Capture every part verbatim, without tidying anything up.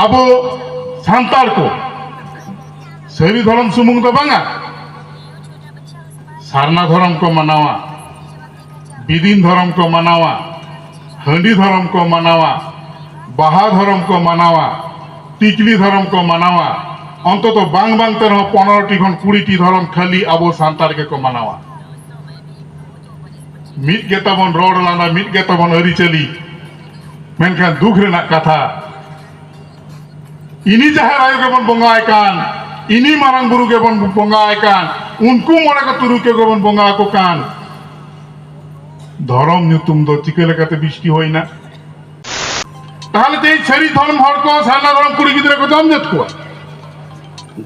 ᱟᱵᱚ ᱥᱟᱱᱛᱟᱲ ᱠᱚ ᱥᱟᱹᱨᱤ ᱫᱷᱚᱨᱚᱢ ᱥᱩᱢᱩᱝ ᱫᱚ ᱵᱟᱝᱟ, ᱥᱟᱨᱱᱟ ᱫᱷᱚᱨᱚᱢ ᱠᱚ ᱢᱟᱱᱟᱣᱟ, ᱵᱤᱫᱤᱱ ᱫᱷᱚᱨᱚᱢ ᱠᱚ ᱢᱟᱱᱟᱣᱟ, ᱦᱟᱺᱰᱤ ᱫᱷᱚᱨᱚᱢ ᱠᱚ ᱢᱟᱱᱟᱣᱟ, ᱵᱟᱦᱟ ᱫᱷᱚᱨᱚᱢ ᱠᱚ ᱢᱟᱱᱟᱣᱟ, ᱴᱤᱠᱞᱤ ᱫᱷᱚᱨᱚᱢ ᱠᱚ ᱢᱟᱱᱟᱣᱟ᱾ ᱚᱱᱛᱚᱛᱚ ᱵᱟᱝ ᱵᱟᱝ ᱛᱮ ᱨᱮᱦᱚᱸ ᱯᱚᱱᱨᱚ ᱴᱤ ᱠᱷᱚᱱ ᱠᱩᱲᱤ ᱴᱤ ᱫᱷᱚᱨᱚᱢ ᱠᱷᱟᱹᱞᱤ ᱟᱵᱚ ᱥᱟᱱᱛᱟᱲ ᱜᱮᱠᱚ ᱢᱟᱱᱟᱣᱟ᱾ ᱢᱤᱫ ᱜᱮᱛᱟᱵᱚᱱ ᱨᱚᱲ ᱞᱟᱸᱫᱟ, ᱢᱤᱫ ᱜᱮᱛᱟᱵᱚᱱ ᱟᱹᱨᱤᱪᱟᱹᱞᱤ᱾ ᱢᱮᱱᱠᱷᱟᱱ ᱫᱩᱠ ᱨᱮᱱᱟᱜ ᱠᱟᱛᱷᱟ, ᱤᱱᱤ ᱡᱟᱦᱮᱨ ᱟᱭᱳ ᱜᱮᱵᱚᱱ ᱵᱚᱸᱜᱟᱭ ᱠᱟᱱ, ᱤᱱᱤ ᱢᱟᱨᱟᱝ ᱵᱩᱨᱩ ᱜᱮᱵᱚᱱ ᱵᱚᱸᱜᱟᱭ ᱠᱟᱱ, ᱩᱱᱠᱩ ᱢᱚᱬᱮ ᱠᱚ ᱛᱩᱨᱩᱭ ᱠᱚ ᱜᱮᱵᱚᱱ ᱵᱚᱸᱜᱟ ᱟᱠᱚ ᱠᱟᱱ, ᱫᱷᱚᱨᱚᱢ ᱧᱩᱛᱩᱢ ᱫᱚ ᱪᱤᱠᱟᱹ ᱞᱮᱠᱟᱛᱮ ᱵᱤᱥᱴᱤ ᱦᱩᱭᱱᱟ? ᱛᱟᱦᱞᱮ ᱛᱮᱦᱮᱧ ᱥᱟᱹᱨᱤ ᱫᱷᱚᱨᱚᱢ ᱦᱚᱲ ᱠᱚ ᱥᱟᱨᱱᱟ ᱫᱷᱚᱨᱚᱢ ᱠᱩᱲᱤ ᱜᱤᱫᱽᱨᱟᱹ ᱠᱚ ᱡᱚᱢ ᱡᱟᱹᱛ ᱠᱚᱣᱟ,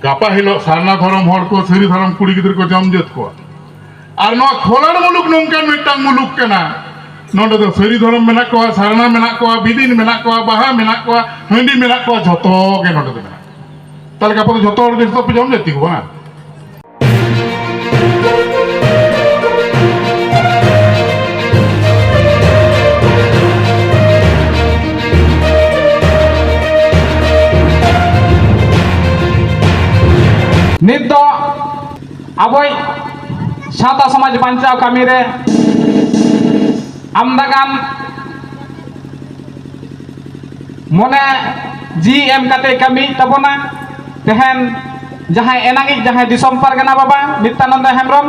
ᱜᱟᱯᱟ ᱦᱤᱞᱳᱜ ᱥᱟᱨᱱᱟ ᱫᱷᱚᱨᱚᱢ ᱦᱚᱲ ᱠᱚ ᱥᱟᱹᱨᱤ ᱫᱷᱚᱨᱚᱢ ᱠᱩᱲᱤ ᱜᱤᱫᱽᱨᱟᱹ ᱠᱚ ᱡᱚᱢ ᱡᱟᱹᱛ ᱠᱚᱣᱟ᱾ ᱟᱨ ᱱᱚᱣᱟ ᱠᱷᱚᱞᱟᱲ ᱢᱩᱞᱩᱠ ᱱᱚᱝᱠᱟᱱ ᱢᱤᱫᱴᱟᱝ ᱢᱩᱞᱩᱠ ᱠᱟᱱᱟ, ᱱᱚᱰᱮ ᱫᱚ ᱥᱟᱹᱨᱤ ᱫᱷᱚᱨᱚᱢ ᱢᱮᱱᱟᱜ ᱠᱚᱣᱟ, ᱥᱟᱨᱱᱟ ᱢᱮᱱᱟᱜ ᱠᱚᱣᱟ, ᱵᱤᱫᱤᱱ ᱢᱮᱱᱟᱜ ᱠᱚᱣᱟ, ᱵᱟᱦᱟ ᱢᱮᱱᱟᱜ ᱠᱚᱣᱟ, ᱦᱟᱺᱰᱤ ᱢᱮᱱᱟᱜ ᱠᱚᱣᱟ, ᱡᱷᱚᱛᱚ ᱜᱮ ᱱᱚᱰᱮ ᱫᱚ ᱢᱮᱱᱟᱜ ᱠᱚᱣᱟ᱾ ᱛᱟᱦᱞᱮ ᱜᱟᱯᱟ ᱫᱚ ᱡᱷᱚᱛᱚ ᱦᱚᱲ ᱜᱮ ᱡᱷᱚᱛᱚ ᱯᱮ ᱡᱚᱢ ᱡᱟᱹᱛᱤ ᱠᱚ ᱵᱟᱝ? ᱱᱤᱛ ᱫᱚ ᱟᱵᱚᱭᱤᱡ ᱥᱟᱶᱛᱟ ᱥᱚᱢᱟᱡᱽ ᱵᱟᱧᱪᱟᱣ ᱠᱟᱹᱢᱤ ᱨᱮ ᱟᱢᱫᱟ ᱜᱟᱱ ᱢᱚᱱᱮ ᱡᱤᱣᱤ ᱮᱢ ᱠᱟᱛᱮ ᱠᱟᱹᱢᱤᱭᱮᱫ ᱛᱟᱵᱚᱱᱟ᱾ ᱛᱮᱦᱮᱧ ᱡᱟᱦᱟᱸᱭ ᱮᱱᱟᱝᱤᱡ ᱡᱟᱦᱟᱸᱭ ᱫᱤᱥᱚᱢ ᱯᱟᱨᱜᱟᱱᱟ ᱵᱟᱵᱟ ᱱᱤᱛᱭᱟᱱᱚᱱᱫᱚ ᱦᱮᱢᱵᱨᱚᱢ,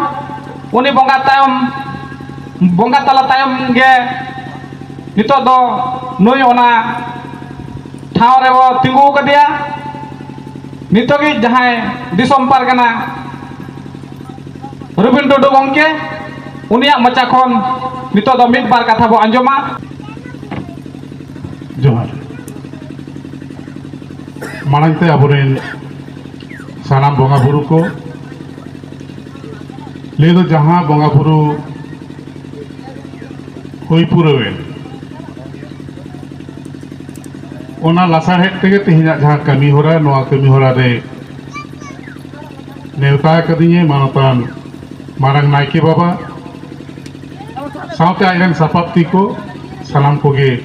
ᱩᱱᱤ ᱵᱚᱸᱜᱟ ᱛᱟᱭᱚᱢ, ᱵᱚᱸᱜᱟ ᱛᱟᱞᱟ ᱛᱟᱭᱚᱢ ᱜᱮ ᱱᱤᱛᱚᱜ ᱫᱚ ᱱᱩᱭ ᱚᱱᱟ ᱴᱷᱟᱶ ᱨᱮᱵᱚ ᱛᱤᱸᱜᱩ ᱠᱟᱫᱮᱭᱟ᱾ ᱱᱤᱛᱚᱜᱤᱡ ᱡᱟᱦᱟᱸᱭ ᱫᱤᱥᱚᱢ ᱯᱟᱨᱜᱟᱱᱟ ᱨᱚᱵᱤᱱ ᱴᱩᱰᱩ ᱜᱚᱢᱠᱮ, ᱩᱱᱤᱭᱟᱜ ᱢᱚᱪᱟ ᱠᱷᱚᱱ ᱱᱤᱛᱚᱜ ᱫᱚ ᱢᱤᱫ ᱵᱟᱨ ᱠᱟᱛᱷᱟ ᱵᱚ ᱟᱸᱡᱚᱢᱟ᱾ ᱡᱚᱦᱟᱨ᱾ ᱢᱟᱲᱟᱝ ᱛᱮ ᱟᱵᱚᱨᱮᱱ ᱥᱟᱱᱟᱢ ᱵᱚᱸᱜᱟ ᱵᱩᱨᱩ ᱠᱚ, ᱞᱟᱹᱭ ᱫᱚ ᱡᱟᱦᱟᱸ ᱵᱚᱸᱜᱟ ᱵᱩᱨᱩ ᱦᱩᱭ ᱯᱩᱨᱟᱹᱣᱮᱱ, ᱚᱱᱟ ᱞᱟᱥᱟᱲᱦᱮᱫ ᱛᱮᱜᱮ ᱛᱮᱦᱮᱧᱟᱜ ᱡᱟᱦᱟᱸ ᱠᱟᱹᱢᱤ ᱦᱚᱨᱟ, ᱱᱚᱣᱟ ᱠᱟᱹᱢᱤ ᱦᱚᱨᱟ ᱨᱮ ᱱᱮᱣᱛᱟ ᱟᱠᱟᱫᱤᱧᱟᱹ ᱢᱟᱱᱚᱛᱟᱱ ᱢᱟᱨᱟᱝ ᱱᱟᱭᱠᱮ ᱵᱟᱵᱟ, ᱥᱟᱶᱛᱮ ᱟᱡ ᱨᱮᱱ ᱥᱟᱯᱟᱵ ᱛᱤ ᱠᱚ, ᱥᱟᱱᱟᱢ ᱠᱚᱜᱮ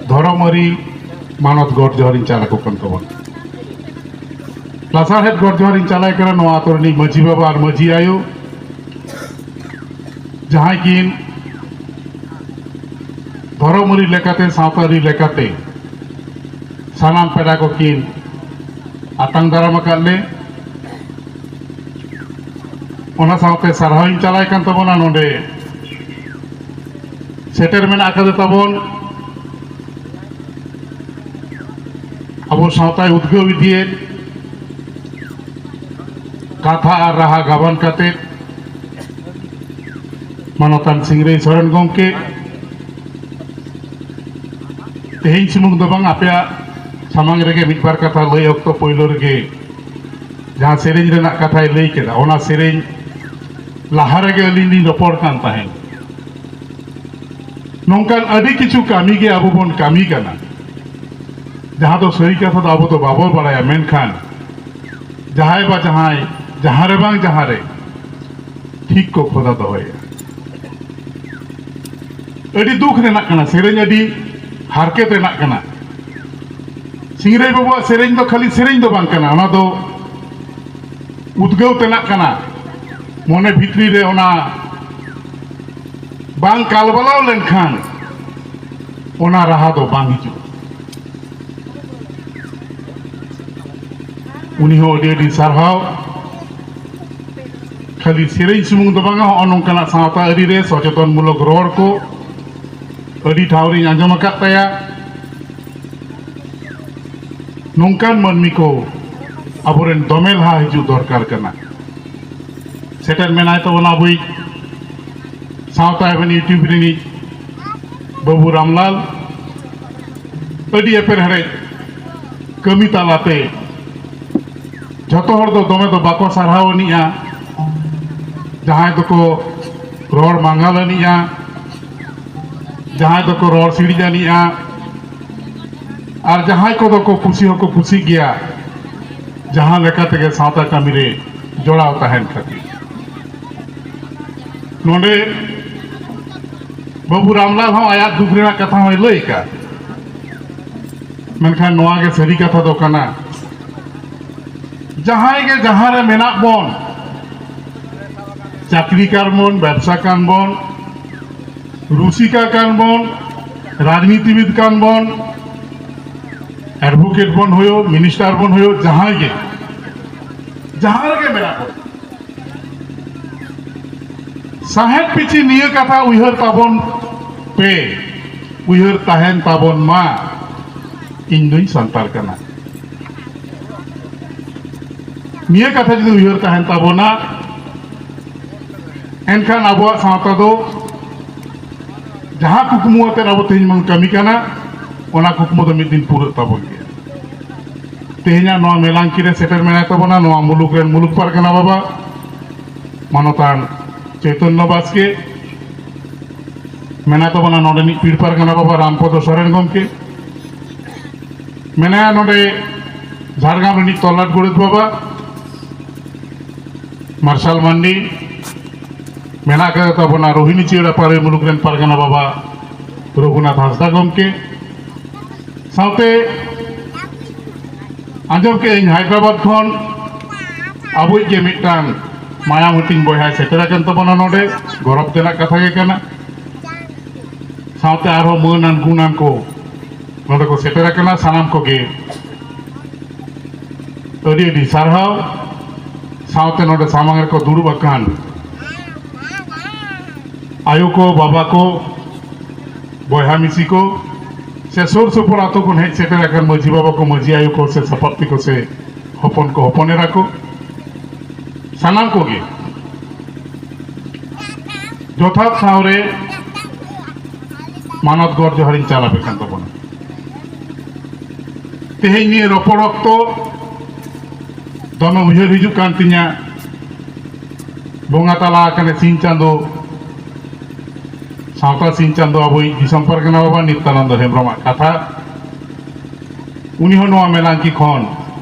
ᱫᱷᱚᱨᱚᱢ ᱟᱹᱨᱤ ᱢᱟᱱᱚᱛ ᱜᱚᱰ ᱡᱚᱦᱟᱨᱤᱧ ᱪᱟᱞ ᱟᱠᱚ ᱠᱟᱱ ᱛᱟᱵᱚᱱᱟ᱾ ᱞᱟᱥᱟᱲᱦᱮᱫ ᱜᱚᱰ ᱡᱚᱦᱟᱨᱤᱧ ᱪᱟᱞᱟᱭ ᱠᱟᱱᱟ ᱱᱚᱣᱟ ᱟᱛᱳ ᱨᱤᱱᱤᱡ ᱢᱟᱹᱡᱷᱤ ᱵᱟᱵᱟ ᱟᱨ ᱢᱟᱹᱡᱷᱤ ᱟᱭᱳ, ᱡᱟᱦᱟᱸᱭ ᱠᱤᱱ ᱫᱷᱚᱨᱚᱢ ᱟᱹᱨᱤ ᱞᱮᱠᱟᱛᱮ, ᱥᱟᱶᱛᱟ ᱟᱹᱨᱤ ᱞᱮᱠᱟᱛᱮ ᱥᱟᱱᱟᱢ ᱯᱮᱲᱟ ᱠᱚᱠᱤᱱ ᱟᱛᱟᱝ ᱫᱟᱨᱟᱢ ᱟᱠᱟᱫ ᱞᱮ᱾ ᱚᱱᱟ ᱥᱟᱶᱛᱮ ᱥᱟᱨᱦᱟᱣᱤᱧ ᱪᱟᱞᱟᱭ ᱠᱟᱱ ᱛᱟᱵᱚᱱᱟ ᱱᱚᱰᱮ ᱥᱮᱴᱮᱨ ᱢᱮᱱᱟᱜ ᱟᱠᱟᱫᱮ ᱛᱟᱵᱚᱱ ᱟᱵᱚ ᱥᱟᱶᱛᱟᱭ ᱩᱫᱽᱜᱟᱹᱣ ᱤᱫᱤᱭᱮᱫ, ᱠᱟᱛᱷᱟ ᱟᱨ ᱨᱟᱦᱟ ᱜᱟᱵᱟᱱ ᱠᱟᱛᱮ ᱢᱟᱱᱚᱛᱟᱱ ᱥᱤᱝᱨᱟᱹᱭ ᱥᱚᱨᱮᱱ ᱜᱚᱢᱠᱮ, ᱛᱮᱦᱮᱧ ᱥᱩᱢᱩᱝ ᱫᱚ ᱵᱟᱝ, ᱟᱯᱮᱭᱟᱜ ᱥᱟᱢᱟᱝ ᱨᱮᱜᱮ ᱢᱤᱫ ᱵᱟᱨ ᱠᱟᱛᱷᱟ ᱞᱟᱹᱭ ᱚᱠᱛᱚ ᱯᱳᱭᱞᱳ ᱨᱮᱜᱮ ᱡᱟᱦᱟᱸ ᱥᱮᱨᱮᱧ ᱨᱮᱱᱟᱜ ᱠᱟᱛᱷᱟᱭ ᱞᱟᱹᱭ ᱠᱮᱫᱟ, ᱚᱱᱟ ᱥᱮᱨᱮᱧ ᱞᱟᱦᱟ ᱨᱮᱜᱮ ᱟᱹᱞᱤᱧ ᱞᱤᱧ ᱨᱚᱯᱚᱲ ᱠᱟᱱ ᱛᱟᱦᱮᱸᱫ᱾ ᱱᱚᱝᱠᱟᱱ ᱟᱹᱰᱤ ᱠᱤᱪᱷᱩ ᱠᱟᱹᱢᱤ ᱜᱮ ᱟᱵᱚ ᱵᱚᱱ ᱠᱟᱹᱢᱤ ᱠᱟᱱᱟ, ᱡᱟᱦᱟᱸ ᱫᱚ ᱥᱟᱹᱨᱤ ᱠᱟᱛᱷᱟ ᱫᱚ ᱟᱵᱚ ᱫᱚ ᱵᱟᱵᱚ ᱵᱟᱲᱟᱭᱟ, ᱢᱮᱱᱠᱷᱟᱱ ᱡᱟᱦᱟᱸᱭ ᱵᱟ ᱡᱟᱦᱟᱸᱭ, ᱡᱟᱦᱟᱸ ᱨᱮ ᱵᱟᱝ ᱡᱟᱦᱟᱸ ᱨᱮ ᱴᱷᱤᱠ ᱠᱚ ᱠᱷᱚᱫᱟ ᱫᱚᱦᱚᱭᱟ᱾ ᱟᱹᱰᱤ ᱫᱩᱠ ᱨᱮᱱᱟᱜ ᱠᱟᱱᱟ, ᱥᱮᱨᱮᱧ ᱟᱹᱰᱤ ᱦᱟᱨᱠᱮᱛ ᱨᱮᱱᱟᱜ ᱠᱟᱱᱟ᱾ ᱥᱤᱝᱨᱟᱹᱭ ᱵᱟᱵᱩᱣᱟᱜ ᱥᱮᱨᱮᱧ ᱫᱚ ᱠᱷᱟᱹᱞᱤ ᱥᱮᱨᱮᱧ ᱫᱚ ᱵᱟᱝ ᱠᱟᱱᱟ, ᱚᱱᱟ ᱫᱚ ᱩᱫᱽᱜᱟᱹᱣ ᱛᱮᱱᱟᱜ ᱠᱟᱱᱟ᱾ ᱢᱚᱱᱮ ᱵᱷᱤᱛᱨᱤ ᱨᱮ ᱚᱱᱟ ᱵᱟᱝ ᱠᱟᱞᱵᱟᱞᱟᱣ ᱞᱮᱱᱠᱷᱟᱱ ᱚᱱᱟ ᱨᱟᱦᱟ ᱫᱚ ᱵᱟᱝ ᱦᱤᱡᱩᱜᱼᱟ᱾ ᱩᱱᱤ ᱦᱚᱸ ᱟᱹᱰᱤ ᱟᱹᱰᱤ ᱥᱟᱨᱦᱟᱣ᱾ ᱠᱷᱟᱹᱞᱤ ᱥᱮᱨᱮᱧ ᱥᱩᱢᱩᱝ ᱫᱚ ᱵᱟᱝᱟ, ᱦᱚᱸᱜᱼᱚ ᱱᱚᱝᱠᱟᱱᱟᱜ ᱥᱟᱶᱛᱟ ᱟᱹᱨᱤ ᱨᱮ ᱥᱚᱪᱮᱛᱚᱱ ᱢᱩᱞᱚᱠ ᱨᱚᱲ ᱠᱚ ᱟᱹᱰᱤ ᱴᱷᱟᱶ ᱨᱤᱧ ᱟᱸᱡᱚᱢ ᱟᱠᱟᱫ ᱛᱟᱭᱟ᱾ ᱱᱚᱝᱠᱟᱱ ᱢᱟᱹᱱᱢᱤ ᱠᱚ ᱟᱵᱚᱨᱮᱱ ᱫᱚᱢᱮ ᱞᱟᱦᱟ ᱦᱤᱡᱩᱜ ᱫᱚᱨᱠᱟᱨ ᱠᱟᱱᱟ᱾ ᱥᱮᱴᱮᱨ ᱢᱮᱱᱟᱭ ᱛᱟᱵᱚᱱᱟ ᱟᱵᱚᱭᱤᱡ ᱥᱟᱶᱛᱟ ᱮᱵᱷᱮᱱ YouTube ᱨᱤᱱᱤᱡ ᱵᱟᱹᱵᱩ ᱨᱟᱢᱞᱟᱞ᱾ ᱟᱹᱰᱤ ᱮᱯᱮᱨ ᱦᱮᱲᱮᱡ ᱠᱟᱹᱢᱤ ᱛᱟᱞᱟᱛᱮ ᱡᱷᱚᱛᱚ ᱦᱚᱲ ᱫᱚ ᱫᱚᱢᱮ ᱫᱚ ᱵᱟᱠᱚ ᱥᱟᱨᱦᱟᱣ ᱟᱹᱱᱤᱡᱼᱟ᱾ ᱡᱟᱦᱟᱸᱭ ᱫᱚᱠᱚ ᱨᱚᱲ ᱢᱟᱸᱜᱟᱞ ᱟᱹᱱᱤᱡᱼᱟ, ᱡᱟᱦᱟᱸᱭ ᱫᱚᱠᱚ ᱨᱚᱲ ᱥᱤᱲᱤᱡ ᱟᱹᱱᱤᱡᱼᱟ, ᱟᱨ ᱡᱟᱦᱟᱸᱭ ᱠᱚᱫᱚ ᱠᱚ ᱠᱩᱥᱤ ᱦᱚᱸᱠᱚ ᱠᱩᱥᱤᱜ ᱜᱮᱭᱟ ᱡᱟᱦᱟᱸ ᱞᱮᱠᱟ ᱛᱮᱜᱮ ᱥᱟᱶᱛᱟ ᱠᱟᱹᱢᱤ ᱨᱮ ᱡᱚᱲᱟᱣ ᱛᱟᱦᱮᱱ ᱠᱷᱟᱹᱛᱤᱨ᱾ ᱱᱚᱰᱮ ᱵᱟᱹᱵᱩ ᱨᱟᱢᱞᱟᱞ ᱦᱚᱸ ᱟᱭᱟᱜ ᱫᱩᱠ ᱨᱮᱱᱟᱜ ᱠᱟᱛᱷᱟ ᱦᱚᱸᱭ ᱞᱟᱹᱭ ᱟᱠᱟᱫ᱾ ᱢᱮᱱᱠᱷᱟᱱ ᱱᱚᱣᱟ ᱜᱮ ᱥᱟᱹᱨᱤ ᱠᱟᱛᱷᱟ ᱫᱚ ᱠᱟᱱᱟ, ᱡᱟᱦᱟᱸᱭ ᱜᱮ ᱡᱟᱦᱟᱸ ᱨᱮ ᱢᱮᱱᱟᱜ ᱵᱚᱱ, ᱪᱟᱹᱠᱨᱤ ᱠᱟᱱ ᱵᱚᱱ, ᱵᱮᱵᱽᱥᱟ ᱠᱟᱱ ᱵᱚᱱ, ᱨᱩᱥᱤᱠᱟ ᱠᱟᱱ ᱵᱚᱱ, ᱨᱟᱡᱽᱱᱤᱛᱤᱵᱤᱫ ᱠᱟᱱ ᱵᱚᱱ, ᱮᱰᱵᱷᱳᱠᱮᱴ ᱵᱚᱱ ᱦᱩᱭᱩᱜ, ᱢᱤᱱᱤᱥᱴᱟᱨ ᱵᱚᱱ ᱦᱩᱭᱩᱜ, ᱡᱟᱦᱟᱸᱭ ᱜᱮ, ᱡᱟᱦᱟᱸ ᱨᱮᱜᱮ ᱢᱮᱱᱟᱜ ᱵᱚᱱ, ᱥᱟᱦᱮᱫ ᱯᱤᱪᱷᱤ ᱱᱤᱭᱟᱹ ᱠᱟᱛᱷᱟ ᱩᱭᱦᱟᱹᱨ ᱛᱟᱵᱚᱱ ᱯᱮ, ᱩᱭᱦᱟᱹᱨ ᱛᱟᱦᱮᱱ ᱛᱟᱵᱚᱱ ᱢᱟ, ᱤᱧ ᱫᱩᱧ ᱥᱟᱱᱛᱟᱲ ᱠᱟᱱᱟ᱾ ᱱᱤᱭᱟᱹ ᱠᱟᱛᱷᱟ ᱡᱩᱫᱤ ᱩᱭᱦᱟᱹᱨ ᱛᱟᱦᱮᱱ ᱛᱟᱵᱚᱱᱟ, ᱮᱱᱠᱷᱟᱱ ᱟᱵᱚᱣᱟᱜ ᱥᱟᱶᱛᱟ ᱫᱚ ᱡᱟᱦᱟᱸ ᱠᱩᱠᱢᱩ ᱟᱛᱮᱫ ᱟᱵᱚ ᱛᱮᱦᱮᱧ ᱵᱚᱱ ᱠᱟᱹᱢᱤ ᱠᱟᱱᱟ, ᱚᱱᱟ ᱠᱩᱠᱢᱩ ᱫᱚ ᱢᱤᱫ ᱫᱤᱱ ᱯᱩᱨᱟᱹᱜ ᱛᱟᱵᱚᱱ ᱜᱮᱭᱟ᱾ ᱛᱮᱦᱮᱧᱟᱜ ᱱᱚᱣᱟ ᱢᱮᱞᱟᱝᱠᱤ ᱨᱮ ᱥᱮᱴᱮᱨ ᱢᱮᱱᱟᱭ ᱛᱟᱵᱚᱱᱟ ᱱᱚᱣᱟ ᱢᱩᱞᱩᱠ ᱨᱮᱱ ᱢᱩᱞᱩᱠ ᱯᱟᱨᱜᱟᱱᱟ ᱵᱟᱵᱟ ᱢᱟᱱᱚᱛᱟᱱ ᱪᱳᱭᱛᱚᱱᱱᱚ ᱵᱟᱥᱠᱮ, ᱢᱮᱱᱟᱭ ᱛᱟᱵᱚᱱᱟ ᱱᱚᱰᱮᱱᱤᱡ ᱯᱤᱲ ᱯᱟᱨᱜᱟᱱᱟ ᱵᱟᱵᱟ ᱨᱟᱢᱯᱚᱫᱚ ᱥᱚᱨᱮᱱ ᱜᱚᱢᱠᱮ, ᱢᱮᱱᱟᱭᱟ ᱱᱚᱰᱮ ᱡᱷᱟᱲᱜᱨᱟᱢ ᱨᱤᱱᱤᱡ ᱛᱚᱞᱞᱟᱴ ᱜᱚᱰᱮᱛ ᱵᱟᱵᱟ ᱢᱟᱨᱥᱟᱞ ᱢᱟᱱᱰᱤ, ᱢᱮᱱᱟᱜ ᱠᱟᱫᱮ ᱛᱟᱵᱚᱱᱟ ᱨᱳᱦᱤᱱᱤ ᱪᱤᱭᱟᱹᱲᱟ ᱯᱟᱨᱮ ᱢᱩᱞᱩᱠ ᱨᱮᱱ ᱯᱟᱨᱜᱟᱱᱟ ᱵᱟᱵᱟ ᱨᱚᱜᱷᱩᱱᱟᱛᱷ ᱦᱟᱸᱥᱫᱟ ᱜᱚᱢᱠᱮ, ᱥᱟᱶᱛᱮ ᱟᱸᱡᱚᱢ ᱠᱮᱫ ᱟᱹᱧ ᱦᱟᱭᱫᱨᱟᱵᱟᱫᱽ ᱠᱷᱚᱱ ᱟᱵᱚᱭᱤᱡ ᱜᱮ ᱢᱤᱫᱴᱟᱝ ᱢᱟᱭᱟᱢ ᱦᱟᱹᱴᱤᱧ ᱵᱚᱭᱦᱟᱭ ᱥᱮᱴᱮᱨ ᱟᱠᱟᱱ ᱛᱟᱵᱚᱱᱟ ᱱᱚᱰᱮ, ᱜᱚᱨᱚᱵᱽ ᱛᱮᱱᱟᱜ ᱠᱟᱛᱷᱟ ᱜᱮ ᱠᱟᱱᱟ᱾ ᱥᱟᱶᱛᱮ ᱟᱨᱦᱚᱸ ᱢᱟᱹᱱ ᱟᱱ ᱜᱩᱱ ᱟᱱ ᱠᱚ ᱱᱚᱰᱮ ᱠᱚ ᱥᱮᱴᱮᱨ ᱟᱠᱟᱱᱟ, ᱥᱟᱱᱟᱢ ᱠᱚᱜᱮ ᱟᱹᱰᱤ ᱟᱹᱰᱤ ᱥᱟᱨᱦᱟᱣ᱾ ᱥᱟᱶᱛᱮ ᱱᱚᱰᱮ ᱥᱟᱢᱟᱝ ᱨᱮᱠᱚ ᱫᱩᱲᱩᱵ ᱟᱠᱟᱱ ᱟᱭᱳ ᱠᱚ, ᱵᱟᱵᱟ ᱠᱚ, ᱵᱚᱭᱦᱟ ᱢᱤᱥᱤ ᱠᱚ, ᱥᱮ ᱥᱩᱨ ᱥᱩᱯᱩᱨ ᱟᱛᱳ ᱠᱷᱚᱱ ᱦᱮᱡ ᱥᱮᱴᱮᱨ ᱟᱠᱟᱱ ᱢᱟᱹᱡᱷᱤ ᱵᱟᱵᱟ ᱠᱚ, ᱢᱟᱹᱡᱷᱤ ᱟᱭᱳ ᱠᱚ, ᱥᱮ ᱥᱟᱯᱟᱵᱛᱤ ᱠᱚ, ᱥᱮ ᱦᱚᱯᱚᱱ ᱠᱚ, ᱦᱚᱯᱚᱱ ᱮᱨᱟ ᱠᱚ, ᱥᱟᱱᱟᱢ ᱠᱚᱜᱮ ᱡᱚᱛᱷᱟᱛ ᱴᱷᱟᱶ ᱨᱮ ᱢᱟᱱᱚᱛ ᱜᱚᱰ ᱡᱚᱦᱟᱨᱤᱧ ᱪᱟᱞ ᱟᱯᱮ ᱠᱟᱱ ᱛᱟᱵᱚᱱᱟ᱾ ᱛᱮᱦᱮᱧ ᱱᱤᱭᱟᱹ ᱨᱚᱯᱚᱲ ᱚᱠᱛᱚ ᱫᱚᱢᱮ ᱩᱭᱦᱟᱹᱨ ᱦᱤᱡᱩᱜ ᱠᱟᱱ ᱛᱤᱧᱟ, ᱵᱚᱸᱜᱟ ᱛᱟᱞᱟ ᱟᱠᱟᱱᱮ ᱥᱤᱧ ᱪᱟᱸᱫᱚ, ᱥᱟᱶᱛᱟ ᱥᱤᱧ ᱪᱟᱸᱫᱚ, ᱟᱵᱚᱭᱤᱡ ᱫᱤᱥᱚᱢ ᱯᱟᱨᱜᱟᱱᱟ ᱵᱟᱵᱟ ᱱᱤᱛᱭᱟᱱᱚᱱᱫᱚ ᱦᱮᱢᱵᱨᱚᱢᱟᱜ ᱠᱟᱛᱷᱟ᱾ ᱩᱱᱤ ᱦᱚᱸ ᱱᱚᱣᱟ ᱢᱮᱞᱟᱝᱠᱤ ᱠᱷᱚᱱ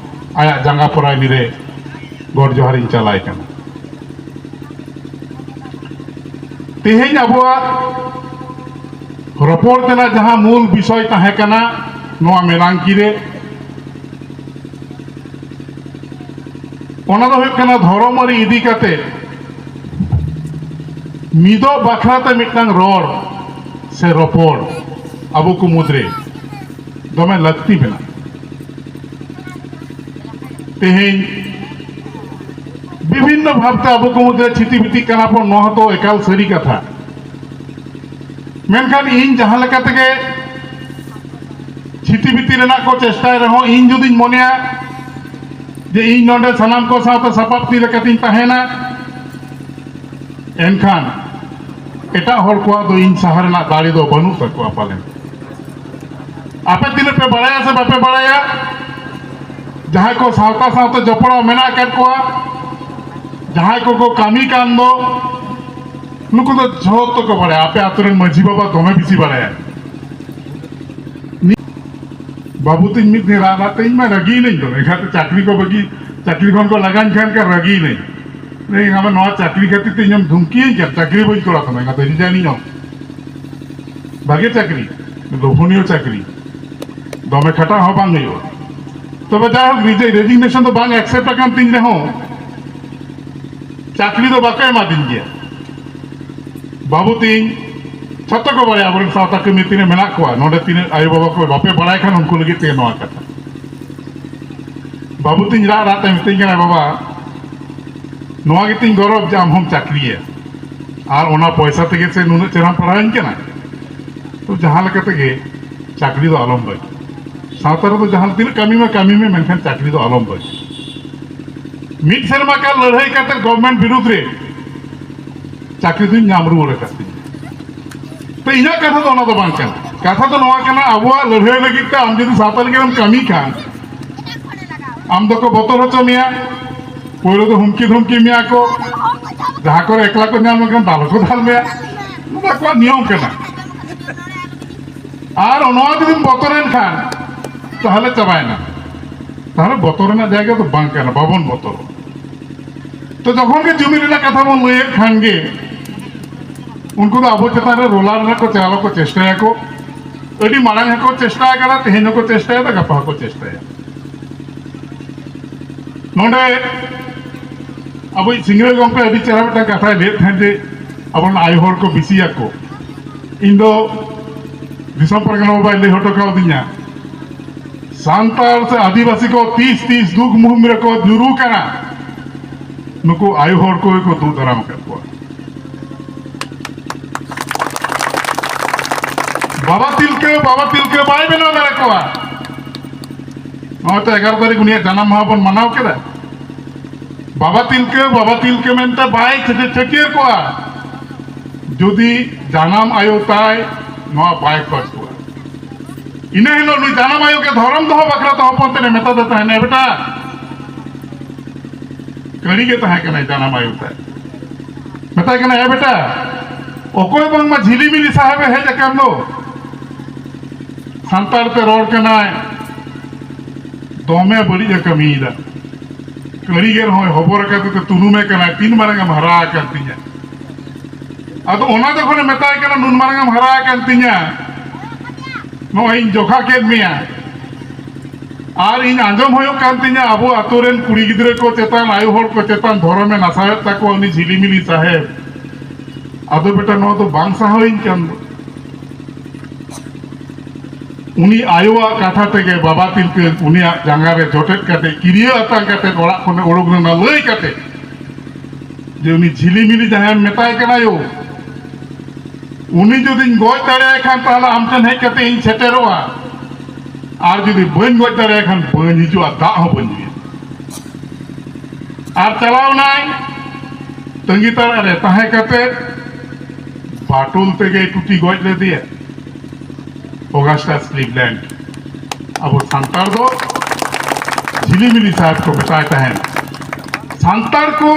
ᱟᱭᱟᱜ ᱡᱟᱸᱜᱟ ᱯᱚᱨᱟᱭᱱᱤ ᱨᱮ ᱜᱚᱰ ᱡᱚᱦᱟᱨᱤᱧ ᱪᱟᱞᱟᱭ ᱠᱟᱱᱟ᱾ ᱛᱮᱦᱮᱧ ᱟᱵᱚᱣᱟᱜ ᱨᱚᱯᱚᱲ ᱛᱮᱱᱟᱜ ᱡᱟᱦᱟᱸ ᱢᱩᱞ ᱵᱤᱥᱚᱭ ᱛᱟᱦᱮᱸ ᱠᱟᱱᱟ, ᱱᱚᱣᱟ ᱢᱮᱞᱟᱝᱠᱤ ᱨᱮ, ᱚᱱᱟ ᱫᱚ ᱦᱩᱭᱩᱜ ᱠᱟᱱᱟ ᱫᱷᱚᱨᱚᱢ ᱟᱹᱨᱤ ᱤᱫᱤ ᱠᱟᱛᱮ ᱢᱤᱫᱚᱜ ᱵᱟᱠᱷᱨᱟ ᱛᱮ ᱢᱤᱫᱴᱟᱝ ᱨᱚᱲ ᱥᱮ ᱨᱚᱯᱚᱲ ᱟᱵᱚ ᱠᱚ ᱢᱩᱫᱽᱨᱮ ᱫᱚᱢᱮ ᱞᱟᱹᱠᱛᱤ ᱢᱮᱱᱟᱜᱼᱟ᱾ ᱛᱮᱦᱮᱧ ᱵᱤᱵᱷᱤᱱᱱᱚ ᱵᱷᱟᱵᱽᱛᱮ ᱟᱵᱚ ᱠᱚ ᱢᱩᱫᱽᱨᱮ ᱪᱷᱤᱛᱤ ᱵᱤᱛᱤᱜ ᱠᱟᱱᱟ ᱵᱚᱱ, ᱱᱚᱣᱟ ᱦᱚᱸᱛᱚ ᱮᱠᱟᱞ ᱥᱟᱹᱨᱤ ᱠᱟᱛᱷᱟ᱾ ᱢᱮᱱᱠᱷᱟᱱ ᱤᱧ ᱡᱟᱦᱟᱸ ᱞᱮᱠᱟ ᱛᱮᱜᱮ ᱪᱷᱤᱛᱤ ᱵᱤᱛᱤ ᱨᱮᱱᱟᱜ ᱠᱚ ᱪᱮᱥᱴᱟᱭ ᱨᱮᱦᱚᱸ, ᱤᱧ ᱡᱩᱫᱤᱧ ᱢᱚᱱᱮᱭᱟ ᱡᱮ ᱤᱧ ᱱᱚᱰᱮ ᱥᱟᱱᱟᱢ ᱠᱚ ᱥᱟᱶᱛᱮ ᱥᱟᱯᱟᱵ ᱛᱤ ᱞᱮᱠᱟᱛᱤᱧ ᱛᱟᱦᱮᱱᱟ, ᱮᱱᱠᱷᱟᱱ ᱮᱴᱟᱜ ᱦᱚᱲ ᱠᱚᱣᱟᱜ ᱫᱚ ᱤᱧ ᱥᱟᱦᱟ ᱨᱮᱱᱟᱜ ᱫᱟᱲᱮ ᱫᱚ ᱵᱟᱹᱱᱩᱜ ᱛᱟᱠᱚᱣᱟ ᱯᱟᱞᱮᱱ᱾ ᱟᱯᱮ ᱛᱤᱱᱟᱹᱜ ᱯᱮ ᱵᱟᱲᱟᱭᱟ ᱥᱮ ᱵᱟᱯᱮ ᱵᱟᱲᱟᱭᱟ, ᱡᱟᱦᱟᱸᱭ ᱠᱚ ᱥᱟᱶᱛᱟ ᱥᱟᱶᱛᱮ ᱡᱚᱯᱲᱟᱣ ᱢᱮᱱᱟᱜ ᱟᱠᱟᱫ ᱠᱚᱣᱟ, ᱡᱟᱦᱟᱸᱭ ᱠᱚᱠᱚ ᱠᱟᱹᱢᱤ ᱠᱟᱱ ᱫᱚ, ᱱᱩᱠᱩ ᱫᱚ ᱡᱷᱚᱛᱚ ᱠᱚ ᱵᱟᱲᱟᱭᱟ᱾ ᱟᱯᱮ ᱟᱛᱳ ᱨᱮᱱ ᱢᱟᱹᱡᱷᱤ ᱵᱟᱵᱟ ᱫᱚᱢᱮ ᱵᱮᱥᱤ ᱵᱟᱲᱟᱭᱟ᱾ ᱵᱟᱹᱵᱩ ᱛᱤᱧ ᱢᱤᱫ ᱫᱤᱱ ᱨᱟᱜ ᱨᱟᱜ ᱛᱮ ᱤᱧ ᱢᱟ ᱨᱟᱹᱜᱤᱭᱮᱱᱟᱹᱧ ᱫᱚᱢᱮ᱾ ᱮᱱᱠᱷᱟᱱ ᱪᱟᱹᱠᱨᱤ ᱠᱚ ᱵᱟᱹᱜᱤ, ᱪᱟᱹᱠᱨᱤ ᱠᱷᱚᱱ ᱠᱚ ᱞᱟᱜᱟᱧ ᱠᱷᱟᱱ ᱠᱷᱟᱱ ᱨᱟᱹᱜᱤᱭᱮᱱᱟᱹᱧ᱾ ᱞᱟᱹᱭᱟᱹᱧ, "ᱟᱢ ᱱᱚᱣᱟ ᱪᱟᱹᱠᱨᱤ ᱠᱷᱟᱹᱛᱤᱨ ᱛᱮ ᱤᱧᱮᱢ ᱫᱷᱩᱢᱠᱤᱭᱟᱹᱧ ᱠᱟᱱ, ᱪᱟᱹᱠᱨᱤ ᱵᱟᱹᱧ ᱠᱚᱨᱟᱣ ᱛᱟᱢᱟ, ᱮᱱᱠᱷᱟᱱ ᱫᱚ ᱨᱤᱡᱟᱭᱤᱱᱤᱧ ᱟᱢ᱾ ᱵᱷᱟᱜᱮ ᱪᱟᱹᱠᱨᱤ, ᱞᱳᱵᱷᱚᱱᱤᱭᱚ ᱪᱟᱹᱠᱨᱤ, ᱫᱚᱢᱮ ᱠᱷᱟᱴᱟᱜ ᱦᱚᱸ ᱵᱟᱝ ᱦᱩᱭᱩᱜᱼᱟ᱾ ᱛᱚᱵᱮ ᱡᱟᱭᱦᱳᱠ, ᱨᱤᱡᱮ-, ᱨᱮᱡᱤᱜᱱᱮᱥᱚᱱ ᱫᱚ ᱵᱟᱝ ᱮᱠᱥᱮᱯᱴ ᱟᱠᱟᱱ ᱛᱤᱧ ᱨᱮᱦᱚᱸ ᱪᱟᱹᱠᱨᱤ ᱫᱚ ᱵᱟᱠᱚ ᱮᱢᱟᱫᱤᱧ ᱜᱮᱭᱟ᱾" ᱵᱟᱹᱵᱩ ᱛᱤᱧ, ᱡᱷᱚᱛᱚ ᱠᱚ ᱵᱟᱲᱟᱭᱟ, ᱟᱵᱚᱨᱮᱱ ᱥᱟᱶᱛᱟ ᱠᱟᱹᱢᱤ ᱛᱤᱱᱟᱹᱜ ᱢᱮᱱᱟᱜ ᱠᱚᱣᱟ, ᱱᱚᱰᱮ ᱛᱤᱱᱟᱹᱜ ᱟᱭᱳᱼᱵᱟᱵᱟ ᱠᱚ ᱵᱟᱯᱮ ᱵᱟᱲᱟᱭ ᱠᱷᱟᱱ ᱩᱱᱠᱩ ᱞᱟᱹᱜᱤᱫ ᱛᱮ ᱱᱚᱣᱟ ᱠᱟᱛᱷᱟ᱾ ᱵᱟᱹᱵᱩ ᱛᱤᱧ ᱨᱟᱜ ᱨᱟᱜ ᱛᱮ ᱢᱤᱛᱟᱹᱧ ᱠᱟᱱᱟ, "ᱵᱟᱵᱟ, ᱱᱚᱣᱟ ᱜᱮᱛᱤᱧ ᱜᱚᱨᱚᱵᱽ ᱡᱮ ᱟᱢ ᱦᱚᱸᱢ ᱪᱟᱹᱠᱨᱤᱭᱟ, ᱟᱨ ᱚᱱᱟ ᱯᱚᱭᱥᱟ ᱛᱮᱜᱮ ᱥᱮ ᱱᱩᱱᱟᱹᱜ ᱪᱮᱦᱨᱟᱢ ᱯᱟᱲᱦᱟᱣᱤᱧ ᱠᱟᱱᱟ᱾ ᱛᱚ ᱡᱟᱦᱟᱸ ᱞᱮᱠᱟ ᱛᱮᱜᱮ ᱪᱟᱹᱠᱨᱤ ᱫᱚ ᱟᱞᱚᱢ ᱵᱟᱹᱜᱤ᱾ ᱥᱟᱶᱛᱟ ᱨᱮᱫᱚ ᱡᱟᱦᱟᱸ ᱛᱤᱱᱟᱹᱜ ᱠᱟᱹᱢᱤ ᱢᱮ, ᱠᱟᱹᱢᱤ ᱢᱮ, ᱢᱮᱱᱠᱷᱟᱱ ᱪᱟᱹᱠᱨᱤ ᱫᱚ ᱟᱞᱚᱢ ᱵᱟᱹᱜᱤ᱾" ᱢᱤᱫ ᱥᱮᱨᱢᱟ ᱠᱟᱞ ᱞᱟᱹᱲᱦᱟᱹᱭ ᱠᱟᱛᱮ ᱜᱚᱵᱷᱢᱮᱱᱴ ᱵᱤᱨᱩᱫᱽ ᱨᱮ ᱪᱟᱹᱠᱨᱤ ᱫᱩᱧ ᱧᱟᱢ ᱨᱩᱣᱟᱹᱲ ᱟᱠᱟᱫ ᱛᱤᱧᱟ᱾ ᱛᱚ ᱤᱧᱟᱹᱜ ᱠᱟᱛᱷᱟ ᱫᱚ ᱚᱱᱟ ᱫᱚ ᱵᱟᱝ ᱠᱟᱱᱟ᱾ ᱠᱟᱛᱷᱟ ᱫᱚ ᱱᱚᱣᱟ ᱠᱟᱱᱟ, ᱟᱵᱚᱣᱟᱜ ᱞᱟᱹᱲᱦᱟᱹᱭ ᱞᱟᱹᱜᱤᱫ ᱛᱮ ᱟᱢ ᱡᱩᱫᱤ ᱥᱟᱶᱛᱟ ᱞᱟᱹᱜᱤᱫ ᱮᱢ ᱠᱟᱹᱢᱤ ᱠᱷᱟᱱ, ᱟᱢ ᱫᱚᱠᱚ ᱵᱚᱛᱚᱨ ᱦᱚᱪᱚ ᱢᱮᱭᱟ, ᱯᱳᱭᱞᱳ ᱫᱚ ᱦᱩᱢᱠᱤ ᱫᱷᱩᱢᱠᱤ ᱢᱮᱭᱟ ᱠᱚ, ᱡᱟᱦᱟᱸ ᱠᱚᱨᱮ ᱮᱠᱞᱟ ᱠᱚ ᱧᱟᱢ ᱞᱮᱱᱠᱷᱟᱱ ᱫᱟᱞ ᱦᱚᱸᱠᱚ ᱫᱟᱞ ᱢᱮᱭᱟ᱾ ᱱᱚᱣᱟ ᱠᱚᱣᱟᱜ ᱱᱤᱭᱚᱢ ᱠᱟᱱᱟ᱾ ᱟᱨ ᱱᱚᱣᱟ ᱡᱩᱫᱤᱢ ᱵᱚᱛᱚᱨᱮᱱ ᱠᱷᱟᱱ, ᱛᱟᱦᱚᱞᱮ ᱪᱟᱵᱟᱭᱮᱱᱟ᱾ ᱛᱟᱦᱚᱞᱮ ᱵᱚᱛᱚᱨ ᱨᱮᱱᱟᱜ ᱡᱟᱭᱜᱟ ᱫᱚ ᱵᱟᱝ ᱠᱟᱱᱟ, ᱵᱟᱵᱚᱱ ᱵᱚᱛᱚᱨᱚᱜ᱾ ᱛᱚ ᱡᱚᱠᱷᱚᱱ ᱜᱮ ᱡᱩᱢᱤ ᱨᱮᱱᱟᱜ ᱠᱟᱛᱷᱟ ᱵᱚᱱ ᱞᱟᱹᱭᱮᱫ ᱠᱷᱟᱱ ᱜᱮ, ᱩᱱᱠᱩ ᱫᱚ ᱟᱵᱚ ᱪᱮᱛᱟᱱ ᱨᱮ ᱨᱳᱞᱟᱨ ᱨᱮᱱᱟᱜ ᱠᱚ ᱪᱟᱞᱟᱣ ᱠᱚ ᱪᱮᱥᱴᱟᱭᱟᱠᱚ᱾ ᱟᱹᱰᱤ ᱢᱟᱲᱟᱝ ᱦᱚᱸᱠᱚ ᱪᱮᱥᱴᱟ ᱟᱠᱟᱫᱟ, ᱛᱮᱦᱮᱧ ᱦᱚᱸᱠᱚ ᱪᱮᱥᱴᱟᱭᱮᱫᱟ, ᱜᱟᱯᱟ ᱦᱚᱸᱠᱚ ᱪᱮᱥᱴᱟᱭᱟ᱾ ᱱᱚᱰᱮ ᱟᱵᱚᱭᱤᱡ ᱥᱤᱝᱨᱟᱹᱭ ᱜᱚᱢᱠᱮ ᱟᱹᱰᱤ ᱪᱮᱦᱨᱟ ᱢᱤᱫᱴᱟᱝ ᱠᱟᱛᱷᱟᱭ ᱞᱟᱹᱭᱮᱫ ᱛᱟᱦᱮᱸᱫ ᱡᱮ ᱟᱵᱚᱨᱮᱱ ᱟᱭᱳ ᱦᱚᱲ ᱠᱚ ᱵᱤᱥᱤᱭᱟᱠᱚ᱾ ᱤᱧ ᱫᱚ ᱫᱤᱥᱚᱢ ᱯᱟᱨᱜᱟᱱᱟ ᱵᱟᱵᱟᱭ ᱞᱟᱹᱭ ᱦᱚᱴᱚ ᱠᱟᱣᱫᱤᱧᱟ, ᱥᱟᱱᱛᱟᱲ ᱥᱮ ᱟᱹᱫᱤᱵᱟᱹᱥᱤ ᱠᱚ ᱛᱤᱥ ᱛᱤᱥ ᱫᱩᱠ ᱢᱩᱦᱤᱢ ᱨᱮᱠᱚ ᱧᱩᱨᱩ ᱠᱟᱱᱟ, ᱱᱩᱠᱩ ᱟᱭᱳ ᱦᱚᱲ ᱠᱚᱜᱮ ᱠᱚ ᱫᱩᱜ ᱫᱟᱨᱟᱢ ᱟᱠᱟᱫ ᱠᱚᱣᱟ᱾ ᱵᱟᱵᱟ ᱛᱤᱞᱠᱟᱹ, ᱵᱟᱵᱟ ᱛᱤᱞᱠᱟᱹ ᱵᱟᱭ ᱵᱮᱱᱟᱣ ᱫᱟᱲᱮ ᱠᱚᱣᱟ᱾ ᱱᱚᱜᱼᱚᱭ ᱛᱚ ᱮᱜᱟᱨᱚ ᱛᱟᱹᱨᱤᱠᱷ ᱩᱱᱤᱭᱟᱜ ᱡᱟᱱᱟᱢ ᱢᱟᱦᱟ ᱵᱚᱱ ᱢᱟᱱᱟᱣ ᱠᱮᱫᱟ᱾ ᱵᱟᱵᱟ ᱛᱤᱞᱠᱟᱹ, ᱵᱟᱵᱟ ᱛᱤᱞᱠᱟᱹ ᱢᱮᱱᱛᱮ ᱵᱟᱭ ᱪᱷᱟᱹ-, ᱪᱷᱟᱹᱴᱭᱟᱹᱨ ᱠᱚᱜᱼᱟ, ᱡᱩᱫᱤ ᱡᱟᱱᱟᱢ ᱟᱭᱳ ᱛᱟᱭ ᱱᱚᱣᱟ ᱵᱟᱭ ᱠᱷᱚᱡᱽ ᱠᱚᱣᱟ᱾ ᱤᱱᱟᱹ ᱦᱤᱞᱳᱜ ᱱᱩᱭ ᱡᱟᱱᱟᱢ ᱟᱭᱳ ᱜᱮ ᱫᱷᱚᱨᱚᱢ ᱫᱚᱦᱚ ᱵᱟᱠᱷᱨᱟ ᱛᱮ ᱦᱚᱯᱚᱱ ᱛᱮᱫ ᱮ ᱢᱮᱛᱟ ᱫᱮ ᱛᱟᱦᱮᱱᱟ, "ᱵᱮᱴᱟ, ᱠᱟᱹᱲᱤ ᱜᱮ ᱛᱟᱦᱮᱸ ᱠᱟᱱᱟᱭ ᱡᱟᱱᱟᱢ ᱟᱭᱳ ᱛᱟᱭ, ᱢᱮᱛᱟᱭ ᱠᱟᱱᱟ, 'ᱮ ᱵᱮᱴᱟ, ᱚᱠᱚᱭ ᱵᱟᱝᱢᱟ ᱡᱷᱤᱞᱤᱢᱤᱞᱤ ᱥᱟᱦᱮᱵᱮ ᱦᱮᱡ ᱟᱠᱟᱱ ᱫᱚ, ᱥᱟᱱᱛᱟᱲ ᱛᱮ ᱨᱚᱲ ᱠᱟᱱᱟᱭ, ᱫᱚᱢᱮ ᱵᱟᱹᱲᱤᱡ ᱮ ᱠᱟᱹᱢᱤᱭᱮᱫᱟ᱾ ᱠᱟᱹᱲᱤ ᱜᱮ ᱨᱮᱦᱚᱸᱭ ᱦᱚᱵᱚᱨ ᱟᱠᱟᱫ ᱛᱮ ᱛᱩᱱᱩᱢᱮ ᱠᱟᱱᱟᱭ, ᱛᱤᱱ ᱢᱟᱨᱟᱝ ᱮᱢ ᱦᱟᱨᱟ ᱟᱠᱟᱱ ᱛᱤᱧᱟ?'" ᱟᱫᱚ ᱚᱱᱟ ᱡᱚᱠᱷᱚᱱᱮ ᱢᱮᱛᱟᱭ ᱠᱟᱱᱟ, "ᱱᱩᱱ ᱢᱟᱨᱟᱝ ᱮᱢ ᱦᱟᱨᱟ ᱟᱠᱟᱱ ᱛᱤᱧᱟ, ᱱᱚᱜᱼᱚᱭ ᱤᱧ ᱡᱚᱠᱷᱟ ᱠᱮᱫ ᱢᱮᱭᱟ, ᱟᱨ ᱤᱧ ᱟᱸᱡᱚᱢ ᱦᱩᱭᱩᱜ ᱠᱟᱱ ᱛᱤᱧᱟ ᱟᱵᱚ ᱟᱛᱳ ᱨᱮᱱ ᱠᱩᱲᱤ ᱜᱤᱫᱽᱨᱟᱹ ᱠᱚ ᱪᱮᱛᱟᱱ, ᱟᱭᱳ ᱦᱚᱲ ᱠᱚ ᱪᱮᱛᱟᱱ ᱫᱷᱚᱨᱚᱢᱮ ᱱᱟᱥᱟᱣᱮᱫ ᱛᱟᱠᱚᱣᱟ ᱩᱱᱤ ᱡᱷᱤᱞᱤᱢᱤᱞᱤ ᱥᱟᱦᱮᱵᱽ᱾ ᱟᱫᱚ ᱵᱮᱴᱟ, ᱱᱚᱣᱟ ᱫᱚ ᱵᱟᱝ ᱥᱟᱦᱟᱣᱤᱧ ᱠᱟᱱ ᱫᱚ᱾ ᱩᱱᱤ ᱟᱭᱳᱣᱟᱜ ᱠᱟᱛᱷᱟ ᱛᱮᱜᱮ ᱵᱟᱵᱟ ᱛᱤᱞᱠᱟᱹ ᱩᱱᱤᱭᱟᱜ ᱡᱟᱸᱜᱟ ᱨᱮ ᱡᱚᱴᱮᱫ ᱠᱟᱛᱮ, ᱠᱤᱨᱭᱟᱹ ᱟᱛᱟᱝ ᱠᱟᱛᱮ ᱚᱲᱟᱜ ᱠᱷᱚᱱᱮ ᱩᱰᱩᱠ ᱞᱮᱱᱟ, ᱞᱟᱹᱭ ᱠᱟᱛᱮ ᱡᱮ ᱩᱱᱤ ᱡᱷᱤᱞᱤᱢᱤᱞᱤ ᱡᱟᱦᱟᱸᱭᱮᱢ ᱢᱮᱛᱟᱭ ᱠᱟᱱᱟ ᱭᱳ, ᱩᱱᱤ ᱡᱩᱫᱤᱧ ᱜᱚᱡ ᱫᱟᱲᱮᱭᱟᱭ ᱠᱷᱟᱱ ᱛᱟᱦᱞᱮ ᱟᱢ ᱴᱷᱮᱱ ᱦᱮᱡ ᱠᱟᱛᱮ ᱤᱧ ᱥᱮᱴᱮᱨᱚᱜᱼᱟ, ᱟᱨ ᱡᱩᱫᱤ ᱵᱟᱹᱧ ᱜᱚᱡ ᱫᱟᱲᱮᱭᱟᱭ ᱠᱷᱟᱱ ᱵᱟᱹᱧ ᱦᱤᱡᱩᱜᱼᱟ, ᱫᱟᱜ ᱦᱚᱸ ᱵᱟᱹᱧ ᱧᱩᱭᱟ᱾ ᱟᱨ ᱪᱟᱞᱟᱣ ᱱᱟᱭ, ᱛᱟᱺᱜᱤ ᱛᱟᱲᱟᱜ ᱨᱮ ᱛᱟᱦᱮᱸ ᱠᱟᱛᱮ ᱵᱟᱴᱩᱞ ᱛᱮᱜᱮ ᱴᱩᱴᱤ ᱜᱚᱡ ᱞᱮᱫᱮᱭᱟ᱾ ᱚᱜᱟᱥᱴᱟᱥ ᱠᱞᱤᱵᱞᱮᱱᱰ᱾ ᱟᱵᱚ ᱥᱟᱱᱛᱟᱲ ᱫᱚ ᱡᱷᱤᱞᱤᱢᱤᱞᱤ ᱥᱟᱦᱮᱵᱽ ᱠᱚ ᱢᱮᱛᱟᱭ ᱛᱟᱦᱮᱸᱱ᱾ ᱥᱟᱱᱛᱟᱲ ᱠᱚ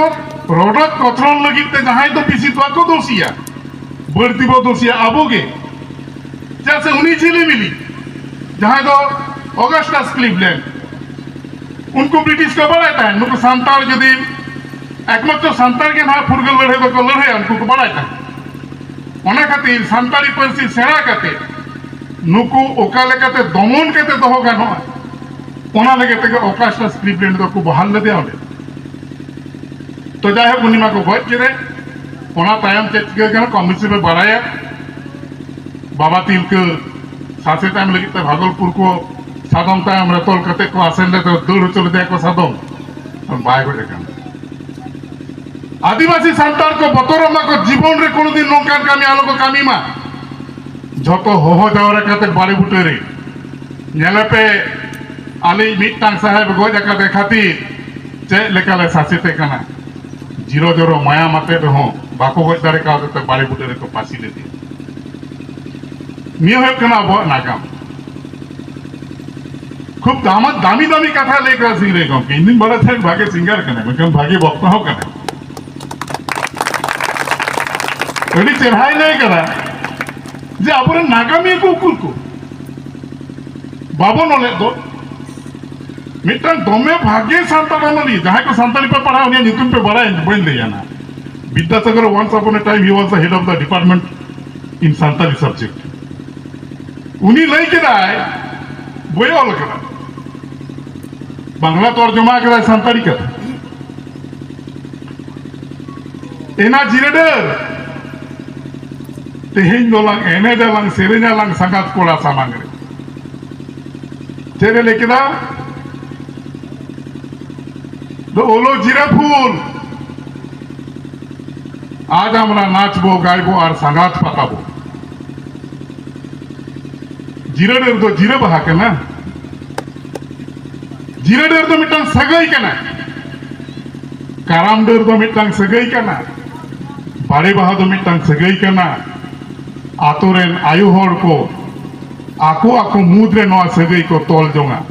ᱨᱚᱰᱚᱡ ᱠᱚᱪᱞᱚᱱ ᱞᱟᱹᱜᱤᱫ ᱛᱮ ᱡᱟᱦᱟᱸᱭ ᱫᱚ ᱵᱮᱥᱤ ᱵᱟᱠᱚ ᱫᱳᱥᱤᱭᱟ, ᱵᱟᱹᱲᱛᱤ ᱵᱚ ᱫᱳᱥᱤᱭᱟ ᱟᱵᱚ ᱜᱮ᱾ ᱪᱮᱫᱟᱜ ᱥᱮ ᱩᱱᱤ ᱡᱷᱤᱞᱤᱢᱤᱞᱤ, ᱡᱟᱦᱟᱸᱭ ᱫᱚ ᱚᱜᱟᱥᱴᱟᱥ ᱠᱞᱤᱵᱞᱮᱱᱰ, ᱩᱱᱠᱩ ᱵᱨᱤᱴᱤᱥ ᱠᱚ ᱵᱟᱲᱟᱭ ᱛᱟᱦᱮᱸᱱ, ᱱᱩᱠᱩ ᱥᱟᱱᱛᱟᱲ ᱡᱩᱫᱤ ᱮᱠᱢᱟᱛᱨᱚ ᱥᱟᱱᱛᱟᱲ ᱜᱮ ᱱᱟᱦᱟᱜ ᱯᱷᱩᱨᱜᱟᱹᱞ ᱞᱟᱹᱲᱦᱟᱹᱭ ᱫᱚᱠᱚ ᱞᱟᱹᱲᱦᱟᱹᱭᱟ, ᱩᱱᱠᱩ ᱠᱚ ᱵᱟᱲᱟᱭ ᱛᱟᱦᱮᱸᱱ᱾ ᱚᱱᱟ ᱠᱷᱟᱹᱛᱤᱨ ᱥᱟᱱᱛᱟᱲᱤ ᱯᱟᱹᱨᱥᱤ ᱥᱮᱬᱟ ᱠᱟᱛᱮ ᱱᱩᱠᱩ ᱚᱠᱟ ᱞᱮᱠᱟᱛᱮ ᱫᱚᱢᱚᱱ ᱠᱟᱛᱮ ᱫᱚᱦᱚ ᱜᱟᱱᱚᱜᱼᱟ, ᱚᱱᱟ ᱞᱟᱹᱜᱤᱫ ᱛᱮᱜᱮ ᱚᱠᱟᱥᱴᱟ ᱥᱠᱨᱤᱯᱴ ᱨᱮ ᱫᱚᱠᱚ ᱵᱚᱦᱟᱞ ᱞᱮᱫᱮᱭᱟ ᱚᱸᱰᱮ᱾ ᱛᱚ ᱡᱟᱭᱦᱳᱠ, ᱩᱱᱤ ᱢᱟᱠᱚ ᱜᱚᱡ ᱠᱮᱫᱮ᱾ ᱚᱱᱟ ᱛᱟᱭᱚᱢ ᱪᱮᱫ ᱪᱤᱠᱟᱹ ᱠᱟᱱᱟ, ᱠᱚᱢ ᱵᱮᱥᱤ ᱯᱮ ᱵᱟᱲᱟᱭᱟ᱾ ᱵᱟᱵᱟ ᱛᱤᱞᱠᱟᱹ ᱥᱟᱥᱮᱛ ᱮᱢ ᱞᱟᱹᱜᱤᱫ ᱛᱮ ᱵᱷᱟᱜᱚᱞᱯᱩᱨ ᱠᱚ ᱥᱟᱫᱚᱢ ᱛᱟᱭᱚᱢ ᱨᱮ ᱛᱚᱞ ᱠᱟᱛᱮ ᱠᱚ ᱟᱥᱮᱱ ᱞᱮᱫᱮ, ᱫᱟᱹᱲ ᱦᱚᱪᱚ ᱞᱮᱫᱮᱭᱟ ᱠᱚ ᱥᱟᱫᱚᱢ, ᱵᱟᱭ ᱜᱚᱡ ᱟᱠᱟᱱᱟ᱾ ᱟᱹᱫᱤᱵᱟᱹᱥᱤ ᱥᱟᱱᱛᱟᱲ ᱠᱚ ᱵᱚᱛᱚᱨᱚᱜ ᱢᱟᱠᱚ, ᱡᱤᱵᱚᱱ ᱨᱮ ᱠᱳᱱᱳ ᱫᱤᱱ ᱱᱚᱝᱠᱟᱱ ᱠᱟᱹᱢᱤ ᱟᱞᱚ ᱠᱚ ᱠᱟᱹᱢᱤ ᱢᱟ᱾ ᱡᱷᱚᱛᱚ ᱦᱚᱦᱚ ᱡᱟᱣᱨᱟ ᱠᱟᱛᱮ ᱵᱟᱲᱮ ᱵᱩᱴᱟᱹ ᱨᱮ ᱧᱮᱞᱮ ᱯᱮ, ᱟᱞᱮᱭᱤᱡ ᱢᱤᱫᱴᱟᱝ ᱥᱟᱦᱮᱵ ᱜᱚᱡ ᱟᱠᱟᱫᱮ ᱠᱷᱟᱹᱛᱤᱨ ᱪᱮᱫ ᱞᱮᱠᱟ ᱞᱮ ᱥᱟᱥᱮᱛᱮ ᱠᱟᱱᱟ᱾ ᱡᱤᱨᱚ ᱡᱚᱨᱚ ᱢᱟᱭᱟᱢ ᱟᱛᱮ ᱨᱮᱦᱚᱸ ᱵᱟᱠᱚ ᱜᱚᱡ ᱫᱟᱲᱮ ᱠᱟᱣᱫᱮ ᱛᱮ ᱵᱟᱲᱮ ᱵᱩᱴᱟᱹ ᱨᱮᱠᱚ ᱯᱟᱹᱥᱤ ᱞᱮᱫᱮᱭᱟ᱾ ᱱᱤᱭᱟᱹ ᱦᱩᱭᱩᱜ ᱠᱟᱱᱟ ᱟᱵᱚᱣᱟᱜ ᱱᱟᱜᱟᱢ᱾ ᱠᱷᱩᱵ ᱫᱟᱢᱟ-, ᱫᱟᱢᱤ ᱫᱟᱢᱤ ᱠᱟᱛᱷᱟ ᱞᱟᱹᱭ ᱠᱟᱫᱟ ᱥᱤᱝᱨᱟᱹᱭ ᱜᱚᱢᱠᱮ᱾ ᱤᱧ ᱫᱩᱧ ᱵᱟᱲᱟᱭ ᱛᱟᱦᱮᱸᱫ ᱵᱷᱟᱜᱮ ᱥᱤᱝᱜᱟᱨ ᱠᱟᱱᱟᱭ, ᱢᱮᱱᱠᱷᱟᱱ ᱵᱷᱟᱜᱮ ᱵᱚᱠᱛᱟ ᱦᱚᱸ ᱠᱟᱱᱟᱭ᱾ ᱟᱹᱰᱤ ᱪᱮᱦᱨᱟᱭ ᱞᱟᱹᱭ ᱠᱟᱫᱟ ᱡᱮ ᱟᱵᱚᱨᱮᱱ ᱱᱟᱜᱟᱢᱤᱭᱟᱹ ᱠᱚ ᱩᱠᱩᱨ ᱠᱚ? ᱵᱟᱵᱚᱱ ᱚᱞᱮᱫ ᱫᱚ᱾ ᱢᱤᱫᱴᱟᱝ ᱫᱚᱢᱮ ᱵᱷᱟᱜᱮ ᱥᱟᱱᱛᱟᱲ ᱚᱱᱚᱞᱤᱭᱟᱹ, ᱡᱟᱦᱟᱸᱭ ᱠᱚ ᱥᱟᱱᱛᱟᱲᱤ ᱯᱮ ᱯᱟᱲᱦᱟᱣᱟ, ᱩᱱᱤᱭᱟᱜ ᱧᱩᱛᱩᱢ ᱯᱮ ᱵᱟᱲᱟᱭᱟ, ᱵᱟᱹᱧ ᱞᱟᱹᱭᱟ ᱱᱟ᱾ Vidyasagar, once upon a time he was the head of the department in Santali subject. ᱩᱱᱤ ᱞᱟᱹᱭ ᱠᱮᱫᱟᱭ, ᱵᱳᱭ ᱚᱞ ᱠᱟᱫᱟ, ᱵᱟᱝᱞᱟ ᱛᱚᱨᱡᱚᱢᱟ ᱠᱮᱫᱟᱭ ᱥᱟᱱᱛᱟᱲᱤ ᱠᱟᱛᱷᱟ᱾ ᱮᱱᱟ ᱡᱤᱨᱟᱹ ᱰᱟᱹᱨ, ᱛᱮᱦᱮᱧ ᱫᱚᱞᱟᱝ ᱮᱱᱮᱡᱟᱞᱟᱝ ᱥᱮᱨᱮᱧᱟᱞᱟᱝ ᱥᱟᱸᱜᱟᱛ ᱠᱚᱲᱟ ᱥᱟᱢᱟᱝ ᱨᱮ᱾ ᱪᱮᱫ ᱮ ᱞᱟᱹᱭ ᱠᱮᱫᱟ? ᱫᱚ ᱳᱞᱳ ᱡᱤᱨᱟᱹ ᱯᱷᱩᱞ, ᱟᱡ ᱟᱢᱨᱟ ᱱᱟᱪᱵᱚ ᱜᱟᱭᱵᱚ ᱟᱨ ᱥᱟᱸᱜᱟᱛ ᱯᱟᱛᱟᱵᱚ᱾ ᱡᱤᱨᱟᱹ ᱰᱟᱹᱨ ᱫᱚ ᱡᱤᱨᱟᱹ ᱵᱟᱦᱟ ᱠᱟᱱᱟ᱾ ᱡᱤᱨᱟᱹ ᱰᱟᱹᱨ ᱫᱚ ᱢᱤᱫᱴᱟᱝ ᱥᱟᱹᱜᱟᱹᱭ ᱠᱟᱱᱟ᱾ ᱠᱟᱨᱟᱢ ᱰᱟᱹᱨ ᱫᱚ ᱢᱤᱫᱴᱟᱝ ᱥᱟᱹᱜᱟᱹᱭ ᱠᱟᱱᱟ᱾ ᱵᱟᱲᱮ ᱵᱟᱦᱟ ᱫᱚ ᱢᱤᱫᱴᱟᱝ ᱥᱟᱹᱜᱟᱹᱭ ᱠᱟᱱᱟ᱾ ᱟᱛᱳ ᱨᱮᱱ ᱟᱭᱳ ᱦᱚᱲ ᱠᱚ ᱟᱠᱚ ᱟᱠᱚ ᱢᱩᱫᱽ ᱨᱮ ᱱᱚᱣᱟ ᱥᱟᱹᱜᱟᱹᱭ ᱠᱚ ᱛᱚᱞ ᱡᱚᱝᱟ᱾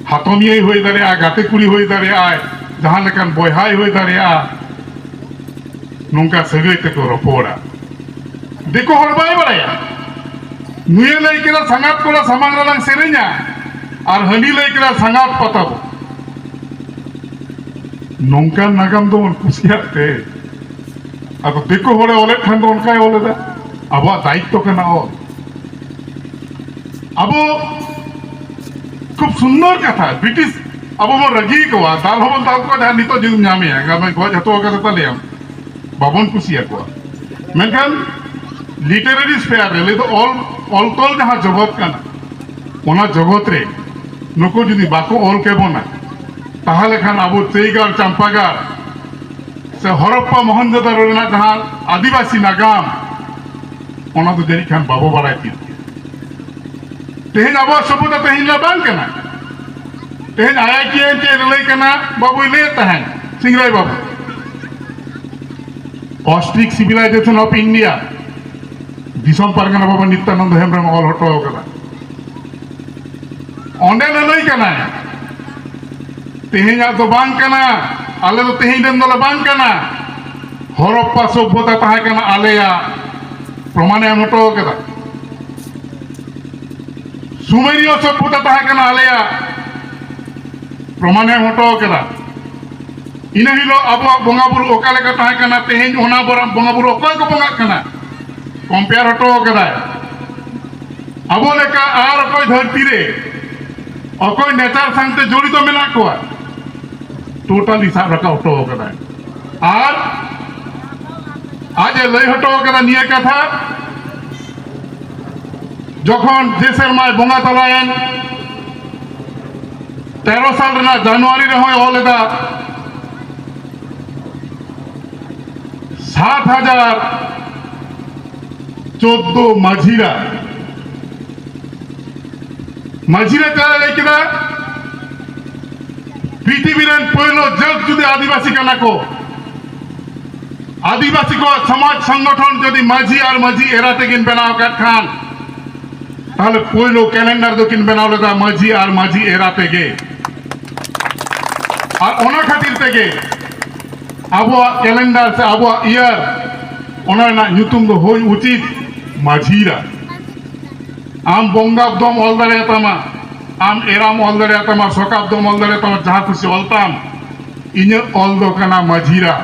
ᱦᱟᱛᱚᱢᱤᱭᱟᱹᱭ ᱦᱩᱭ ᱫᱟᱲᱮᱭᱟᱜᱼᱟ, ᱜᱟᱛᱮ ᱠᱩᱲᱤ ᱦᱩᱭ ᱫᱟᱲᱮᱭᱟᱜᱼᱟᱭ, ᱡᱟᱦᱟᱸ ᱞᱮᱠᱟᱱ ᱵᱚᱭᱦᱟᱭ ᱦᱩᱭ ᱫᱟᱲᱮᱭᱟᱜᱼᱟ, ᱱᱚᱝᱠᱟ ᱥᱟᱹᱜᱟᱹᱭ ᱛᱮᱠᱚ ᱨᱚᱯᱚᱲᱟ᱾ ᱫᱤᱠᱩ ᱦᱚᱲ ᱵᱟᱭ ᱵᱟᱲᱟᱭᱟ᱾ ᱱᱩᱭᱮ ᱞᱟᱹᱭ ᱠᱮᱫᱟ, "ᱥᱟᱸᱜᱟᱛ ᱠᱚᱲᱟ ᱥᱟᱢᱟᱝ ᱨᱮᱞᱟᱝ ᱥᱮᱨᱮᱧᱟ", ᱟᱨ ᱦᱟᱹᱱᱤ ᱞᱟᱹᱭ ᱠᱮᱫᱟ, "ᱥᱟᱸᱜᱟᱛ ᱯᱟᱛᱟ ᱵᱚ"᱾ ᱱᱚᱝᱠᱟᱱ ᱱᱟᱜᱟᱢ ᱫᱚᱵᱚᱱ ᱠᱩᱥᱤᱭᱟᱜ ᱛᱮ, ᱟᱫᱚ ᱫᱤᱠᱩ ᱦᱚᱲᱮ ᱚᱞᱮᱫ ᱠᱷᱟᱱ ᱫᱚ ᱚᱱᱠᱟᱭ ᱚᱞ ᱮᱫᱟ᱾ ᱟᱵᱚᱣᱟᱜ ᱫᱟᱭᱤᱛᱛᱚ ᱠᱟᱱᱟ ᱚᱞ᱾ ᱟᱵᱚ ᱠᱷᱩᱵ ᱥᱩᱱᱫᱚᱨ ᱠᱟᱛᱷᱟ, ᱵᱨᱤᱴᱤᱥ ᱟᱵᱚ ᱵᱚᱱ ᱨᱟᱹᱜᱤ ᱠᱚᱣᱟ, ᱫᱟᱞ ᱦᱚᱸᱵᱚᱱ ᱫᱟᱞ ᱠᱚᱣᱟ, ᱡᱟᱦᱟᱸ ᱱᱤᱛᱚᱜ ᱡᱩᱫᱤᱢ ᱧᱟᱢᱮᱭᱟ, ᱜᱟᱢᱮ ᱜᱚᱡ ᱦᱚᱪᱚ ᱠᱟᱫᱟ ᱛᱟᱞᱮᱭᱟᱢ, ᱵᱟᱵᱚᱱ ᱠᱩᱥᱤᱭᱟᱠᱚᱣᱟ᱾ ᱢᱮᱱᱠᱷᱟᱱ ᱞᱤᱴᱟᱨᱟᱨᱤ ᱥᱯᱮᱭᱟᱨ ᱨᱮ, ᱞᱟᱹᱭ ᱫᱚ ᱚᱞ, ᱚᱞ ᱛᱚᱞ ᱡᱟᱦᱟᱸ ᱡᱚᱜᱚᱛ ᱠᱟᱱᱟ, ᱚᱱᱟ ᱡᱚᱜᱚᱛ ᱨᱮ ᱱᱩᱠᱩ ᱡᱩᱫᱤ ᱵᱟᱠᱚ ᱚᱞ ᱠᱮᱵᱚᱱᱟ, ᱛᱟᱦᱚᱞᱮ ᱠᱷᱟᱱ ᱟᱵᱚ ᱪᱟᱹᱭᱜᱟᱲ, ᱪᱟᱢᱯᱟᱜᱟᱲ ᱥᱮ ᱦᱚᱨᱚᱯᱯᱟ ᱢᱚᱦᱮᱱᱡᱳᱫᱟᱲᱳ ᱨᱮᱱᱟᱜ ᱡᱟᱦᱟᱸ ᱟᱹᱫᱤᱵᱟᱹᱥᱤ ᱱᱟᱜᱟᱢ, ᱚᱱᱟ ᱫᱚ ᱡᱟᱹᱱᱤᱡ ᱠᱷᱟᱱ ᱵᱟᱵᱚ ᱵᱟᱲᱟᱭ ᱛᱤᱭᱳᱜ ᱠᱮᱭᱟ᱾ ᱛᱮᱦᱮᱧ ᱟᱵᱚᱣᱟᱜ ᱥᱚᱵᱷᱚᱛᱟ ᱛᱮᱦᱮᱧ ᱫᱚ ᱵᱟᱝ ᱠᱟᱱᱟ᱾ ᱛᱮᱦᱮᱧ ᱟᱭ ᱟᱭ ᱴᱤ ᱟᱭ ᱪᱮᱫ ᱞᱟᱹᱭ ᱠᱟᱱᱟ, ᱵᱟᱵᱩᱭ ᱞᱟᱹᱭᱮᱫ ᱛᱟᱦᱮᱸᱱ, ᱥᱤᱝᱨᱟᱭ ᱵᱟᱵᱩ᱾ Ostrich Civilization of India, ᱫᱤᱥᱚᱢ ᱯᱟᱨᱜᱟᱱᱟ ᱵᱟᱵᱟ ᱱᱤᱛᱭᱟᱱᱚᱱᱫ ᱦᱮᱢᱵᱨᱚᱢ ᱚᱞ ᱦᱚᱴᱚ ᱠᱟᱫᱟ᱾ ᱚᱸᱰᱮ ᱞᱟᱹᱞᱟᱹᱭ ᱠᱟᱱᱟᱭ, ᱛᱮᱦᱮᱧᱟᱜ ᱫᱚ ᱵᱟᱝ ᱠᱟᱱᱟ, ᱟᱞᱮ ᱫᱚ ᱛᱮᱦᱮᱧ ᱨᱮᱱ ᱫᱚᱞᱮ ᱵᱟᱝ ᱠᱟᱱᱟ᱾ ᱦᱚᱨᱚᱯᱯᱟ ᱥᱚᱵᱷᱚᱛᱟ ᱛᱟᱦᱮᱸ ᱠᱟᱱᱟ ᱟᱞᱮᱭᱟᱜ, ᱯᱨᱚᱢᱟᱱᱮ ᱮᱢ ᱦᱚᱴᱚ ᱠᱟᱫᱟ᱾ ᱥᱩᱢᱮᱨᱤᱭᱚ ᱥᱚᱵᱷᱚᱛᱟ ᱛᱟᱦᱮᱸ ᱠᱟᱱᱟ ᱟᱞᱮᱭᱟᱜ, ᱯᱨᱚᱢᱟᱱᱮ ᱮᱢ ᱦᱚᱴᱚ ᱠᱟᱫᱟ᱾ ᱤᱱᱟᱹ ᱦᱤᱞᱳᱜ ᱟᱵᱚᱣᱟᱜ ᱵᱚᱸᱜᱟ ᱵᱩᱨᱩ ᱚᱠᱟ ᱞᱮᱠᱟ ᱛᱟᱦᱮᱸ ᱠᱟᱱᱟ, ᱛᱮᱦᱮᱧ ᱚᱱᱟ ᱵᱚᱨᱟ-, ᱵᱚᱸᱜᱟ ᱵᱩᱨᱩ ᱚᱠᱚᱭ ᱠᱚ ᱵᱚᱸᱜᱟᱜ ᱠᱟᱱᱟ, ᱠᱚᱢᱯᱮᱭᱟᱨ ᱦᱚᱴᱚ ᱠᱟᱫᱟᱭ᱾ ᱟᱵᱚ ᱞᱮᱠᱟ ᱟᱨ ᱚᱠᱚᱭ ᱫᱷᱟᱹᱨᱛᱤ ᱨᱮ ᱚᱠᱚᱭ ᱱᱮᱪᱟᱨ ᱥᱟᱶᱛᱮ ᱡᱚᱲᱤᱛᱚ ᱢᱮᱱᱟᱜ ᱠᱚᱣᱟ, ᱴᱳᱴᱟᱞᱤ ᱥᱟᱵ ᱨᱟᱠᱟᱵ ᱦᱚᱴᱚ ᱠᱟᱫᱟᱭ᱾ ᱟᱨ ᱟᱡ ᱮ ᱞᱟᱹᱭ ᱦᱚᱴᱚ ᱠᱟᱫᱟ ᱱᱤᱭᱟᱹ ᱠᱟᱛᱷᱟ, ᱡᱚᱠᱷᱚᱱ ᱡᱮ ᱥᱮᱨᱢᱟᱭ ᱵᱚᱸᱜᱟ ᱛᱟᱞᱟᱭᱮᱱ, ᱛᱮᱨᱚ ᱥᱟᱞ ᱨᱮᱱᱟᱜ ᱡᱟᱱᱩᱣᱟᱨᱤ ᱨᱮᱦᱚᱸᱭ ᱚᱞ ᱮᱫᱟ, ᱥᱟᱛ ᱦᱟᱡᱟᱨ ᱪᱳᱫᱫᱳ ᱢᱟᱹᱡᱷᱤᱨᱟ᱾ ᱢᱟᱹᱡᱷᱤᱨᱟ ᱪᱮᱫ ᱮ ᱞᱟᱹᱭ ᱠᱮᱫᱟ? ᱯᱨᱤᱛᱷᱤᱵᱤ ᱨᱮᱱ ᱯᱳᱭᱞᱳ ᱡᱟᱹᱛ ᱡᱩᱫᱤ ᱟᱹᱫᱤᱵᱟᱹᱥᱤ ᱠᱟᱱᱟ ᱠᱚ, ᱟᱹᱫᱤᱵᱟᱹᱥᱤ ᱠᱚᱣᱟᱜ ᱥᱚᱢᱟᱡᱽ ᱥᱚᱝᱜᱚᱴᱷᱚᱱ ᱡᱩᱫᱤ ᱢᱟᱹᱡᱷᱤ ᱟᱨ ᱢᱟᱹᱡᱷᱤ ᱮᱨᱟ ᱛᱮᱠᱤᱱ ᱵᱮᱱᱟᱣ ᱟᱠᱟᱫ ᱠᱷᱟᱱ, ᱛᱟᱦᱞᱮ ᱯᱳᱭᱞᱳ ᱠᱮᱞᱮᱱᱰᱟᱨ ᱫᱚᱠᱤᱱ ᱵᱮᱱᱟᱣ ᱞᱮᱫᱟ ᱢᱟᱹᱡᱷᱤ ᱟᱨ ᱢᱟᱹᱡᱷᱤ ᱮᱨᱟ ᱛᱮᱜᱮ᱾ ᱟᱨ ᱚᱱᱟ ᱠᱷᱟᱹᱛᱤᱨ ᱛᱮᱜᱮ ᱟᱵᱚᱣᱟᱜ ᱠᱮᱞᱮᱱᱰᱟᱨ ᱥᱮ ᱟᱵᱚᱣᱟᱜ ᱤᱭᱟᱨ, ᱚᱱᱟ ᱨᱮᱱᱟᱜ ᱧᱩᱛᱩᱢ ᱫᱚ ᱦᱩᱭ ᱩᱪᱤᱛ ᱢᱟᱹᱡᱷᱤᱨᱟ᱾ ᱟᱢ ᱵᱚᱸᱜᱟᱵᱫᱚᱢ ᱚᱞ ᱫᱟᱲᱮᱭᱟᱛᱟᱢᱟ, ᱟᱢ ᱮᱨᱟᱢ ᱚᱞ ᱫᱟᱲᱮᱭᱟᱛᱟᱢᱟ, ᱥᱚᱠᱟᱵᱫᱚᱢ ᱚᱞ ᱫᱟᱲᱮᱭᱟᱛᱟᱢᱟ, ᱡᱟᱦᱟᱸ ᱠᱩᱥᱤ ᱚᱞ ᱛᱟᱢ, ᱤᱧᱟᱹᱜ ᱚᱞ ᱫᱚ ᱠᱟᱱᱟ ᱢᱟᱹᱡᱷᱤᱨᱟ᱾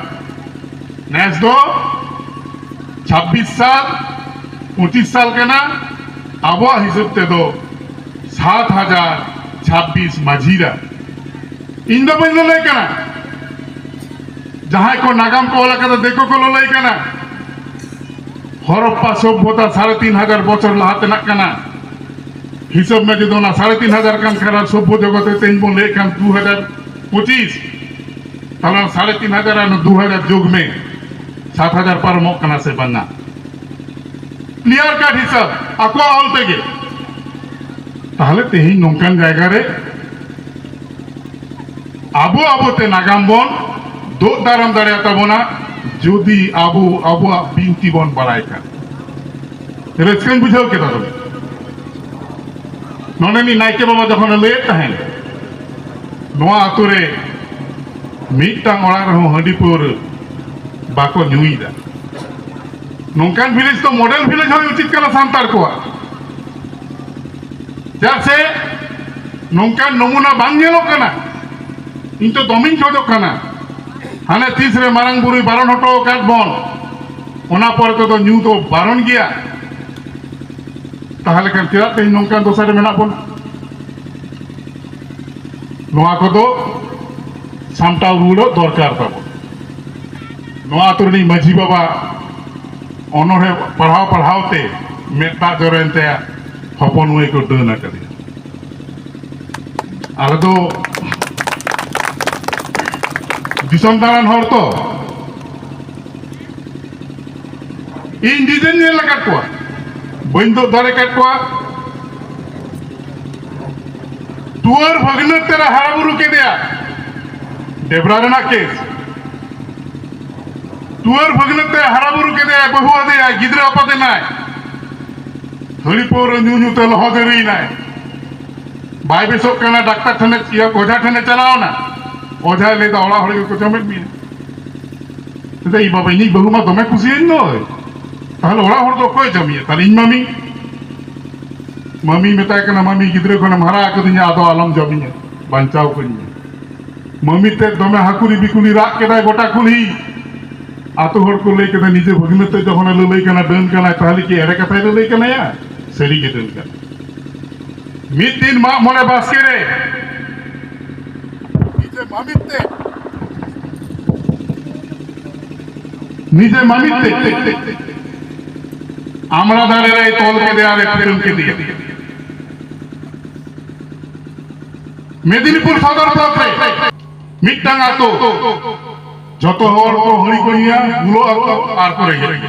ᱱᱮᱥ ᱫᱚ ᱪᱷᱟᱵᱵᱤᱥ ᱥᱟᱞ, ᱯᱚᱸᱪᱤᱥ ᱥᱟᱞ ᱠᱟᱱᱟ, ᱟᱵᱚᱣᱟᱜ ᱦᱤᱥᱟᱹᱵ ᱛᱮᱫᱚ ᱥᱟᱛ ᱦᱟᱡᱟᱨ ᱪᱷᱟᱵᱵᱤᱥ ᱢᱟᱹᱡᱷᱤ ᱨᱟ᱾ ᱤᱧ ᱫᱚ ᱵᱟᱹᱧ ᱞᱟᱹᱞᱟᱹᱭ ᱠᱟᱱᱟ, ᱡᱟᱦᱟᱸᱭ ᱠᱚ ᱱᱟᱜᱟᱢ ᱠᱚ ᱚᱞ ᱟᱠᱟᱫᱟ, ᱫᱤᱠᱩ ᱠᱚ ᱞᱟᱹᱞᱟᱹᱭ ᱠᱟᱱᱟ᱾ ᱦᱚᱨᱚᱯᱯᱟ ᱥᱚᱵᱷᱚᱛᱟ ᱥᱟᱲᱮ ᱛᱤᱱ ᱦᱟᱡᱟᱨ ᱵᱚᱪᱷᱚᱨ ᱞᱟᱦᱟ ᱛᱮᱱᱟᱜ ᱠᱟᱱᱟ᱾ ᱦᱤᱥᱟᱹᱵ ᱢᱮ, ᱡᱩᱫᱤ ᱚᱱᱟ ᱥᱟᱲᱮ ᱛᱤᱱ ᱦᱟᱡᱟᱨ ᱠᱟᱱ ᱠᱷᱟᱱ, ᱟᱨ ᱥᱚᱵᱷᱚ ᱡᱚᱜᱚᱛ ᱨᱮ ᱛᱮᱦᱮᱧ ᱵᱚᱱ ᱞᱟᱹᱭᱮᱫ ᱠᱟᱱ ᱫᱩ ᱦᱟᱡᱟᱨ ᱯᱚᱸᱪᱤᱥ, ᱛᱟᱦᱞᱮ ᱥᱟᱲᱮ ᱛᱤᱱ ᱦᱟᱡᱟᱨ ᱟᱨ ᱫᱩ ᱦᱟᱡᱟᱨ ᱡᱳᱜᱽ ᱢᱮ, ᱥᱟᱛ ᱦᱟᱡᱟᱨ ᱯᱟᱨᱚᱢᱚᱜ ᱠᱟᱱᱟ ᱥᱮ ᱵᱟᱝᱟ? ᱠᱞᱤᱭᱟᱨ ᱠᱟᱴ ᱦᱤᱥᱟᱹᱵ ᱟᱠᱚᱣᱟᱜ ᱚᱞ ᱛᱮᱜᱮ᱾ ᱛᱟᱦᱞᱮ ᱛᱮᱦᱮᱧ ᱱᱚᱝᱠᱟᱱ ᱡᱟᱭᱜᱟ ᱨᱮ ᱟᱵᱚ ᱟᱵᱚᱛᱮ ᱱᱟᱜᱟᱢ ᱵᱚᱱ ᱫᱳᱜ ᱫᱟᱨᱟᱢ ᱫᱟᱲᱮᱭᱟᱜ ᱛᱟᱵᱚᱱᱟ, ᱡᱩᱫᱤ ᱟᱵᱚ ᱟᱵᱚᱣᱟᱜ ᱵᱤᱱᱛᱤ ᱵᱚᱱ ᱵᱟᱲᱟᱭ ᱠᱷᱟᱱ᱾ ᱨᱟᱹᱥᱠᱟᱹᱧ ᱵᱩᱡᱷᱟᱹᱣ ᱠᱮᱫᱟ᱾ ᱛᱚᱵᱮ ᱱᱚᱰᱮᱱᱤᱡ ᱱᱟᱭᱠᱮ ᱵᱟᱵᱟ ᱡᱚᱠᱷᱚᱱᱮ ᱞᱟᱹᱭᱮᱫ ᱛᱟᱦᱮᱸᱫ, ᱱᱚᱣᱟ ᱟᱛᱳ ᱨᱮ ᱢᱤᱫᱴᱟᱝ ᱚᱲᱟᱜ ᱨᱮᱦᱚᱸ ᱦᱟᱺᱰᱤ ᱯᱟᱹᱣᱨᱟᱹ ᱵᱟᱠᱚ ᱧᱩᱭᱮᱫᱟ, ᱱᱚᱝᱠᱟᱱ ᱵᱷᱤᱞᱮᱡᱽ ᱫᱚ ᱢᱚᱰᱮᱞ ᱵᱷᱤᱞᱮᱡᱽ ᱦᱩᱭ ᱩᱪᱤᱛ ᱠᱟᱱᱟ ᱥᱟᱱᱛᱟᱲ ᱠᱚᱣᱟᱜ᱾ ᱪᱮᱫᱟᱜ ᱥᱮ ᱱᱚᱝᱠᱟᱱ ᱱᱚᱢᱩᱱᱟ ᱵᱟᱝ ᱧᱮᱞᱚᱜ ᱠᱟᱱᱟ᱾ ᱤᱧ ᱛᱚ ᱫᱚᱢᱮᱧ ᱠᱷᱚᱡᱚᱜ ᱠᱟᱱᱟ, ᱦᱟᱱᱮ ᱛᱤᱥ ᱨᱮ ᱢᱟᱨᱟᱝ ᱵᱩᱨᱩᱭ ᱵᱟᱨᱚᱱ ᱦᱚᱴᱚ ᱟᱠᱟᱫ ᱵᱚᱱ, ᱚᱱᱟ ᱯᱚᱨᱮ ᱛᱮᱫᱚ ᱧᱩ ᱫᱚ ᱵᱟᱨᱚᱱ ᱜᱮᱭᱟ᱾ ᱛᱟᱦᱞᱮ ᱠᱷᱟᱱ ᱪᱮᱫᱟᱜ ᱛᱮᱦᱮᱧ ᱱᱚᱝᱠᱟᱱ ᱫᱚᱥᱟ ᱨᱮ ᱢᱮᱱᱟᱜ ᱵᱚᱱᱟ? ᱱᱚᱣᱟ ᱠᱚᱫᱚ ᱥᱟᱢᱴᱟᱣ ᱨᱩᱣᱟᱹᱲᱚᱜ ᱫᱚᱨᱠᱟᱨ ᱛᱟᱵᱚᱱ᱾ ᱱᱚᱣᱟ ᱟᱛᱳ ᱨᱤᱱᱤᱡ ᱢᱟᱹᱡᱷᱤ ᱵᱟᱵᱟ ᱚᱱᱚᱬᱦᱮ ᱯᱟᱲᱦᱟᱣ ᱯᱟᱲᱦᱟᱣ ᱛᱮ ᱢᱮᱫ ᱫᱟᱜ ᱡᱚᱨᱚᱭᱮᱱ ᱛᱟᱭᱟ, ᱦᱚᱯᱚᱱ ᱢᱟᱹᱭ ᱠᱚ ᱰᱟᱹᱱ ᱟᱠᱟᱫᱮᱭᱟ᱾ ᱟᱞᱮ ᱫᱚ ᱫᱤᱥᱚᱢ ᱫᱟᱬᱟᱱ ᱦᱚᱲ ᱛᱚ, ᱤᱧ ᱱᱤᱡᱮᱧ ᱧᱮᱞ ᱟᱠᱟᱫ ᱠᱚᱣᱟ, ᱵᱟᱹᱧ ᱫᱩᱜ ᱫᱟᱲᱮ ᱟᱠᱟᱫ ᱠᱚᱣᱟ᱾ ᱴᱩᱣᱟᱹᱨ ᱵᱷᱟᱹᱜᱽᱱᱟᱹ ᱛᱮᱞᱮ ᱦᱟᱨᱟ ᱵᱩᱨᱩ ᱠᱮᱫᱮᱭᱟ, ᱰᱮᱵᱨᱟ ᱨᱮᱱᱟᱜ ᱠᱮᱥ᱾ ᱴᱩᱣᱟᱹᱨ ᱵᱷᱟᱹᱜᱽᱱᱟᱹ ᱛᱮ ᱦᱟᱨᱟ ᱵᱩᱨᱩ ᱠᱮᱫᱮᱭᱟᱭ, ᱵᱟᱹᱦᱩ ᱟᱫᱮᱭᱟᱭ, ᱜᱤᱫᱽᱨᱟᱹ ᱟᱯᱟᱛ ᱮᱱᱟᱭ᱾ ᱦᱟᱺᱰᱤ ᱯᱟᱹᱣᱨᱟᱹ ᱧᱩ ᱧᱩ ᱛᱮ ᱞᱚᱦᱚᱫ ᱮᱨᱤᱭᱮᱱᱟᱭ᱾ ᱵᱟᱭ ᱵᱮᱥᱚᱜ ᱠᱟᱱᱟ, ᱰᱟᱠᱛᱟᱨ ᱴᱷᱮᱱᱮ, ᱤᱭᱟᱹ, ᱚᱡᱷᱟ ᱴᱷᱮᱱᱮ ᱪᱟᱞᱟᱣ ᱮᱱᱟ᱾ ᱚᱡᱷᱟᱭ ᱞᱟᱹᱭ ᱮᱫᱟ, "ᱚᱲᱟᱜ ᱦᱚᱲ ᱜᱮᱠᱚ ᱡᱚᱢᱮᱫ ᱢᱮᱭᱟ᱾" ᱢᱮᱱᱫᱟ, "ᱤᱧ ᱵᱟᱵᱟ, ᱤᱧᱤᱡ ᱵᱟᱹᱦᱩ ᱢᱟ ᱫᱚᱢᱮ ᱠᱩᱥᱤᱭᱟᱹᱧ ᱫᱚᱭ, ᱛᱟᱦᱞᱮ ᱚᱲᱟᱜ ᱦᱚᱲ ᱫᱚ ᱚᱠᱚᱭ ᱡᱚᱢᱮᱭᱟ? ᱛᱟᱦᱞᱮ ᱤᱧ ᱢᱟᱢᱤ?" ᱢᱟᱢᱤ ᱢᱮᱛᱟᱭ ᱠᱟᱱᱟ, "ᱢᱟᱢᱤ, ᱜᱤᱫᱽᱨᱟᱹ ᱠᱷᱚᱱᱮᱢ ᱦᱟᱨᱟ ᱟᱠᱟᱫᱤᱧᱟ, ᱟᱫᱚ ᱟᱞᱚᱢ ᱡᱚᱢᱤᱧᱟ, ᱵᱟᱧᱪᱟᱣ ᱠᱟᱹᱧ ᱢᱮ᱾" ᱢᱟᱢᱤ ᱛᱮᱫ ᱫᱚᱢᱮ ᱦᱟᱹᱠᱩᱨᱤ ᱵᱤᱠᱩᱞᱤ ᱨᱟᱜ ᱠᱮᱫᱟᱭ ᱜᱚᱴᱟ ᱠᱩᱞᱦᱤ᱾ ᱟᱛᱳ ᱦᱚᱲ ᱠᱚ ᱞᱟᱹᱭ ᱠᱮᱫᱟ, "ᱱᱤᱡᱮ ᱵᱷᱟᱹᱜᱽᱱᱟᱹ ᱛᱮᱫ ᱡᱚᱠᱷᱚᱱᱮ ᱞᱟᱹᱞᱟᱹᱭ ᱠᱟᱱᱟ, ᱰᱟᱹᱱ ᱠᱟᱱᱟᱭ, ᱛᱟᱦᱞᱮ ᱠᱤ ᱮᱲᱮ ᱠᱟᱛᱷᱟᱭ ᱞᱟᱹᱞᱟᱹᱭ ᱠᱟᱱᱟᱭᱟ? ᱥᱟᱹᱨᱤ ᱜᱮ ᱰᱟᱹᱱ ᱠᱟᱱᱟᱭ᱾" ᱢᱤᱫ ᱫᱤᱱ ᱢᱟᱜ ᱢᱚᱬᱮ ᱵᱟᱥᱠᱮ ᱨᱮ ᱱᱤᱡᱮ ᱢᱟᱢᱤᱛ ᱛᱮ, ᱱᱤᱡᱮ ᱢᱟᱢᱤᱛ ᱛᱮ ᱟᱢᱲᱟ ᱫᱟᱨᱮ ᱨᱮᱭ ᱛᱚᱞ ᱠᱮᱫᱮᱭᱟ ᱟᱨ ᱮ ᱠᱩᱴᱟᱹᱢ ᱠᱮᱫᱮᱭᱟ᱾ ᱢᱮᱫᱤᱱᱤᱯᱩᱨ ᱥᱚᱫᱚᱨ ᱵᱞᱚᱠ ᱨᱮ ᱢᱤᱫᱴᱟᱝ ᱟᱛᱳ, ᱡᱚᱛᱚ ᱦᱚᱲ ᱠᱚ ᱦᱟᱺᱰᱤ ᱠᱚ ᱧᱩᱭᱟ, ᱵᱩᱞᱟᱹᱜ ᱟᱠᱚ ᱟᱨ ᱠᱚ ᱨᱮᱸᱜᱮᱡ᱾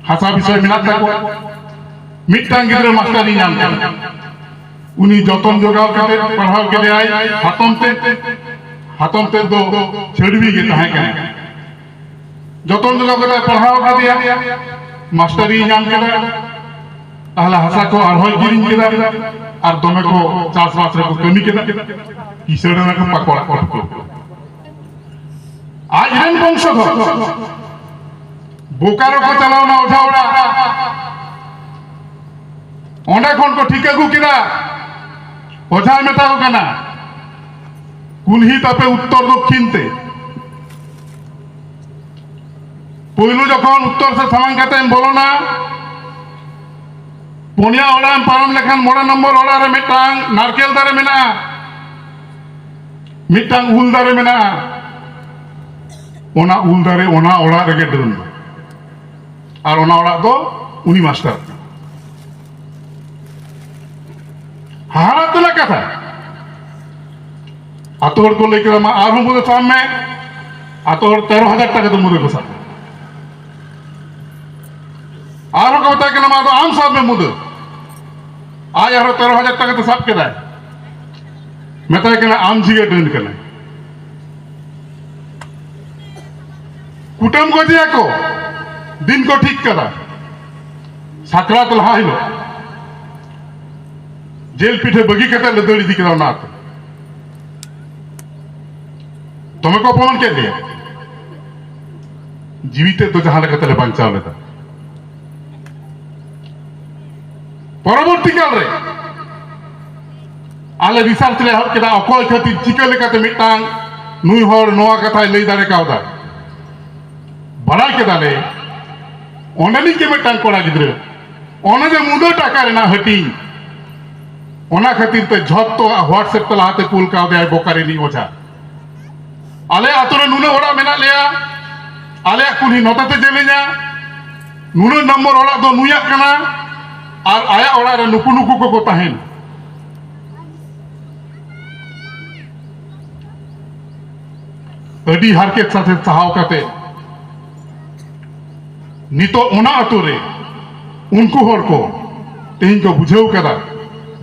ᱦᱟᱥᱟ ᱵᱤᱥᱚᱭ ᱢᱮᱱᱟᱜ ᱛᱟᱠᱚᱣᱟ᱾ ᱢᱤᱫᱴᱟᱝ ᱜᱤᱫᱽᱨᱟᱹ ᱢᱟᱥᱴᱟᱨᱤ ᱧᱟᱢ ᱠᱮᱫᱟ, ᱩᱱᱤ ᱡᱚᱛᱚᱱ ᱡᱚᱜᱟᱣ ᱠᱟᱛᱮ ᱯᱟᱲᱦᱟᱣ ᱠᱮᱫᱮᱭᱟᱭ ᱦᱟᱛᱚᱢ ᱛᱮ᱾ ᱦᱟᱛᱚᱢ ᱛᱮ ᱫᱚ ᱪᱷᱟᱹᱰᱣᱤ ᱜᱮ ᱛᱟᱦᱮᱸ ᱠᱟᱱᱟ᱾ ᱡᱚᱛᱚᱱ ᱡᱚᱜᱟᱣ ᱠᱟᱛᱮ ᱯᱟᱲᱦᱟᱣ ᱠᱮᱫᱮᱭᱟ, ᱢᱟᱥᱴᱟᱨᱤ ᱧᱟᱢ ᱠᱮᱫᱟ᱾ ᱛᱟᱦᱞᱮ ᱦᱟᱥᱟ ᱠᱚ ᱟᱨᱦᱚᱸᱭ ᱠᱤᱨᱤᱧ ᱠᱮᱫᱟ ᱟᱨ ᱫᱚᱢᱮ ᱠᱚ ᱪᱟᱥᱵᱟᱥ ᱨᱮᱠᱚ ᱠᱟᱹᱢᱤ ᱠᱮᱫᱟ᱾ ᱠᱤᱥᱟᱹᱬ ᱮᱱᱟ ᱠᱚ, ᱯᱟᱠᱚᱲ ᱠᱚ᱾ ᱟᱡ ᱨᱮᱱ ᱵᱚᱝᱥᱚᱫᱷᱚᱨ ᱵᱳᱠᱟᱨᱳ ᱠᱚ ᱪᱟᱞᱟᱣᱱᱟ ᱚᱡᱷᱟ ᱚᱲᱟᱜ᱾ ᱚᱸᱰᱮ ᱠᱷᱚᱱ ᱠᱚ ᱴᱷᱤᱠ ᱟᱹᱜᱩ ᱠᱮᱫᱟ᱾ ᱚᱡᱷᱟᱭ ᱢᱮᱛᱟ ᱠᱚ ᱠᱟᱱᱟ, "ᱠᱩᱞᱦᱤ ᱛᱟᱯᱮ ᱩᱛᱛᱚᱨ ᱫᱚᱠᱠᱷᱤᱱ ᱛᱮ᱾" ᱯᱳᱭᱞᱳ ᱡᱚᱠᱷᱚᱱ ᱩᱛᱛᱚᱨ ᱥᱮᱫ ᱥᱟᱢᱟᱝ ᱠᱟᱛᱮᱢ ᱵᱚᱞᱚᱱᱟ, ᱯᱩᱱᱭᱟ ᱚᱲᱟᱜ ᱮᱢ ᱯᱟᱨᱚᱢ ᱞᱮᱠᱷᱟᱱ ᱢᱚᱬᱮ ᱱᱚᱢᱵᱚᱨ ᱚᱲᱟᱜ ᱨᱮ ᱢᱤᱫᱴᱟᱝ ᱱᱟᱨᱠᱮᱞ ᱫᱟᱨᱮ ᱢᱮᱱᱟᱜᱼᱟ, ᱢᱤᱫᱴᱟᱝ ᱩᱞ ᱫᱟᱨᱮ ᱢᱮᱱᱟᱜᱼᱟ᱾ ᱚᱱᱟ ᱩᱞ ᱫᱟᱨᱮ ᱚᱱᱟ ᱚᱲᱟᱜ ᱨᱮᱜᱮ ᱰᱟᱹᱱ ᱫᱚ, ᱟᱨ ᱚᱱᱟ ᱚᱲᱟᱜ ᱫᱚ ᱩᱱᱤ ᱢᱟᱥᱴᱟᱨ᱾ ᱦᱟᱦᱟᱲᱟ ᱩᱛᱟᱹᱨ ᱨᱮᱱᱟᱜ ᱠᱟᱛᱷᱟ᱾ ᱟᱛᱳ ᱦᱚᱲ ᱠᱚ ᱞᱟᱹᱭ ᱠᱮᱫᱟ, "ᱢᱟ ᱟᱨᱦᱚᱸ ᱢᱩᱫᱟᱹ ᱥᱟᱵ ᱢᱮ᱾" ᱟᱛᱳ ᱦᱚᱲ ᱛᱮᱨᱚ ᱦᱟᱡᱟᱨ ᱴᱟᱠᱟ ᱛᱮ ᱢᱩᱫᱟᱹ ᱠᱚ ᱥᱟᱵ ᱠᱮᱫᱟ᱾ ᱟᱨᱦᱚᱸ ᱠᱚ ᱢᱮᱛᱟᱭ ᱠᱟᱱᱟ, "ᱢᱟ ᱟᱫᱚ ᱟᱢ ᱥᱟᱵ ᱢᱮ ᱢᱩᱫᱟᱹ᱾" ᱟᱡ ᱟᱨᱦᱚᱸ ᱛᱮᱨᱚ ᱦᱟᱡᱟᱨ ᱴᱟᱠᱟ ᱛᱮ ᱥᱟᱵ ᱠᱮᱫᱟᱭ᱾ ᱢᱮᱛᱟᱭ ᱠᱟᱱᱟ, "ᱟᱢ ᱡᱷᱤᱡ ᱮ ᱰᱟᱹᱱ ᱠᱟᱱᱟᱭ᱾" ᱠᱩᱴᱟᱹᱢ ᱜᱚᱡᱮᱭᱟ ᱠᱚ, ᱫᱤᱱ ᱠᱚ ᱴᱷᱤᱠ ᱠᱟᱫᱟ᱾ ᱥᱟᱠᱨᱟᱛ ᱞᱟᱦᱟ ᱦᱤᱞᱳᱜ ᱡᱤᱞ ᱯᱤᱴᱷᱟᱹ ᱵᱟᱹᱜᱤ ᱠᱟᱛᱮ ᱞᱮ ᱫᱟᱹᱲ ᱤᱫᱤ ᱠᱮᱫᱟ ᱚᱱᱟ ᱟᱹᱛᱩ᱾ ᱫᱚᱢᱮ ᱠᱚ ᱚᱯᱚᱢᱟᱱ ᱠᱮᱫ ᱞᱮᱭᱟ᱾ ᱡᱤᱣᱤ ᱛᱮᱫ ᱫᱚ ᱡᱟᱦᱟᱸ ᱞᱮᱠᱟ ᱛᱮᱞᱮ ᱵᱟᱧᱪᱟᱣ ᱞᱮᱫᱟ᱾ ᱯᱚᱨᱚᱵᱚᱨᱛᱤ ᱠᱟᱞ ᱨᱮ ᱟᱞᱮ ᱨᱤᱥᱟᱨᱪ ᱞᱮ ᱮᱦᱚᱵ ᱠᱮᱫᱟ, ᱚᱠᱚᱭ ᱠᱷᱟᱹᱛᱤᱨ ᱪᱤᱠᱟᱹ ᱞᱮᱠᱟᱛᱮ ᱢᱤᱫᱴᱟᱝ ᱱᱩᱭ ᱦᱚᱲ ᱱᱚᱣᱟ ᱠᱟᱛᱷᱟᱭ ᱞᱟᱹᱭ ᱫᱟᱲᱮ ᱠᱟᱣᱫᱟ᱾ ᱵᱟᱲᱟᱭ ᱠᱮᱫᱟᱞᱮ, ᱚᱸᱰᱮᱱᱤᱡ ᱜᱮ ᱢᱤᱫᱴᱟᱝ ᱠᱚᱲᱟ ᱜᱤᱫᱽᱨᱟᱹ, ᱚᱱᱮ ᱡᱮ ᱢᱩᱫᱟᱹ ᱴᱟᱠᱟ ᱨᱮᱱᱟᱜ ᱦᱟᱹᱴᱤᱧ, ᱚᱱᱟ ᱠᱷᱟᱹᱛᱤᱨ ᱛᱮ ᱡᱷᱚᱛᱚᱣᱟᱜ WhatsApp ᱛᱮ ᱞᱟᱦᱟᱛᱮ ᱠᱩᱞ ᱠᱟᱣᱫᱮᱭᱟᱭ ᱵᱳᱠᱟᱨ ᱨᱤᱱᱤᱡ ᱚᱡᱷᱟ᱾ ᱟᱞᱮ ᱟᱛᱳ ᱨᱮ ᱱᱩᱱᱟᱹᱜ ᱚᱲᱟᱜ ᱢᱮᱱᱟᱜ ᱞᱮᱭᱟ, ᱟᱞᱮᱭᱟᱜ ᱠᱩᱞᱦᱤ ᱱᱚᱛᱮ ᱛᱮ ᱡᱮᱞᱮᱧᱟ, ᱱᱩᱱᱟᱹᱜ ᱱᱚᱢᱵᱚᱨ ᱚᱲᱟᱜ ᱫᱚ ᱱᱩᱭᱟᱜ ᱠᱟᱱᱟ, ᱟᱨ ᱟᱭᱟᱜ ᱚᱲᱟᱜ ᱨᱮ ᱱᱩᱠᱩ ᱱᱩᱠᱩ ᱠᱚᱠᱚ ᱛᱟᱦᱮᱱ᱾ ᱟᱹᱰᱤ ᱦᱟᱨᱠᱮᱛ ᱥᱟᱥᱮᱛ ᱥᱟᱦᱟᱣ ᱠᱟᱛᱮ ᱱᱤᱛᱚᱜ ᱚᱱᱟ ᱟᱛᱳ ᱨᱮ ᱩᱱᱠᱩ ᱦᱚᱲ ᱠᱚ ᱛᱮᱦᱮᱧ ᱠᱚ ᱵᱩᱡᱷᱟᱹᱣ ᱠᱟᱫᱟ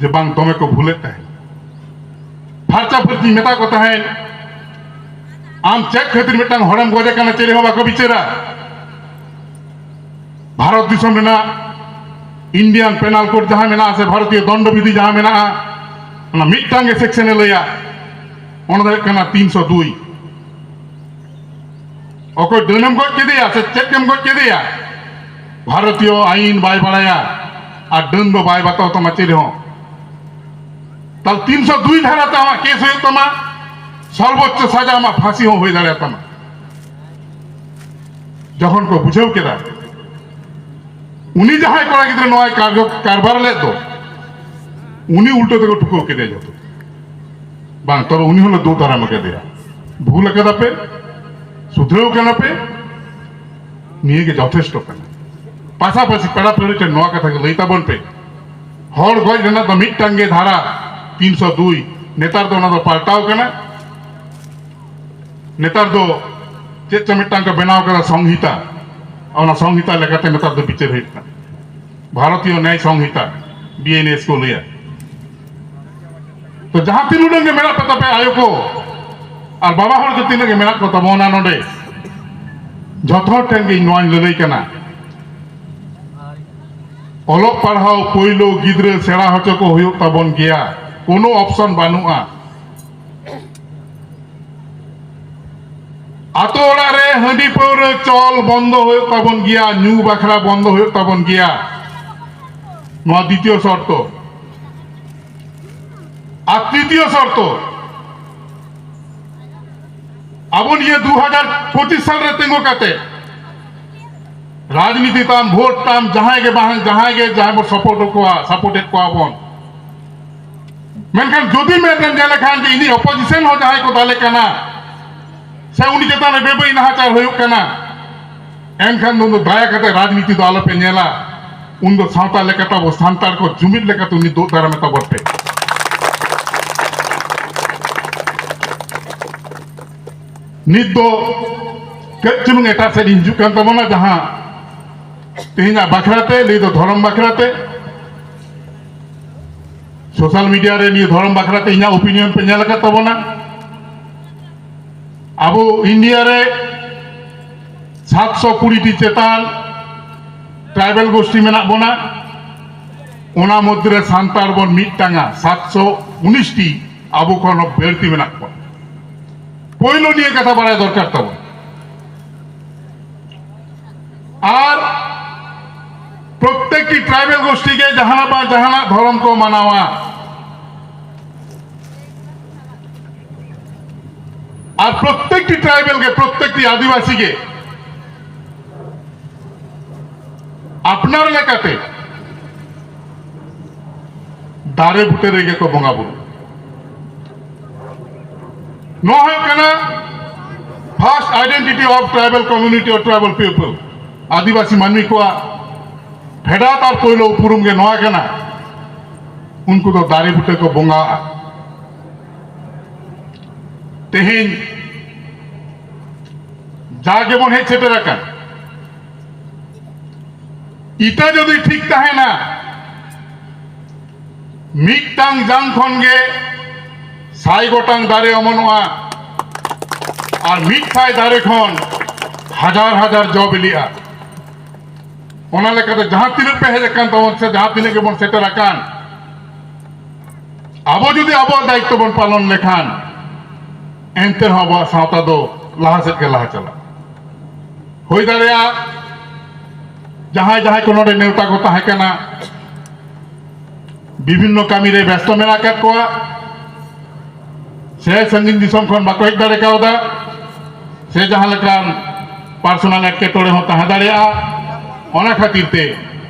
ᱡᱮ ᱵᱟᱝ, ᱫᱚᱢᱮ ᱠᱚ ᱵᱷᱩᱞᱮᱫ ᱛᱟᱦᱮᱸᱫ᱾ ᱯᱷᱟᱨᱪᱟ ᱯᱷᱟᱹᱨᱪᱤ ᱢᱮᱛᱟ ᱠᱚ ᱛᱟᱦᱮᱸᱫ, ᱟᱢ ᱪᱮᱫ ᱠᱷᱟᱹᱛᱤᱨ ᱢᱤᱫᱴᱟᱝ ᱦᱚᱲᱮᱢ ᱜᱚᱡᱮ ᱠᱟᱱᱟ, ᱪᱮᱫ ᱦᱚᱸ ᱵᱟᱠᱚ ᱵᱤᱪᱟᱹᱨᱟ᱾ ᱵᱷᱟᱨᱚᱛ ᱫᱤᱥᱚᱢ ᱨᱮᱱᱟᱜ Indian Penal Code ᱡᱟᱦᱟᱸ ᱢᱮᱱᱟᱜᱼᱟ, ᱥᱮ ᱵᱷᱟᱨᱚᱛᱤᱭᱚ ᱫᱚᱱᱰᱚ ᱵᱤᱫᱷᱤ ᱡᱟᱦᱟᱸ ᱢᱮᱱᱟᱜᱼᱟ, ᱚᱱᱟ ᱢᱤᱫᱴᱟᱝ ᱜᱮ ᱥᱮᱠᱥᱚᱱ ᱮ ᱞᱟᱹᱭᱟ, ᱚᱱᱟ ᱫᱚ ᱦᱩᱭᱩᱜ ᱠᱟᱱᱟ ᱛᱤᱱᱥᱚ ᱫᱩᱭ᱾ ᱚᱠᱚᱭ ᱰᱟᱹᱱᱮᱢ ᱜᱚᱡ ᱠᱮᱫᱮᱭᱟ ᱥᱮ ᱪᱮᱫ ᱮᱢ ᱜᱚᱡ ᱠᱮᱫᱮᱭᱟ, ᱵᱷᱟᱨᱚᱛᱤᱭᱚ ᱟᱭᱤᱱ ᱵᱟᱭ ᱵᱟᱲᱟᱭᱟ ᱟᱨ ᱰᱟᱹᱱ ᱫᱚ ᱵᱟᱭ ᱵᱟᱛᱟᱣ ᱛᱟᱢᱟ ᱪᱮᱫ ᱦᱚᱸ᱾ ᱛᱟᱦᱞᱮ ᱛᱤᱱᱥᱚ ᱫᱩᱭ ᱫᱷᱟᱨᱟ ᱛᱮ ᱟᱢᱟᱜ ᱠᱮᱥ ᱦᱩᱭᱩᱜ ᱛᱟᱢᱟ, ᱥᱚᱨᱵᱚᱪᱪᱚ ᱥᱟᱡᱟ ᱟᱢᱟᱜ ᱯᱷᱟᱸᱥᱤ ᱦᱚᱸ ᱦᱩᱭ ᱫᱟᱲᱮᱭᱟᱛᱟᱢᱟ᱾ ᱡᱚᱠᱷᱚᱱ ᱠᱚ ᱵᱩᱡᱷᱟᱹᱣ ᱠᱮᱫᱟ, ᱩᱱᱤ ᱡᱟᱦᱟᱸᱭ ᱠᱚᱲᱟ ᱜᱤᱫᱽᱨᱟᱹ ᱱᱚᱣᱟᱭ ᱠᱟᱨᱡᱚ-, ᱠᱟᱨᱵᱟᱨ ᱞᱮᱫ ᱫᱚ, ᱩᱱᱤ ᱩᱞᱴᱟᱹ ᱛᱮᱠᱚ ᱴᱷᱩᱠᱟᱹᱣ ᱠᱮᱫᱮᱭᱟ ᱡᱚᱛᱚ᱾ ᱵᱟᱝ, ᱛᱚᱵᱮ ᱩᱱᱤ ᱦᱚᱸᱞᱮ ᱫᱩᱜ ᱫᱟᱨᱟᱢ ᱠᱮᱫᱮᱭᱟ᱾ ᱵᱷᱩᱞ ᱟᱠᱟᱫᱟ ᱯᱮ, ᱥᱩᱫᱷᱨᱟᱹᱣ ᱠᱟᱱᱟ ᱯᱮ, ᱱᱤᱭᱟᱹ ᱜᱮ ᱡᱚᱛᱷᱮᱥᱴᱚ ᱠᱟᱱᱟ᱾ ᱯᱟᱥᱟᱯᱟᱥᱤ ᱯᱮᱲᱟ ᱯᱟᱹᱲᱦᱟᱹ ᱴᱷᱮᱱ ᱱᱚᱣᱟ ᱠᱟᱛᱷᱟ ᱜᱮ ᱞᱟᱹᱭ ᱛᱟᱵᱚᱱ ᱯᱮ, ᱦᱚᱲ ᱜᱚᱡ ᱨᱮᱱᱟᱜ ᱫᱚ ᱢᱤᱫᱴᱟᱝ ᱜᱮ ᱫᱷᱟᱨᱟ, ᱛᱤᱱᱥᱚ ᱫᱩᱭ᱾ ᱱᱮᱛᱟᱨ ᱫᱚ ᱚᱱᱟ ᱫᱚ ᱯᱟᱞᱴᱟᱣ ᱠᱟᱱᱟ᱾ ᱱᱮᱛᱟᱨ ᱫᱚ ᱪᱮᱫ ᱪᱚ ᱢᱤᱫᱴᱟᱝ ᱠᱚ ᱵᱮᱱᱟᱣ ᱠᱟᱫᱟ ᱥᱚᱝᱦᱤᱛᱟ, ᱚᱱᱟ ᱥᱚᱝᱦᱤᱛᱟ ᱞᱮᱠᱟᱛᱮ ᱱᱮᱛᱟᱨ ᱫᱚ ᱵᱤᱪᱟᱹᱨ ᱦᱩᱭᱩᱜ ᱠᱟᱱᱟ᱾ ᱵᱷᱟᱨᱚᱛᱤᱭᱚ ᱱᱭᱟᱭ ᱥᱚᱝᱦᱤᱛᱟ, BNS ᱠᱚ ᱞᱟᱹᱭᱟ᱾ ᱛᱚ ᱡᱟᱦᱟᱸ ᱛᱤᱱ ᱩᱰᱟᱹᱝ ᱜᱮ ᱢᱮᱱᱟᱜ ᱯᱮ ᱛᱟᱯᱮ ᱟᱭᱳ ᱠᱚ ᱟᱨ ᱵᱟᱵᱟ ᱦᱚᱲ ᱠᱚ ᱛᱤᱱᱟᱹᱜ ᱜᱮ ᱢᱮᱱᱟᱜ ᱠᱚ ᱛᱟᱵᱚᱱᱟ ᱱᱚᱰᱮ, ᱡᱚᱛᱚ ᱦᱚᱲ ᱴᱷᱮᱱ ᱜᱮ ᱤᱧ ᱱᱚᱣᱟᱧ ᱞᱟᱹᱞᱟᱹᱭ ᱠᱟᱱᱟ, ᱚᱞᱚᱜ ᱯᱟᱲᱦᱟᱣ ᱯᱳᱭᱞᱳ ᱜᱤᱫᱽᱨᱟᱹ ᱥᱮᱬᱟ ᱦᱚᱪᱚ ᱠᱚ ᱦᱩᱭᱩᱜ ᱛᱟᱵᱚᱱ ᱜᱮᱭᱟ, ᱠᱳᱱᱳ ᱚᱯᱥᱚᱱ ᱵᱟᱹᱱᱩᱜᱼᱟ᱾ ᱟᱛᱳ ᱚᱲᱟᱜ ᱨᱮ ᱦᱟᱺᱰᱤ ᱯᱟᱹᱣᱨᱟᱹ ᱪᱚᱞ ᱵᱚᱱᱫᱚ ᱦᱩᱭᱩᱜ ᱛᱟᱵᱚᱱ ᱜᱮᱭᱟ, ᱧᱩ ᱵᱟᱠᱷᱨᱟ ᱵᱚᱱᱫᱚ ᱦᱩᱭᱩᱜ ᱛᱟᱵᱚᱱ ᱜᱮᱭᱟ᱾ ᱱᱚᱣᱟ ᱫᱤᱛᱤᱭᱚ ᱥᱚᱨᱛᱚ᱾ ᱟᱨ ᱛᱨᱤᱛᱤᱭᱚ ᱥᱚᱨᱛᱚ, ᱟᱵᱚ ᱱᱤᱭᱟᱹ ᱫᱩ ᱦᱟᱡᱟᱨ ᱯᱚᱸᱪᱤᱥ ᱥᱟᱞ ᱨᱮ ᱛᱤᱸᱜᱩ ᱠᱟᱛᱮ ᱨᱟᱡᱽᱱᱤᱛᱤ ᱛᱟᱢ, ᱵᱷᱳᱴ ᱛᱟᱢ, ᱡᱟᱦᱟᱸᱭ ᱜᱮ ᱵᱟᱝ, ᱡᱟᱦᱟᱸᱭ ᱜᱮ ᱡᱟᱦᱟᱸᱭ ᱵᱚᱱ ᱥᱟᱯᱳᱨᱴ ᱠᱚᱣᱟ, ᱥᱟᱯᱳᱨᱴᱮᱫ ᱠᱚᱣᱟ ᱵᱚᱱ, ᱢᱮᱱᱠᱷᱟᱱ ᱡᱩᱫᱤ ᱢᱮᱫ ᱨᱮᱢ ᱧᱮᱞ ᱞᱮᱠᱷᱟᱱ ᱡᱮ ᱤᱧᱤᱡ ᱚᱯᱳᱡᱤᱥᱚᱱ ᱦᱚᱸ ᱡᱟᱦᱟᱸᱭ ᱠᱚ ᱫᱟᱞᱮ ᱠᱟᱱᱟ ᱥᱮ ᱩᱱᱤ ᱪᱮᱛᱟᱱ ᱨᱮ ᱵᱮᱵᱟᱹᱲᱤᱡ ᱱᱟᱦᱟᱪᱟᱨ ᱦᱩᱭᱩᱜ ᱠᱟᱱᱟ, ᱮᱱᱠᱷᱟᱱ ᱫᱚ ᱫᱟᱭᱟ ᱠᱟᱛᱮ ᱨᱟᱡᱽᱱᱤᱛᱤ ᱫᱚ ᱟᱞᱚᱯᱮ ᱧᱮᱞᱟ᱾ ᱩᱱᱫᱚ ᱥᱟᱶᱛᱟ ᱞᱮᱠᱟᱛᱮ ᱟᱵᱚ ᱥᱟᱱᱛᱟᱲ ᱠᱚ ᱡᱩᱢᱤᱫ ᱞᱮᱠᱟᱛᱮ ᱩᱱᱤ ᱫᱩᱜ ᱫᱟᱨᱟᱢᱮ ᱛᱟᱵᱚᱱ ᱯᱮ᱾ ᱱᱤᱛ ᱫᱚ ᱠᱟᱹᱡ ᱪᱩᱞᱩᱝ ᱮᱴᱟᱜ ᱥᱮᱫ ᱤᱧ ᱦᱤᱡᱩᱜ ᱠᱟᱱ ᱛᱟᱵᱚᱱᱟ, ᱡᱟᱦᱟᱸ ᱛᱮᱦᱮᱧᱟᱜ ᱵᱟᱠᱷᱨᱟ ᱛᱮ ᱞᱟᱹᱭ ᱫᱚ ᱫᱷᱚᱨᱚᱢ ᱵᱟᱠᱷᱨᱟ ᱛᱮ᱾ ᱥᱳᱥᱟᱞ ᱢᱤᱰᱤᱭᱟ ᱨᱮ ᱱᱤᱭᱟᱹ ᱫᱷᱚᱨᱚᱢ ᱵᱟᱠᱷᱨᱟ ᱛᱮ ᱤᱧᱟᱹᱜ ᱳᱯᱤᱱᱤᱭᱚᱱ ᱯᱮ ᱧᱮᱞ ᱟᱠᱟᱫ ᱛᱟᱵᱚᱱᱟ᱾ ᱟᱵᱚ ᱤᱱᱰᱤᱭᱟ ᱨᱮ ᱥᱟᱛᱥᱚ ᱠᱩᱲᱤ ᱴᱤ ᱪᱮᱛᱟᱱ ᱴᱨᱟᱭᱵᱟᱞ ᱜᱳᱥᱴᱤ ᱢᱮᱱᱟᱜ ᱵᱚᱱᱟ, ᱚᱱᱟ ᱢᱚᱫᱽᱫᱷᱮ ᱨᱮ ᱥᱟᱱᱛᱟᱲ ᱵᱚᱱ ᱢᱤᱫᱴᱟᱝᱟ ᱥᱟᱛᱥᱚ ᱩᱱᱤᱥ ᱴᱤ, ᱟᱵᱚ ᱠᱷᱚᱱ ᱦᱚᱸ ᱵᱟᱹᱲᱛᱤ ᱢᱮᱱᱟᱜ ᱠᱚᱣᱟ᱾ ᱯᱳᱭᱞᱳ ᱱᱤᱭᱟᱹ ᱠᱟᱛᱷᱟ ᱵᱟᱲᱟᱭ ᱫᱚᱨᱠᱟᱨ ᱛᱟᱵᱚᱱ᱾ ᱟᱨ ᱯᱨᱚᱛᱮᱠᱴᱤ ᱴᱨᱟᱭᱵᱟᱞ ᱜᱳᱥᱴᱤ ᱜᱮ ᱡᱟᱦᱟᱱᱟᱜ ᱵᱟᱝ ᱡᱟᱦᱟᱱᱟᱜ ᱫᱷᱚᱨᱚᱢ ᱠᱚ ᱢᱟᱱᱟᱣᱟ᱾ ᱟᱨ ᱯᱨᱚᱛᱮᱠᱴᱤ ᱴᱨᱟᱭᱵᱟᱞ ᱜᱮ, ᱯᱨᱚᱛᱮᱠᱴᱤ ᱟᱹᱫᱤᱵᱟᱹᱥᱤ ᱜᱮ ᱟᱯᱱᱟᱨ ᱞᱮᱠᱟᱛᱮ ᱫᱟᱨᱮ ᱵᱩᱴᱟᱹ ᱨᱮᱜᱮ ᱠᱚ ᱵᱚᱸᱜᱟ ᱵᱩᱨᱩ᱾ ᱱᱚᱣᱟ ᱦᱩᱭᱩᱜ ᱠᱟᱱᱟ first identity of tribal community or tribal people. ᱟᱹᱫᱤᱵᱟᱹᱥᱤ ᱢᱟᱹᱱᱢᱤ ᱠᱚᱣᱟᱜ ᱯᱷᱮᱰᱟᱛ ᱟᱨ ᱯᱳᱭᱞᱳ ᱩᱯᱨᱩᱢ ᱜᱮ ᱱᱚᱣᱟ ᱠᱟᱱᱟ, ᱩᱱᱠᱩ ᱫᱚ ᱫᱟᱨᱮ ᱵᱩᱴᱟᱹ ᱠᱚ ᱵᱚᱸᱜᱟᱜᱼᱟ᱾ ᱛᱮᱦᱮᱧ ᱡᱟ ᱜᱮᱵᱚᱱ ᱦᱮᱡ ᱥᱮᱴᱮᱨ ᱟᱠᱟᱱ, ᱤᱛᱟᱹ ᱡᱩᱫᱤ ᱴᱷᱤᱠ ᱛᱟᱦᱮᱱᱟ, ᱢᱤᱫᱴᱟᱝ ᱡᱟᱝ ᱠᱷᱚᱱ ᱜᱮ ᱥᱟᱭ ᱜᱚᱴᱟᱝ ᱫᱟᱨᱮ ᱚᱢᱚᱱᱚᱜᱼᱟ, ᱟᱨ ᱢᱤᱫ ᱥᱟᱭ ᱫᱟᱨᱮ ᱠᱷᱚᱱ ᱦᱟᱡᱟᱨ ᱦᱟᱡᱟᱨ ᱡᱚ ᱵᱤᱞᱤᱜᱼᱟ᱾ ᱚᱱᱟ ᱞᱮᱠᱟᱛᱮ ᱡᱟᱦᱟᱸ ᱛᱤᱱᱟᱹᱜ ᱯᱮ ᱦᱮᱡ ᱟᱠᱟᱱ ᱛᱟᱵᱚᱱ ᱥᱮ ᱡᱟᱦᱟᱸ ᱛᱤᱱᱟᱹᱜ ᱜᱮᱵᱚᱱ ᱥᱮᱴᱮᱨ ᱟᱠᱟᱱ, ᱟᱵᱚ ᱡᱩᱫᱤ ᱟᱵᱚᱣᱟᱜ ᱫᱟᱭᱤᱛᱛᱚ ᱵᱚᱱ ᱯᱟᱞᱚᱱ ᱞᱮᱠᱷᱟᱱ, ᱮᱱᱛᱮ ᱨᱮᱦᱚᱸ ᱟᱵᱚᱣᱟᱜ ᱥᱟᱶᱛᱟ ᱫᱚ ᱞᱟᱦᱟ ᱥᱮᱫ ᱜᱮ ᱞᱟᱦᱟ ᱪᱟᱞᱟᱜᱼᱟ᱾ ᱦᱩᱭ ᱫᱟᱲᱮᱭᱟᱜᱼᱟ ᱡᱟᱦᱟᱸᱭ ᱡᱟᱦᱟᱸᱭ ᱠᱚ ᱱᱚᱰᱮ ᱱᱮᱣᱛᱟ ᱠᱚ ᱛᱟᱦᱮᱸ ᱠᱟᱱᱟ, ᱵᱤᱵᱷᱤᱱᱱᱚ ᱠᱟᱹᱢᱤ ᱨᱮ ᱵᱮᱥᱛᱚ ᱢᱮᱱᱟᱜ ᱟᱠᱟᱫ ᱠᱚᱣᱟ, ᱥᱮ ᱥᱟᱺᱜᱤᱧ ᱫᱤᱥᱚᱢ ᱠᱷᱚᱱ ᱵᱟᱠᱚ ᱦᱮᱡ ᱫᱟᱲᱮ ᱠᱟᱣᱫᱟ, ᱥᱮ ᱡᱟᱦᱟᱸ ᱞᱮᱠᱟᱱ ᱯᱟᱨᱥᱚᱱᱟᱞ ᱮᱴᱠᱮᱴᱚᱬᱮ ᱦᱚᱸ ᱛᱟᱦᱮᱸ ᱫᱟᱲᱮᱭᱟᱜᱼᱟ᱾ ᱚᱱᱟ ᱠᱷᱟᱹᱛᱤᱨ ᱛᱮ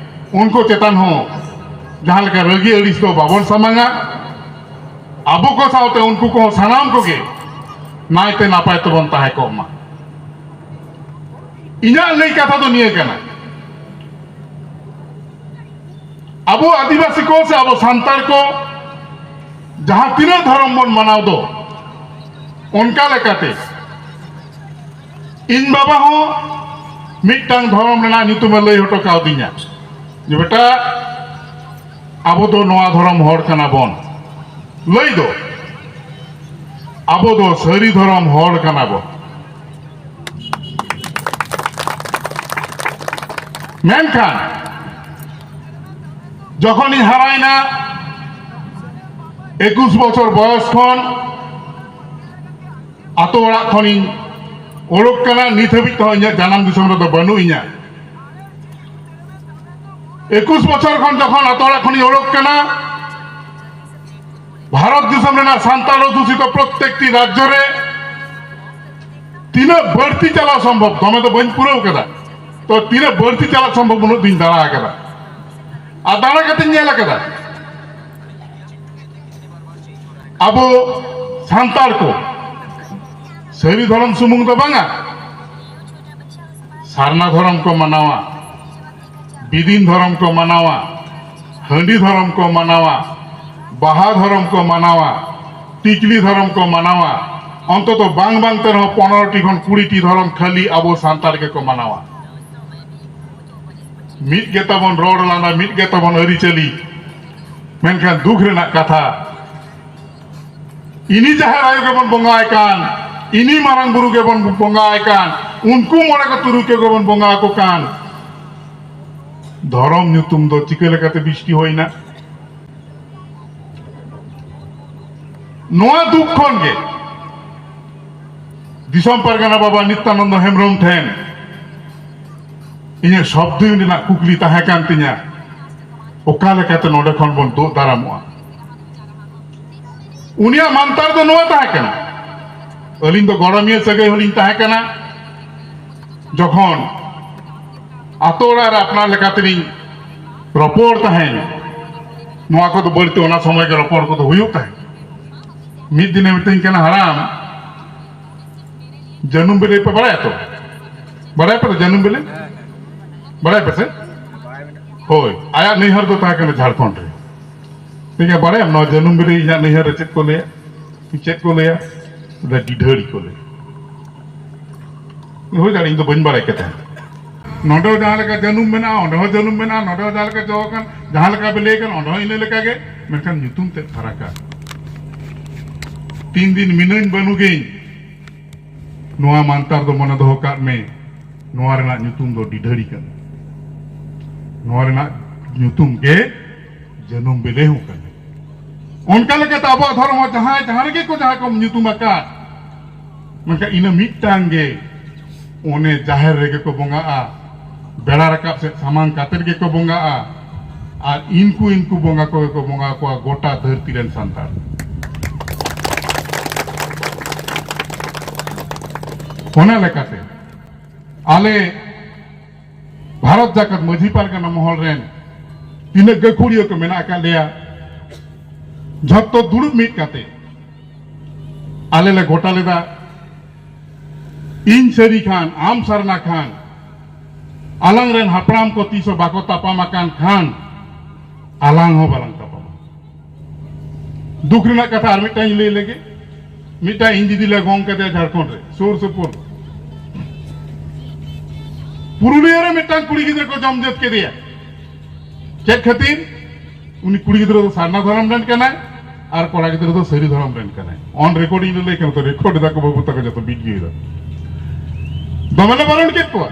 ᱩᱱᱠᱩ ᱪᱮᱛᱟᱱ ᱦᱚᱸ ᱡᱟᱦᱟᱸ ᱞᱮᱠᱟ ᱨᱟᱹᱜᱤ ᱟᱹᱲᱤᱥ ᱫᱚ ᱵᱟᱵᱚᱱ ᱥᱟᱢᱟᱝᱟ᱾ ᱟᱵᱚ ᱠᱚ ᱥᱟᱶᱛᱮ ᱩᱱᱠᱩ ᱠᱚᱦᱚᱸ ᱥᱟᱱᱟᱢ ᱠᱚᱜᱮ ᱱᱟᱭᱛᱮ ᱱᱟᱯᱟᱭ ᱛᱮᱵᱚᱱ ᱛᱟᱦᱮᱸ ᱠᱚᱜ ᱢᱟ᱾ ᱤᱧᱟᱹᱜ ᱞᱟᱹᱭ ᱠᱟᱛᱷᱟ ᱫᱚ ᱱᱤᱭᱟᱹ ᱠᱟᱱᱟ, ᱟᱵᱚ ᱟᱹᱫᱤᱵᱟᱹᱥᱤ ᱠᱚ ᱥᱮ ᱟᱵᱚ ᱥᱟᱱᱛᱟᱲ ᱠᱚ ᱡᱟᱦᱟᱸ ᱛᱤᱱᱟᱹᱜ ᱫᱷᱚᱨᱚᱢ ᱵᱚᱱ ᱢᱟᱱᱟᱣ ᱫᱚ, ᱚᱱᱠᱟ ᱞᱮᱠᱟᱛᱮ ᱤᱧ ᱵᱟᱵᱟ ᱦᱚᱸ ᱢᱤᱫᱴᱟᱝ ᱫᱷᱚᱨᱚᱢ ᱨᱮᱱᱟᱜ ᱧᱩᱛᱩᱢᱮ ᱞᱟᱹᱭ ᱦᱚᱴᱚ ᱠᱟᱣᱫᱤᱧᱟ ᱡᱮ, "ᱵᱮᱴᱟ, ᱟᱵᱚ ᱫᱚ ᱱᱚᱣᱟ ᱫᱷᱚᱨᱚᱢ ᱦᱚᱲ ᱠᱟᱱᱟ ᱵᱚᱱ", ᱞᱟᱹᱭ ᱫᱚ, "ᱟᱵᱚ ᱫᱚ ᱥᱟᱹᱨᱤ ᱫᱷᱚᱨᱚᱢ ᱦᱚᱲ ᱠᱟᱱᱟ ᱵᱚᱱ᱾" ᱢᱮᱱᱠᱷᱟᱱ ᱡᱚᱠᱷᱚᱱᱤᱧ ᱦᱟᱨᱟᱭᱮᱱᱟ, ᱮᱠᱩᱥ ᱵᱚᱪᱷᱚᱨ ᱵᱚᱭᱚᱥ ᱠᱷᱚᱱ ᱟᱛᱳ ᱚᱲᱟᱜ ᱠᱷᱚᱱᱤᱧ ᱚᱰᱚᱠ ᱠᱟᱱᱟ, ᱱᱤᱛ ᱦᱟᱹᱵᱤᱡ ᱛᱮᱦᱚᱸ ᱤᱧᱟᱹᱜ ᱡᱟᱱᱟᱢ ᱫᱤᱥᱚᱢ ᱨᱮᱫᱚ ᱵᱟᱹᱱᱩᱜ ᱤᱧᱟ᱾ ᱮᱠᱩᱥ ᱵᱚᱪᱷᱚᱨ ᱠᱷᱚᱱ ᱡᱚᱠᱷᱚᱱ ᱟᱛᱳ ᱚᱲᱟᱜ ᱠᱷᱚᱱᱤᱧ ᱚᱰᱚᱠ ᱠᱟᱱᱟ, ᱵᱷᱟᱨᱚᱛ ᱫᱤᱥᱚᱢ ᱨᱮᱱᱟᱜ ᱥᱟᱱᱛᱟᱲ ᱚᱫᱷᱩᱥᱤᱛᱚ ᱯᱨᱚᱛᱮᱠᱴᱤ ᱨᱟᱡᱽᱡᱚ ᱨᱮ ᱛᱤᱱᱟᱹᱜ ᱵᱟᱹᱲᱛᱤ ᱪᱟᱞᱟᱣ ᱥᱚᱢᱵᱷᱚᱵ, ᱫᱚᱢᱮ ᱫᱚ ᱵᱟᱹᱧ ᱯᱩᱨᱟᱹᱣ ᱠᱟᱫᱟ, ᱛᱚ ᱛᱤᱱᱟᱹᱜ ᱵᱟᱹᱲᱛᱤ ᱪᱟᱞᱟᱜ ᱥᱚᱢᱵᱷᱚᱵ ᱩᱱᱟᱹᱜ ᱫᱩᱧ ᱫᱟᱬᱟ ᱟᱠᱟᱫᱟ᱾ ᱟᱨ ᱫᱟᱬᱟ ᱠᱟᱛᱮᱧ ᱧᱮᱞ ᱟᱠᱟᱫᱟ, ᱟᱵᱚ ᱥᱟᱱᱛᱟᱲ ᱠᱚ ᱥᱟᱹᱨᱤ ᱫᱷᱚᱨᱚᱢ ᱥᱩᱢᱩᱝ ᱫᱚ ᱵᱟᱝᱟ, ᱥᱟᱨᱱᱟ ᱫᱷᱚᱨᱚᱢ ᱠᱚ ᱢᱟᱱᱟᱣᱟ, ᱵᱤᱫᱤᱱ ᱫᱷᱚᱨᱚᱢ ᱠᱚ ᱢᱟᱱᱟᱣᱟ, ᱦᱟᱺᱰᱤ ᱫᱷᱚᱨᱚᱢ ᱠᱚ ᱢᱟᱱᱟᱣᱟ, ᱵᱟᱦᱟ ᱫᱷᱚᱨᱚᱢ ᱠᱚ ᱢᱟᱱᱟᱣᱟ, ᱴᱤᱠᱞᱤ ᱫᱷᱚᱨᱚᱢ ᱠᱚ ᱢᱟᱱᱟᱣᱟ᱾ ᱚᱱᱛᱚᱛᱚ ᱵᱟᱝ ᱵᱟᱝ ᱛᱮ ᱨᱮᱦᱚᱸ ᱯᱚᱱᱨᱚ ᱴᱤ ᱠᱷᱚᱱ ᱠᱩᱲᱤ ᱴᱤ ᱫᱷᱚᱨᱚᱢ ᱠᱷᱟᱹᱞᱤ ᱟᱵᱚ ᱥᱟᱱᱛᱟᱲ ᱜᱮᱠᱚ ᱢᱟᱱᱟᱣᱟ᱾ ᱢᱤᱫ ᱜᱮᱛᱟᱵᱚᱱ ᱨᱚᱲ ᱞᱟᱸᱫᱟ, ᱢᱤᱫ ᱜᱮᱛᱟᱵᱚᱱ ᱟᱹᱨᱤᱪᱟᱹᱞᱤ, ᱢᱮᱱᱠᱷᱟᱱ ᱫᱩᱠ ᱨᱮᱱᱟᱜ ᱠᱟᱛᱷᱟ, ᱤᱱᱤ ᱡᱟᱦᱮᱨ ᱟᱭᱳ ᱜᱮᱵᱚᱱ ᱵᱚᱸᱜᱟᱭ ᱠᱟᱱ, ᱤᱱᱤ ᱢᱟᱨᱟᱝ ᱵᱩᱨᱩ ᱜᱮᱵᱚᱱ ᱵᱚᱸᱜᱟᱭ ᱠᱟᱱ, ᱩᱱᱠᱩ ᱢᱚᱬᱮ ᱠᱚ ᱛᱩᱨᱩᱭ ᱠᱚ ᱜᱮᱵᱚᱱ ᱵᱚᱸᱜᱟ ᱟᱠᱚ ᱠᱟᱱ, ᱫᱷᱚᱨᱚᱢ ᱧᱩᱛᱩᱢ ᱫᱚ ᱪᱤᱠᱟᱹ ᱞᱮᱠᱟᱛᱮ ᱵᱤᱥᱴᱤ ᱦᱩᱭᱱᱟ? ᱱᱚᱣᱟ ᱫᱩᱠ ᱠᱷᱚᱱ ᱜᱮ ᱫᱤᱥᱚᱢ ᱯᱟᱨᱜᱟᱱᱟ ᱵᱟᱵᱟ ᱱᱤᱛᱭᱟᱱᱚᱱᱫᱚ ᱦᱮᱢᱵᱨᱚᱢ ᱴᱷᱮᱱ ᱤᱧᱟᱹᱜ ᱥᱚᱵᱫᱤᱱ ᱨᱮᱱᱟᱜ ᱠᱩᱠᱞᱤ ᱛᱟᱦᱮᱸ ᱠᱟᱱ ᱛᱤᱧᱟ, ᱚᱠᱟ ᱞᱮᱠᱟᱛᱮ ᱱᱚᱰᱮ ᱠᱷᱚᱱ ᱵᱚᱱ ᱛᱩᱫ ᱫᱟᱨᱟᱢᱚᱜᱼᱟ? ᱩᱱᱤᱭᱟᱜ ᱢᱟᱱᱛᱟᱨ ᱫᱚ ᱱᱚᱣᱟ ᱛᱟᱦᱮᱸ ᱠᱟᱱᱟ, ᱟᱹᱞᱤᱧ ᱫᱚ ᱜᱚᱲᱚᱢᱤᱭᱟᱹ ᱥᱟᱹᱜᱟᱹᱭ ᱦᱚᱸᱞᱤᱧ ᱛᱟᱦᱮᱸ ᱠᱟᱱᱟ, ᱡᱚᱠᱷᱚᱱ ᱟᱛᱳ ᱚᱲᱟᱜ ᱨᱮ ᱟᱯᱱᱟᱨ ᱞᱮᱠᱟ ᱛᱮᱞᱤᱧ ᱨᱚᱯᱚᱲ ᱛᱟᱦᱮᱸᱱ, ᱱᱚᱣᱟ ᱠᱚᱫᱚ ᱵᱟᱹᱲᱛᱤ ᱚᱱᱟ ᱥᱚᱢᱚᱭ ᱜᱮ ᱨᱚᱯᱚᱲ ᱠᱚᱫᱚ ᱦᱩᱭᱩᱜ ᱛᱟᱦᱮᱸᱫ᱾ ᱢᱤᱫ ᱫᱤᱱᱮ ᱢᱤᱛᱟᱹᱧ ᱠᱟᱱᱟ, "ᱦᱟᱲᱟᱢ, ᱡᱟᱹᱱᱩᱢ ᱵᱤᱞᱤ ᱯᱮ ᱵᱟᱲᱟᱭᱟ ᱛᱚ? ᱵᱟᱲᱟᱭᱟ ᱯᱮ ᱛᱚ ᱡᱟᱹᱱᱩᱢ ᱵᱤᱞᱤ? ᱵᱟᱲᱟᱭᱟ ᱯᱮ ᱥᱮ?" ᱦᱳᱭ, ᱟᱭᱟᱜ ᱱᱟᱹᱭᱦᱟᱹᱨ ᱫᱚ ᱛᱟᱦᱮᱸ ᱠᱟᱱᱟ ᱡᱷᱟᱲᱠᱷᱚᱸᱰ ᱨᱮ᱾ ᱴᱷᱤᱠ ᱜᱮᱭᱟ, ᱵᱟᱲᱟᱭᱟᱢ ᱱᱚᱣᱟ ᱡᱟᱹᱱᱩᱢ ᱵᱤᱞᱤ ᱤᱧᱟᱹᱜ ᱱᱟᱹᱭᱦᱟᱹᱨ ᱨᱮ ᱪᱮᱫ ᱠᱚ ᱞᱟᱹᱭᱟ? ᱪᱮᱫ ᱠᱚ ᱞᱟᱹᱭᱟ? ᱚᱱᱟ ᱰᱤᱰᱷᱟᱹᱲᱤ ᱠᱚ ᱞᱟᱹᱭᱟ᱾ ᱦᱩᱭ ᱫᱟᱲᱮᱭᱟᱜᱼᱟ, ᱤᱧ ᱫᱚ ᱵᱟᱹᱧ ᱵᱟᱲᱟᱭ ᱠᱮᱫᱟ᱾ ᱱᱚᱰᱮ ᱦᱚᱸ ᱡᱟᱦᱟᱸ ᱞᱮᱠᱟ ᱡᱟᱹᱱᱩᱢ ᱢᱮᱱᱟᱜᱼᱟ, ᱚᱸᱰᱮ ᱦᱚᱸ ᱡᱟᱹᱱᱩᱢ ᱢᱮᱱᱟᱜᱼᱟ, ᱱᱚᱰᱮ ᱦᱚᱸ ᱡᱟᱦᱟᱸ ᱞᱮᱠᱟ ᱡᱚ ᱟᱠᱟᱱ, ᱡᱟᱦᱟᱸ ᱞᱮᱠᱟ ᱵᱤᱞᱤ ᱟᱠᱟᱱ, ᱚᱸᱰᱮ ᱦᱚᱸ ᱤᱱᱟᱹ ᱞᱮᱠᱟ ᱜᱮ, ᱢᱮᱱᱠᱷᱟᱱ ᱧᱩᱛᱩᱢ ᱛᱮᱫ ᱯᱷᱟᱨᱟᱠᱟ᱾ ᱛᱤᱱ ᱫᱤᱱ ᱢᱤᱱᱟᱹᱧ ᱵᱟᱹᱱᱩᱜᱤᱧ, ᱱᱚᱣᱟ ᱢᱟᱱᱛᱟᱨ ᱫᱚ ᱢᱚᱱᱮ ᱫᱚᱦᱚ ᱠᱟᱜ ᱢᱮ, ᱱᱚᱣᱟ ᱨᱮᱱᱟᱜ ᱧᱩᱛᱩᱢ ᱫᱚ ᱰᱤᱰᱷᱟᱹᱲᱤ ᱠᱟᱱᱟ᱾ ᱱᱚᱣᱟ ᱨᱮᱱᱟᱜ ᱧᱩᱛᱩᱢ ᱜᱮ ᱡᱟᱹᱱᱩᱢ ᱵᱤᱞᱤ ᱦᱚᱸ ᱠᱟᱱᱟ᱾ ᱚᱱᱠᱟ ᱞᱮᱠᱟᱛᱮ ᱟᱵᱚᱣᱟᱜ ᱫᱷᱚᱨᱚᱢ ᱦᱚᱸ ᱡᱟᱦᱟᱸᱭ ᱡᱟᱦᱟᱸ ᱨᱮᱜᱮ ᱠᱚ, ᱡᱟᱦᱟᱸ ᱠᱚ ᱧᱩᱛᱩᱢ ᱟᱠᱟᱫ, ᱢᱮᱱᱠᱷᱟᱱ ᱤᱱᱟᱹ ᱢᱤᱫᱴᱟᱝ ᱜᱮ ᱚᱱᱮ ᱡᱟᱦᱮᱨ ᱨᱮᱜᱮ ᱠᱚ ᱵᱚᱸᱜᱟᱜᱼᱟ, ᱵᱮᱲᱟ ᱨᱟᱠᱟᱵ ᱥᱮᱫ ᱥᱟᱢᱟᱝ ᱠᱟᱛᱮ ᱜᱮᱠᱚ ᱵᱚᱸᱜᱟᱜᱼᱟ᱾ ᱟᱨ ᱤᱱᱠᱩ ᱤᱱᱠᱩ ᱵᱚᱸᱜᱟ ᱠᱚᱜᱮ ᱠᱚ ᱵᱚᱸᱜᱟ ᱠᱚᱣᱟ ᱜᱚᱴᱟ ᱫᱷᱟᱹᱨᱛᱤ ᱨᱮᱱ ᱥᱟᱱᱛᱟᱲ᱾ ᱚᱱᱟ ᱞᱮᱠᱟᱛᱮ ᱟᱞᱮ ᱵᱷᱟᱨᱚᱛ ᱡᱟᱠᱟᱛ ᱢᱟᱹᱡᱷᱤ ᱯᱟᱨᱜᱟᱱᱟ ᱢᱚᱦᱚᱞ ᱨᱮᱱ ᱛᱤᱱᱟᱹᱜ ᱜᱟᱹᱠᱷᱩᱲᱤᱭᱟᱹ ᱠᱚ ᱢᱮᱱᱟᱜ ᱟᱠᱟᱫ ᱞᱮᱭᱟ, ᱡᱷᱚᱛᱚ ᱫᱩᱲᱩᱵ ᱢᱤᱫ ᱠᱟᱛᱮ ᱟᱞᱮ ᱞᱮ ᱜᱚᱴᱟ ᱞᱮᱫᱟ, ᱤᱧ ᱥᱟᱹᱨᱤ ᱠᱷᱟᱱ, ᱟᱢ ᱥᱟᱨᱱᱟ ᱠᱷᱟᱱ, ᱟᱞᱟᱝ ᱨᱮᱱ ᱦᱟᱯᱲᱟᱢ ᱠᱚ ᱛᱤᱥ ᱦᱚᱸ ᱵᱟᱠᱚ ᱛᱟᱯᱟᱢ ᱟᱠᱟᱱ ᱠᱷᱟᱱ, ᱟᱞᱟᱝ ᱦᱚᱸ ᱵᱟᱞᱟᱝ ᱛᱟᱯᱟᱢᱟ᱾ ᱫᱩᱠ ᱨᱮᱱᱟᱜ ᱠᱟᱛᱷᱟ ᱟᱨ ᱢᱤᱫᱴᱟᱝ ᱤᱧ ᱞᱟᱹᱭ ᱞᱮᱜᱮ᱾ ᱢᱤᱫᱴᱟᱝ ᱤᱧ ᱫᱤᱫᱤ ᱞᱮ ᱜᱚᱝ ᱠᱮᱫᱮᱭᱟ ᱡᱷᱟᱲᱠᱷᱚᱸᱰ ᱨᱮ, ᱥᱩᱨ ᱥᱩᱯᱩᱨ ᱯᱩᱨᱩᱞᱤᱭᱟᱹ ᱨᱮ ᱢᱤᱫᱴᱟᱝ ᱠᱩᱲᱤ ᱜᱤᱫᱽᱨᱟᱹ ᱠᱚ ᱡᱚᱢ ᱡᱟᱹᱛ ᱠᱮᱫᱮᱭᱟ᱾ ᱪᱮᱫ ᱠᱷᱟᱹᱛᱤᱨ? ᱩᱱᱤ ᱠᱩᱲᱤ ᱜᱤᱫᱽᱨᱟᱹ ᱫᱚ ᱥᱟᱨᱱᱟ ᱫᱷᱚᱨᱚᱢ ᱨᱮᱱ ᱠᱟᱱᱟᱭ ᱟᱨ ᱠᱚᱲᱟ ᱜᱤᱫᱽᱨᱟᱹ ᱫᱚ ᱥᱟᱹᱨᱤ ᱫᱷᱚᱨᱚᱢ ᱨᱮᱱ ᱠᱟᱱᱟᱭ᱾ On record ᱤᱧ ᱞᱟᱹᱭ ᱠᱟᱱᱟ ᱛᱚ, record ᱮᱫᱟ ᱠᱚ ᱵᱟᱹᱵᱩ ᱛᱟᱠᱚ ᱡᱚᱛᱚ video ᱫᱚ᱾ ᱫᱚᱢᱮ ᱞᱮ ᱵᱟᱨᱚᱱ ᱠᱮᱫ ᱠᱚᱣᱟ᱾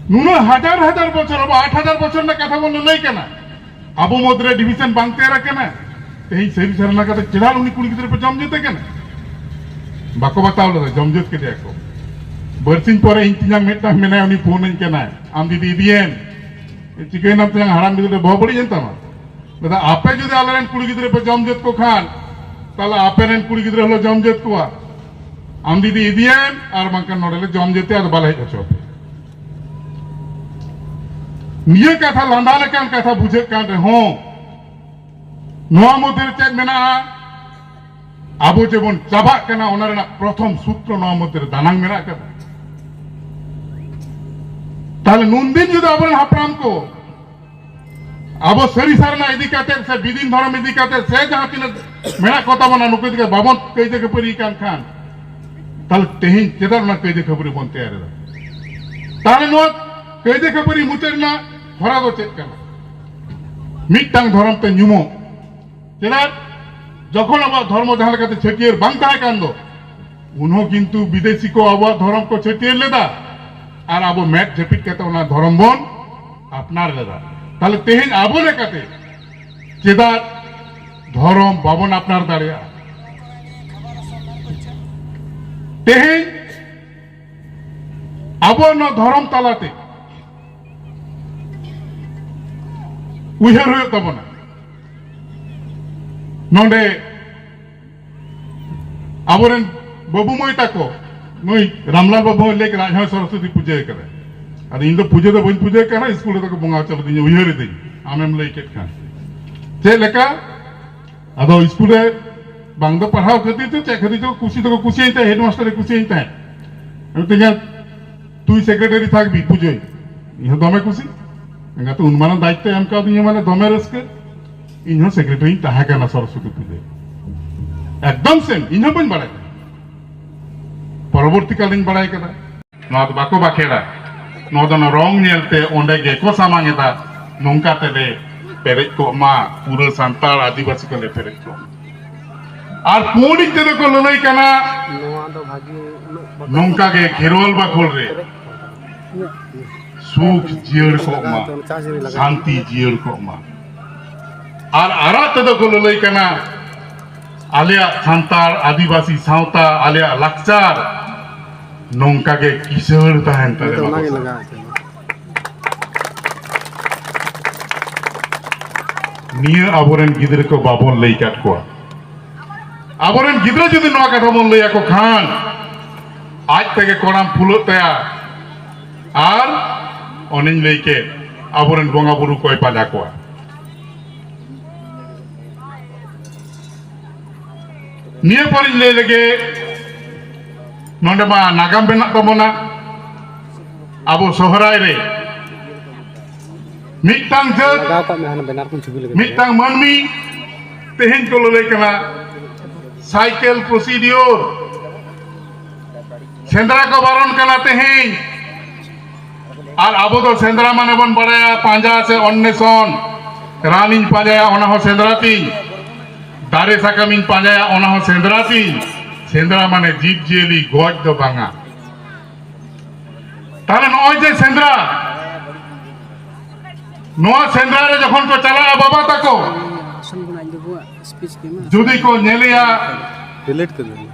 ᱱᱩᱱᱟᱹᱜ ᱦᱟᱡᱟᱨ ᱦᱟᱡᱟᱨ ᱵᱚᱪᱷᱚᱨ, ᱟᱵᱚ ᱟᱴ ᱦᱟᱡᱟᱨ ᱵᱚᱪᱷᱚᱨ ᱨᱮᱱᱟᱜ ᱠᱟᱛᱷᱟ ᱵᱚᱱ ᱞᱟᱹᱞᱟᱹᱭ ᱠᱟᱱᱟ, ᱟᱵᱚ ᱢᱚᱫᱽᱫᱷᱮ ᱨᱮ division ᱵᱟᱝ ᱛᱮᱭᱟᱨ ᱟᱠᱟᱱᱟ᱾ ᱛᱮᱦᱮᱧ ᱥᱟᱹᱨᱤ ᱥᱟᱨᱱᱟ ᱠᱟᱛᱮ ᱪᱮᱫᱟᱜ ᱩᱱᱤ ᱠᱩᱲᱤ ᱜᱤᱫᱽᱨᱟᱹ ᱯᱮ ᱡᱚᱢ ᱡᱟᱹᱛᱮ ᱠᱟᱱᱟ? ᱵᱟᱠᱚ ᱵᱟᱛᱟᱣ ᱞᱮᱫᱟ, ᱡᱚᱢ ᱡᱟᱹᱛ ᱠᱮᱫᱮᱭᱟ ᱠᱚ᱾ ᱵᱟᱨᱥᱤᱧ ᱯᱚᱨᱮ ᱤᱧ ᱛᱮᱧᱟᱝ ᱢᱤᱫᱴᱟᱝ ᱢᱮᱱᱟᱭᱟ, ᱩᱱᱤ ᱯᱷᱳᱱ ᱟᱹᱧ ᱠᱟᱱᱟᱭ, "ᱟᱢ ᱫᱤᱫᱤ ᱤᱫᱤᱭᱮᱢ, ᱪᱤᱠᱟᱹᱭᱮᱱᱟᱢ ᱛᱮᱧᱟᱝ, ᱦᱟᱲᱟᱢ ᱜᱤᱫᱽᱨᱟᱹ ᱵᱚᱦᱚᱜ ᱵᱟᱹᱲᱤᱡ ᱮᱱ ᱛᱟᱢᱟ?" ᱞᱟᱹᱭᱫᱟ, "ᱟᱯᱮ ᱡᱩᱫᱤ ᱟᱞᱮ ᱨᱮᱱ ᱠᱩᱲᱤ ᱜᱤᱫᱽᱨᱟᱹ ᱯᱮ ᱡᱚᱢ ᱡᱟᱹᱛ ᱠᱚ ᱠᱷᱟᱱ, ᱛᱟᱦᱞᱮ ᱟᱯᱮ ᱨᱮᱱ ᱠᱩᱲᱤ ᱜᱤᱫᱽᱨᱟᱹ ᱦᱚᱸᱞᱮ ᱡᱚᱢ ᱡᱟᱹᱛ ᱠᱚᱣᱟ᱾ ᱟᱢ ᱫᱤᱫᱤ ᱤᱫᱤᱭᱮᱢ, ᱟᱨ ᱵᱟᱝᱠᱷᱟᱱ ᱱᱚᱰᱮ ᱞᱮ ᱡᱚᱢ ᱡᱟᱹᱛᱮ, ᱟᱫᱚ ᱵᱟᱞᱮ ᱦᱮᱡ ᱦᱚᱪᱚ ᱟᱯᱮᱭᱟ᱾" ᱱᱤᱭᱟᱹ ᱠᱟᱛᱷᱟ ᱞᱟᱸᱫᱟ ᱞᱮᱠᱟᱱ ᱠᱟᱛᱷᱟ ᱵᱩᱡᱷᱟᱹᱜ ᱠᱟᱱ ᱨᱮᱦᱚᱸ, ᱱᱚᱣᱟ ᱢᱚᱫᱽᱫᱷᱮ ᱨᱮ ᱪᱮᱫ ᱢᱮᱱᱟᱜᱼᱟ? ᱟᱵᱚ ᱡᱮᱵᱚᱱ ᱪᱟᱵᱟᱜ ᱠᱟᱱᱟ, ᱚᱱᱟ ᱨᱮᱱᱟᱜ ᱯᱨᱚᱛᱷᱚᱢ ᱥᱩᱛᱨᱚ ᱱᱚᱣᱟ ᱢᱚᱫᱽᱫᱷᱮ ᱨᱮ ᱫᱟᱱᱟᱝ ᱢᱮᱱᱟᱜ ᱟᱠᱟᱫᱟ᱾ ᱛᱟᱦᱞᱮ ᱱᱩᱱᱫᱤᱱ ᱡᱩᱫᱤ ᱟᱵᱚᱨᱮᱱ ᱦᱟᱯᱲᱟᱢ ᱠᱚ ᱟᱵᱚ ᱥᱟᱹᱨᱤ ᱥᱟᱨᱱᱟ ᱤᱫᱤ ᱠᱟᱛᱮ ᱥᱮ ᱵᱤᱫᱤᱱ ᱫᱷᱚᱨᱚᱢ ᱤᱫᱤ ᱠᱟᱛᱮ ᱥᱮ ᱡᱟᱦᱟᱸ ᱛᱤᱱᱟᱹᱜ ᱢᱮᱱᱟᱜ ᱠᱚ ᱛᱟᱵᱚᱱᱟ, ᱱᱩᱠᱩ ᱤᱫᱤ ᱠᱟᱛᱮ ᱵᱟᱵᱚᱱ ᱠᱟᱹᱭᱡᱟᱹ ᱠᱷᱟᱹᱯᱟᱹᱨᱤ ᱠᱟᱱ ᱠᱷᱟᱱ, ᱛᱟᱦᱞᱮ ᱛᱮᱦᱮᱧ ᱪᱮᱫᱟᱜ ᱚᱱᱟ ᱠᱟᱹᱭᱡᱟᱹ ᱠᱷᱟᱹᱯᱟᱹᱨᱤ ᱵᱚᱱ ᱛᱮᱭᱟᱨ ᱮᱫᱟ? ᱛᱟᱦᱞᱮ ᱱᱚᱣᱟ ᱠᱟᱹᱭᱡᱟᱹ ᱠᱷᱟᱹᱯᱟᱹᱨᱤ ᱢᱩᱪᱟᱹᱫ ᱨᱮᱱᱟᱜ ᱦᱚᱨᱟ ᱫᱚ ᱪᱮᱫ ᱠᱟᱱᱟ? ᱢᱤᱫᱴᱟᱝ ᱫᱷᱚᱨᱚᱢ ᱛᱮ ᱧᱩᱢᱚᱜ᱾ ᱪᱮᱫᱟᱜ? ᱡᱚᱠᱷᱚᱱ ᱟᱵᱚᱣᱟᱜ ᱫᱷᱚᱨᱢᱚ ᱡᱟᱦᱟᱸ ᱞᱮᱠᱟᱛᱮ ᱪᱷᱟᱹᱴᱭᱟᱹᱨ ᱵᱟᱝ ᱛᱟᱦᱮᱸ ᱠᱟᱱ ᱫᱚ, ᱩᱱᱦᱚᱸ ᱠᱤᱱᱛᱩ ᱵᱤᱫᱮᱥᱤ ᱠᱚ ᱟᱵᱚᱣᱟᱜ ᱫᱷᱚᱨᱚᱢ ᱠᱚ ᱪᱷᱟᱹᱴᱭᱟᱹᱨ ᱞᱮᱫᱟ ᱟᱨ ᱟᱵᱚ ᱢᱮᱫ ᱡᱟᱹᱯᱤᱫ ᱠᱟᱛᱮ ᱚᱱᱟ ᱫᱷᱚᱨᱚᱢ ᱵᱚᱱ ᱟᱯᱱᱟᱨ ᱞᱮᱫᱟ᱾ ᱛᱟᱦᱞᱮ ᱛᱮᱦᱮᱧ ᱟᱵᱚ ᱞᱮᱠᱟᱛᱮ ᱪᱮᱫᱟᱜ ᱫᱷᱚᱨᱚᱢ ᱵᱟᱵᱚᱱ ᱟᱯᱱᱟᱨ ᱫᱟᱲᱮᱭᱟᱜᱼᱟ? ᱛᱮᱦᱮᱧ ᱟᱵᱚ ᱱᱚᱣᱟ ᱫᱷᱚᱨᱚᱢ ᱛᱟᱞᱟᱛᱮ ᱩᱭᱦᱟᱹᱨ ᱦᱩᱭᱩᱜ ᱛᱟᱵᱚᱱᱟ᱾ ᱱᱚᱰᱮ ᱟᱵᱚᱨᱮᱱ ᱵᱟᱹᱵᱩ ᱢᱟᱹᱭ ᱛᱟᱠᱚ, ᱱᱩᱭ ᱨᱟᱢᱞᱟᱞ ᱵᱟᱹᱵᱩ ᱦᱚᱸ ᱞᱟᱹᱭ ᱠᱮᱫᱟ, ᱟᱡ ᱦᱚᱸ ᱥᱚᱨᱚᱥᱚᱛᱤ ᱯᱩᱡᱟᱹ ᱠᱟᱫᱟ᱾ ᱟᱫᱚ ᱤᱧ ᱫᱚ ᱯᱩᱡᱟᱹ ᱫᱚ ᱵᱟᱹᱧ ᱯᱩᱡᱟᱹ ᱠᱟᱱᱟ, ᱥᱠᱩᱞ ᱨᱮᱫᱚ ᱠᱚ ᱵᱚᱸᱜᱟ ᱦᱚᱪᱚ ᱞᱮᱫᱤᱧᱟ, ᱩᱭᱦᱟᱹᱨ ᱤᱫᱟᱹᱧ, ᱟᱢᱮᱢ ᱞᱟᱹᱭ ᱠᱮᱫ ᱠᱷᱟᱱ᱾ ᱪᱮᱫ ᱞᱮᱠᱟ? ᱟᱫᱚ ᱥᱠᱩᱞ ᱨᱮ ᱵᱟᱝ ᱫᱚ ᱯᱟᱲᱦᱟᱣ ᱠᱷᱟᱹᱛᱤᱨ ᱛᱮ ᱪᱮᱫ ᱠᱷᱟᱹᱛᱤᱨ ᱪᱚ ᱠᱩᱥᱤ ᱫᱚᱠᱚ ᱠᱩᱥᱤᱭᱟᱹᱧ ᱛᱟᱦᱮᱸᱫ, ᱦᱮᱰᱢᱟᱥᱴᱟᱨ ᱮ ᱠᱩᱥᱤᱭᱟᱹᱧ ᱛᱟᱦᱮᱸᱫ᱾ ᱢᱤᱛᱟᱹᱧᱟ, "তুই সেক্রেটারি থাকবি পুজোয়।" ᱤᱧ ᱦᱚᱸ ᱫᱚᱢᱮ ᱠᱩᱥᱤ᱾ ᱮᱸᱜᱟᱛ ᱩᱱ ᱢᱟᱨᱟᱝ ᱫᱟᱭᱤᱛᱛᱚᱭ ᱮᱢ ᱠᱟᱣᱫᱤᱧᱟ, ᱢᱟᱱᱮ ᱫᱚᱢᱮ ᱨᱟᱹᱥᱠᱟᱹ᱾ ᱤᱧ ᱦᱚᱸ ᱥᱮᱠᱨᱮᱴᱟᱨᱤᱧ ᱛᱟᱦᱮᱸ ᱠᱟᱱᱟ ᱥᱚᱨᱚᱥᱚᱛᱤ ᱯᱩᱡᱟᱹ᱾ ᱮᱠᱫᱚᱢ ᱥᱮᱢ, ᱤᱧ ᱦᱚᱸ ᱵᱟᱹᱧ ᱵᱟᱲᱟᱭ ᱠᱟᱱᱟ᱾ ᱯᱚᱨᱚᱵᱚᱨᱛᱤ ᱠᱟᱞᱤᱧ ᱵᱟᱲᱟᱭ ᱠᱮᱫᱟ᱾ ᱱᱚᱣᱟ ᱫᱚ ᱵᱟᱠᱚ ᱵᱟᱠᱷᱮᱲᱟ, ᱱᱚᱣᱟ ᱫᱚ ᱚᱱᱟ ᱨᱚᱝ ᱧᱮᱞᱛᱮ ᱚᱸᱰᱮ ᱜᱮᱠᱚ ᱥᱟᱢᱟᱝ ᱮᱫᱟ, ᱱᱚᱝᱠᱟ ᱛᱮᱞᱮ ᱯᱮᱨᱮᱡ ᱠᱚᱜ ᱢᱟ, ᱯᱩᱨᱟᱹ ᱥᱟᱱᱛᱟᱲ ᱟᱹᱫᱤᱵᱟᱹᱥᱤ ᱠᱚᱞᱮ ᱯᱮᱨᱮᱡ ᱠᱚᱜ ᱢᱟ᱾ ᱟᱨ ᱯᱩᱸᱰ ᱤᱡ ᱛᱮᱫᱚ ᱠᱚ ᱞᱟᱹᱞᱟᱹᱭ ᱠᱟᱱᱟ, ᱱᱚᱣᱟ ᱫᱚ ᱵᱷᱟᱜᱤ ᱩᱱᱟᱹᱜ ᱵᱟᱠᱚ ᱱᱚᱝᱠᱟ ᱜᱮ ᱠᱷᱮᱨᱣᱟᱞ ᱵᱟᱠᱷᱳᱞ ᱨᱮ ᱯᱮᱨᱮᱡ ᱠᱚᱜ ᱢᱟ᱾ ᱥᱩᱠ ᱡᱤᱭᱟᱹᱲ ᱠᱚᱜ ᱢᱟ, ᱥᱟᱱᱛᱤ ᱡᱤᱭᱟᱹᱲ ᱠᱚᱜ ᱢᱟ᱾ ᱟᱨ ᱟᱨᱟᱜ ᱛᱮᱫᱚ ᱠᱚ ᱞᱟᱹᱞᱟᱹᱭ ᱠᱟᱱᱟ, ᱟᱞᱮᱭᱟᱜ ᱥᱟᱱᱛᱟᱲ ᱟᱹᱫᱤᱵᱟᱹᱥᱤ ᱥᱟᱶᱛᱟ, ᱟᱞᱮᱭᱟᱜ ᱞᱟᱠᱪᱟᱨ ᱱᱚᱝᱠᱟ ᱜᱮ ᱠᱤᱥᱟᱹᱬ ᱛᱟᱦᱮᱱ ᱛᱟᱞᱮ ᱢᱟ᱾ ᱚᱱᱟᱜᱮ ᱞᱟᱜᱟᱣ ᱟᱠᱟᱱᱟ᱾ ᱱᱤᱭᱟᱹ ᱟᱵᱚᱨᱮᱱ ᱜᱤᱫᱽᱨᱟᱹ ᱠᱚ ᱵᱟᱵᱚᱱ ᱞᱟᱹᱭ ᱠᱟᱫ ᱠᱚᱣᱟ᱾ ᱟᱵᱚᱨᱮᱱ ᱜᱤᱫᱽᱨᱟᱹ ᱡᱩᱫᱤ ᱱᱚᱣᱟ ᱠᱟᱛᱷᱟ ᱵᱚᱱ ᱞᱟᱹᱭ ᱟᱠᱚ ᱠᱷᱟᱱ, ᱟᱡ ᱛᱮᱜᱮ ᱠᱚᱲᱟᱢ ᱯᱷᱩᱞᱟᱹᱜ ᱛᱟᱭᱟ᱾ ᱟᱨ ᱚᱱᱮᱧ ᱞᱟᱹᱭ ᱠᱮᱫ, ᱟᱵᱚᱨᱮᱱ ᱵᱚᱸᱜᱟ ᱵᱩᱨᱩ ᱠᱚᱭ ᱯᱟᱸᱡᱟ ᱠᱚᱣᱟ᱾ ᱱᱤᱭᱟᱹ ᱯᱚᱨᱤᱧ ᱞᱟᱹᱭ ᱞᱮᱜᱮ, ᱱᱚᱰᱮ ᱢᱟ ᱱᱟᱜᱟᱢ ᱢᱮᱱᱟᱜ ᱛᱟᱵᱚᱱᱟ᱾ ᱟᱵᱚ ᱥᱚᱦᱨᱟᱭ ᱨᱮ ᱢᱤᱫᱴᱟᱝ ᱡᱟᱹᱛ, ᱞᱟᱜᱟᱣ ᱠᱟᱜ ᱢᱮ, ᱦᱟᱱᱟ ᱵᱮᱱᱟᱨ ᱠᱚᱧ ᱪᱷᱚᱵᱤ ᱞᱮᱠᱟ᱾ ᱢᱤᱫᱴᱟᱝ ᱢᱟᱹᱱᱢᱤ ᱛᱮᱦᱮᱧ ᱠᱚ ᱞᱟᱹᱞᱟᱹᱭ ᱠᱟᱱᱟ, ᱥᱟᱭᱠᱮᱞ ᱯᱨᱚᱥᱤᱰᱤᱭᱳᱨ, ᱥᱮᱸᱫᱽᱨᱟ ᱠᱚ ᱵᱟᱨᱚᱱ ᱠᱟᱱᱟ ᱛᱮᱦᱮᱧ᱾ ᱟᱨ ᱟᱵᱚ ᱫᱚ ᱥᱮᱸᱫᱽᱨᱟ ᱢᱟᱱᱮ ᱵᱚᱱ ᱵᱟᱲᱟᱭᱟ ᱯᱟᱸᱡᱟ ᱥᱮ ᱚᱱᱱᱮᱥᱚᱱ, ᱨᱟᱱᱤᱧ ᱯᱟᱸᱡᱟᱭᱟ ᱚᱱᱟ ᱦᱚᱸ ᱥᱮᱸᱫᱽᱨᱟ ᱛᱤᱧ, ᱫᱟᱨᱮ ᱥᱟᱠᱟᱢᱤᱧ ᱯᱟᱸᱡᱟᱭᱟ ᱚᱱᱟ ᱦᱚᱸ ᱥᱮᱸᱫᱽᱨᱟ ᱛᱤᱧ᱾ ᱥᱮᱸᱫᱽᱨᱟ ᱢᱟᱱᱮ ᱡᱤᱵᱽ ᱡᱤᱭᱟᱹᱞᱤ ᱜᱚᱡ ᱫᱚ ᱵᱟᱝᱟ᱾ ᱛᱟᱦᱞᱮ ᱱᱚᱜᱼᱚᱭ ᱡᱮ ᱥᱮᱸᱫᱽᱨᱟ, ᱱᱚᱣᱟ ᱥᱮᱸᱫᱽᱨᱟ ᱨᱮ ᱡᱚᱠᱷᱚᱱ ᱠᱚ ᱪᱟᱞᱟᱜᱼᱟ ᱵᱟᱵᱟ ᱛᱟᱠᱚ, ᱟᱥᱚᱞ ᱠᱷᱚᱱᱟᱜ ᱤᱧ ᱵᱟᱹᱵᱩᱣᱟᱜ ᱥᱯᱤᱪ ᱜᱮ ᱢᱟ᱾ ᱡᱩᱫᱤ ᱠᱚ ᱧᱮᱞᱮᱭᱟ ᱰᱤᱞᱤᱴ ᱠᱟᱫᱟᱹᱧ᱾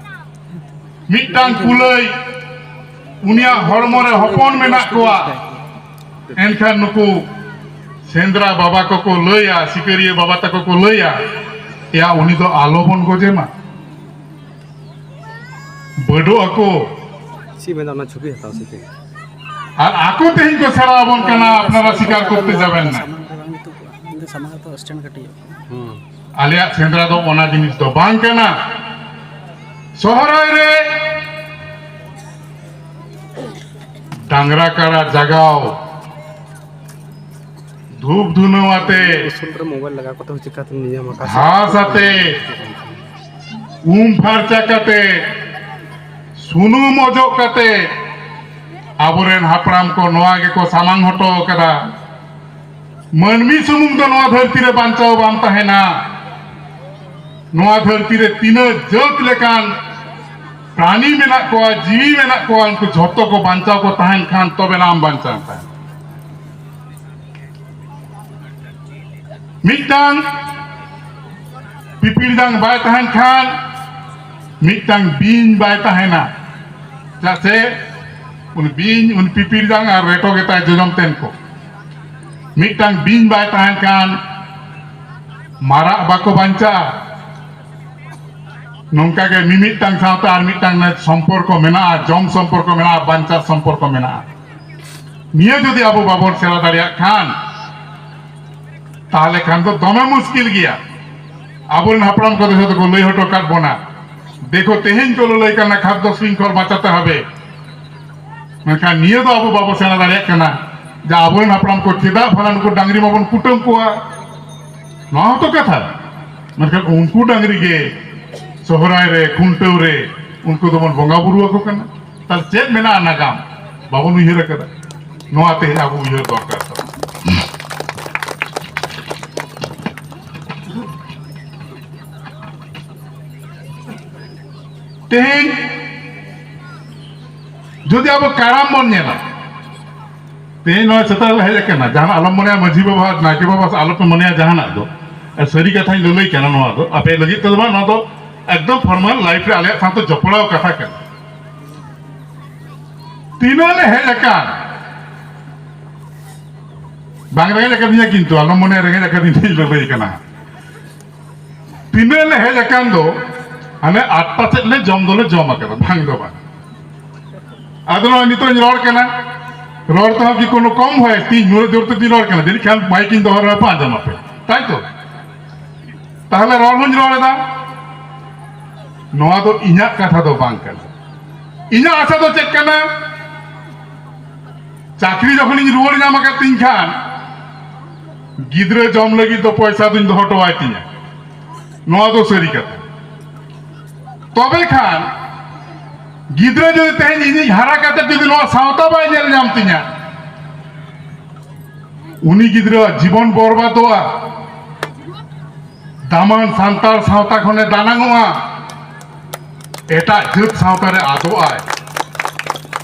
ᱢᱤᱫᱴᱟᱝ ᱠᱩᱞᱟᱹᱭ, ᱩᱱᱤᱭᱟᱜ ᱦᱚᱲᱢᱚ ᱨᱮ ᱦᱚᱯᱚᱱ ᱢᱮᱱᱟᱜ ᱠᱚᱣᱟ, ᱮᱱᱠᱷᱟᱱ ᱱᱩᱠᱩ ᱥᱮᱸᱫᱽᱨᱟ ᱵᱟᱵᱟ ᱠᱚᱠᱚ ᱞᱟᱹᱭᱟ, ᱥᱤᱠᱟᱹᱨᱤᱭᱟᱹ ᱵᱟᱵᱟ ᱛᱟᱠᱚ ᱠᱚ ᱞᱟᱹᱭᱟ, ᱮᱭᱟ, ᱩᱱᱤ ᱫᱚ ᱟᱞᱚ ᱵᱚᱱ ᱜᱚᱡᱮ ᱢᱟ᱾ ᱵᱟᱹᱰᱚᱜ ᱟᱠᱚ᱾ ᱪᱮᱫ ᱢᱮᱱᱫᱟ ᱚᱱᱟ ᱪᱷᱚᱵᱤ ᱦᱟᱛᱟᱣ ᱥᱮ ᱪᱮᱫ? ᱟᱨ ᱟᱠᱚ ᱛᱮᱦᱮᱧ ᱠᱚ ᱥᱮᱬᱟ ᱟᱵᱚᱱ ᱠᱟᱱᱟ, ᱟᱯᱱᱟᱨᱟ ᱥᱤᱠᱟᱨ ᱠᱚᱨᱛᱮ ᱡᱟᱵᱮᱱ ᱱᱟ᱾ ᱥᱟᱢᱟᱝ ᱨᱮ ᱵᱟᱝ ᱡᱩᱛᱩᱜ ᱠᱟᱱᱟ᱾ ᱤᱧ ᱫᱚ ᱥᱟᱢᱟᱝ ᱨᱮᱛᱚ ᱥᱴᱮᱱᱰ ᱠᱟᱹᱴᱤᱡᱚᱜ ᱠᱟᱱᱟ᱾ ᱦᱩᱸ᱾ ᱟᱞᱮᱭᱟᱜ ᱥᱮᱸᱫᱽᱨᱟ ᱫᱚ ᱚᱱᱟ ᱡᱤᱱᱤᱥ ᱫᱚ ᱵᱟᱝ ᱠᱟᱱᱟ᱾ ᱥᱚᱦᱨᱟᱭ ᱨᱮ ᱰᱟᱝᱨᱟ ᱠᱟᱲᱟ ᱡᱟᱜᱟᱣ, ᱫᱷᱩᱯ ᱫᱷᱩᱱᱟᱹᱣ ᱟᱛᱮ, ᱩᱥᱩᱞ ᱨᱮ ᱢᱳᱵᱟᱭᱤᱞ ᱞᱟᱜᱟᱣ ᱠᱟᱛᱮ ᱦᱚᱸ ᱪᱤᱠᱟᱹᱛᱮᱢ ᱧᱮᱧᱟᱢᱟ? ᱚᱠᱟ ᱥᱮᱫ? ᱜᱷᱟᱥ ᱟᱛᱮ, ᱩᱢ ᱯᱷᱟᱨᱪᱟ ᱠᱟᱛᱮ, ᱥᱩᱱᱩᱢ ᱚᱡᱚᱜ ᱠᱟᱛᱮ, ᱟᱵᱚᱨᱮᱱ ᱦᱟᱯᱲᱟᱢ ᱠᱚ ᱱᱚᱣᱟ ᱜᱮᱠᱚ ᱥᱟᱢᱟᱝ ᱦᱚᱴᱚ ᱠᱟᱫᱟ᱾ ᱢᱟᱹᱱᱢᱤ ᱥᱩᱢᱩᱝ ᱫᱚ ᱱᱚᱣᱟ ᱫᱷᱟᱹᱨᱛᱤ ᱨᱮ ᱵᱟᱧᱪᱟᱣ ᱵᱟᱢ ᱛᱟᱦᱮᱱᱟ᱾ ᱱᱚᱣᱟ ᱫᱷᱟᱹᱨᱛᱤ ᱨᱮ ᱛᱤᱱᱟᱹᱜ ᱡᱟᱹᱛ ᱞᱮᱠᱟᱱ ᱯᱨᱟᱱᱤ ᱢᱮᱱᱟᱜ ᱠᱚᱣᱟ, ᱡᱤᱣᱤ ᱢᱮᱱᱟᱜ ᱠᱚᱣᱟ, ᱩᱱᱠᱩ ᱡᱷᱚᱛᱚ ᱠᱚ ᱵᱟᱧᱪᱟᱣ ᱠᱚ ᱛᱟᱦᱮᱱ ᱠᱷᱟᱱ ᱛᱚᱵᱮ ᱱᱟ ᱟᱢ ᱵᱟᱧᱪᱟᱣ ᱛᱟᱦᱮᱱᱟ᱾ ᱢᱤᱫᱴᱟᱝ ᱯᱤᱯᱤᱲ ᱰᱟᱝ ᱵᱟᱭ ᱛᱟᱦᱮᱱ ᱠᱷᱟᱱ ᱢᱤᱫᱴᱟᱝ ᱵᱤᱧ ᱵᱟᱭ ᱛᱟᱦᱮᱱᱟ᱾ ᱪᱮᱫᱟᱜ ᱥᱮ ᱩᱱᱤ ᱵᱤᱧ, ᱩᱱᱤ ᱯᱤᱯᱤᱲ ᱰᱟᱝ ᱟᱨ ᱨᱮᱴᱚ ᱜᱮᱛᱟᱭ ᱡᱚᱡᱚᱢ ᱛᱮᱱ ᱠᱚ᱾ ᱢᱤᱫᱴᱟᱝ ᱵᱤᱧ ᱵᱟᱭ ᱛᱟᱦᱮᱱ ᱠᱷᱟᱱ ᱢᱟᱨᱟᱜ ᱵᱟᱠᱚ ᱵᱟᱧᱪᱟᱜᱼᱟ᱾ ᱱᱚᱝᱠᱟ ᱜᱮ ᱢᱤᱢᱤᱫᱴᱟᱝ ᱥᱟᱶᱛᱮ ᱟᱨ ᱢᱤᱫᱴᱟᱝ ᱥᱚᱢᱯᱚᱨᱠᱚ ᱢᱮᱱᱟᱜᱼᱟ, ᱡᱚᱢ ᱥᱚᱢᱯᱚᱨᱠᱚ ᱢᱮᱱᱟᱜᱼᱟ, ᱵᱟᱧᱪᱟᱣ ᱥᱚᱢᱯᱚᱨᱠᱚ ᱢᱮᱱᱟᱜᱼᱟ᱾ ᱱᱤᱭᱟᱹ ᱡᱩᱫᱤ ᱟᱵᱚ ᱵᱟᱵᱚᱱ ᱥᱮᱬᱟ ᱫᱟᱲᱮᱭᱟᱜ ᱠᱷᱟᱱ, ᱛᱟᱦᱞᱮ ᱠᱷᱟᱱ ᱫᱚ ᱫᱚᱢᱮ ᱢᱩᱥᱠᱤᱞ ᱜᱮᱭᱟ᱾ ᱟᱵᱚᱨᱮᱱ ᱦᱟᱯᱲᱟᱢ ᱠᱚᱫᱚ ᱡᱷᱚᱛᱚ ᱠᱚ ᱞᱟᱹᱭ ᱦᱚᱴᱚ ᱠᱟᱫ ᱵᱚᱱᱟ, ᱫᱮᱠᱷᱚ, ᱛᱮᱦᱮᱧ ᱠᱚ ᱞᱟᱹᱞᱟᱹᱭ ᱠᱟᱱᱟ ᱠᱷᱟᱫᱽᱫᱚ ᱥᱨᱤᱝᱠᱷᱚᱞ ᱵᱟᱸᱪᱟᱛᱮ ᱦᱟᱵᱮ᱾ ᱢᱮᱱᱠᱷᱟᱱ ᱱᱤᱭᱟᱹ ᱫᱚ ᱟᱵᱚ ᱵᱟᱵᱚ ᱥᱮᱬᱟ ᱫᱟᱲᱮᱭᱟᱜ ᱠᱟᱱᱟ ᱡᱮ ᱟᱵᱚᱨᱮᱱ ᱦᱟᱯᱲᱟᱢ ᱠᱚ ᱪᱮᱫᱟᱜ ᱯᱷᱟᱞᱟᱱ ᱠᱚ ᱰᱟᱝᱨᱤ ᱢᱟᱵᱚᱱ ᱠᱩᱴᱟᱹᱢ ᱠᱚᱣᱟ᱾ ᱱᱚᱣᱟ ᱦᱚᱸᱛᱚ ᱠᱟᱛᱷᱟ᱾ ᱢᱮᱱᱠᱷᱟᱱ ᱩᱱᱠᱩ ᱰᱟᱝᱨᱤ ᱜᱮ ᱥᱚᱦᱨᱟᱭ ᱨᱮ, ᱠᱷᱩᱱᱴᱟᱹᱣ ᱨᱮ ᱩᱱᱠᱩ ᱫᱚᱵᱚᱱ ᱵᱚᱸᱜᱟ ᱵᱩᱨᱩ ᱟᱠᱚ ᱠᱟᱱᱟ᱾ ᱛᱟᱦᱞᱮ ᱪᱮᱫ ᱢᱮᱱᱟᱜᱼᱟ ᱱᱟᱜᱟᱢ? ᱵᱟᱵᱚᱱ ᱩᱭᱦᱟᱹᱨ ᱟᱠᱟᱫᱟ᱾ ᱱᱚᱣᱟ ᱛᱮᱦᱮᱧ ᱟᱵᱚ ᱩᱭᱦᱟᱹᱨ ᱫᱚᱨᱠᱟᱨ ᱛᱟᱵᱚᱱ᱾ ᱛᱮᱦᱮᱧ ᱡᱩᱫᱤ ᱟᱵᱚ ᱠᱟᱨᱟᱢ ᱵᱚᱱ ᱧᱮᱞᱟ, ᱛᱮᱦᱮᱧ ᱱᱚᱣᱟ ᱥᱮᱛᱟᱜ ᱨᱮ ᱦᱮᱡ ᱟᱠᱟᱱᱟ, ᱡᱟᱦᱟᱱᱟᱜ ᱟᱞᱚᱢ ᱢᱚᱱᱮᱭᱟ, ᱢᱟᱹᱡᱷᱤ ᱵᱟᱵᱟ, ᱱᱟᱭᱠᱮ ᱵᱟᱵᱟ, ᱟᱞᱚᱯᱮ ᱢᱚᱱᱮᱭᱟ ᱡᱟᱦᱟᱱᱟᱜ ᱫᱚ᱾ ᱟᱨ ᱥᱟᱹᱨᱤ ᱠᱟᱛᱷᱟᱧ ᱞᱟᱹᱞᱟᱹᱭ ᱠᱟᱱᱟ, ᱱᱚᱣᱟ ᱫᱚ ᱟᱯᱮ ᱞᱟᱹᱜᱤᱫ ᱛᱮᱫᱚ ᱵᱟᱝ, ᱱᱚᱣᱟ ᱫᱚ ᱮᱠᱫᱚᱢ ᱯᱷᱚᱨᱢᱟᱞ ᱞᱟᱭᱤᱯᱷ ᱨᱮ ᱟᱞᱮᱭᱟᱜ ᱥᱟᱶᱛᱮ ᱡᱚᱯᱲᱟᱣ ᱠᱟᱛᱷᱟ ᱠᱟᱱᱟ᱾ ᱛᱤᱱᱟᱹᱜ ᱞᱮ ᱦᱮᱡ ᱟᱠᱟᱱ, ᱵᱟᱝ ᱨᱮᱸᱜᱮᱡ ᱟᱠᱟᱫᱤᱧᱟ, ᱠᱤᱱᱛᱩ ᱟᱞᱚᱢ ᱢᱚᱱᱮᱭᱟ ᱨᱮᱸᱜᱮᱡ ᱟᱠᱟᱫᱤᱧ ᱛᱮᱧ ᱞᱟᱹᱞᱟᱹᱭ ᱠᱟᱱᱟ᱾ ᱛᱤᱱᱟᱹᱜ ᱞᱮ ᱦᱮᱡ ᱟᱠᱟᱱ ᱫᱚ ᱦᱟᱱᱮ ᱟᱴᱴᱟ ᱥᱮᱫ ᱞᱮ ᱡᱚᱢ ᱫᱚᱞᱮ ᱡᱚᱢ ᱟᱠᱟᱫᱟ, ᱵᱟᱝ ᱫᱚ ᱵᱟᱝ᱾ ᱟᱫᱚ ᱱᱚᱜᱼᱚᱭ ᱱᱤᱛᱚᱜ ᱤᱧ ᱨᱚᱲ ᱠᱟᱱᱟ, ᱨᱚᱲ ᱛᱮᱦᱚᱸ ᱠᱤ ᱠᱳᱱᱳ ᱠᱚᱢ ᱦᱚᱭ ᱛᱤᱧ ᱱᱩᱱᱟᱹᱜ ᱡᱳᱨ ᱛᱮ ᱛᱤᱧ ᱨᱚᱲ ᱠᱟᱱᱟ? ᱡᱟᱹᱱᱤᱡ ᱠᱷᱟᱱ ᱢᱟᱭᱤᱠ ᱤᱧ ᱫᱚᱦᱚ ᱨᱮᱦᱚᱸ ᱯᱮ ᱟᱸᱡᱚᱢ ᱟᱯᱮ, ᱛᱟᱭ ᱛᱚ? ᱛᱟᱦᱞᱮ ᱨᱚᱲ ᱦᱚᱸᱧ ᱨᱚᱲ ᱮᱫᱟ᱾ ᱱᱚᱣᱟ ᱫᱚ ᱤᱧᱟᱹᱜ ᱠᱟᱛᱷᱟ ᱫᱚ ᱵᱟᱝ ᱠᱟᱱᱟ᱾ ᱤᱧᱟᱹᱜ ᱟᱥᱟ ᱫᱚ ᱪᱮᱫ ᱠᱟᱱᱟ? ᱪᱟᱹᱠᱨᱤ ᱡᱚᱠᱷᱚᱱᱤᱧ ᱨᱩᱣᱟᱹᱲ ᱧᱟᱢ ᱟᱠᱟᱫ ᱛᱤᱧ ᱠᱷᱟᱱ, ᱜᱤᱫᱽᱨᱟᱹ ᱡᱚᱢ ᱞᱟᱹᱜᱤᱫ ᱫᱚ ᱯᱚᱭᱥᱟ ᱫᱚᱧ ᱫᱚᱦᱚ ᱦᱚᱴᱚᱣᱟᱭ ᱛᱤᱧᱟ᱾ ᱱᱚᱣᱟ ᱫᱚ ᱥᱟᱹᱨᱤ ᱠᱟᱛᱷᱟ᱾ ᱛᱚᱵᱮ ᱠᱷᱟᱱ ᱜᱤᱫᱽᱨᱟᱹ ᱡᱩᱫᱤ ᱛᱮᱦᱮᱧ ᱤᱧᱤᱧ ᱦᱟᱨᱟ ᱠᱟᱛᱮ ᱡᱩᱫᱤ ᱱᱚᱣᱟ ᱥᱟᱶᱛᱟ ᱵᱟᱭ ᱧᱮᱞ ᱧᱟᱢ ᱛᱤᱧᱟ, ᱩᱱᱤ ᱜᱤᱫᱽᱨᱟᱹᱣᱟᱜ ᱡᱤᱵᱚᱱ ᱵᱚᱨᱵᱟᱫᱚᱜᱼᱟ᱾ ᱫᱟᱢᱟᱱ ᱥᱟᱱᱛᱟᱲ ᱥᱟᱶᱛᱟ ᱠᱷᱚᱱᱮ ᱫᱟᱱᱟᱝᱚᱜᱼᱟ, ᱮᱴᱟᱜ ᱡᱟᱹᱛ ᱥᱟᱶᱛᱟ ᱨᱮ ᱟᱫᱚᱜᱼᱟᱭ᱾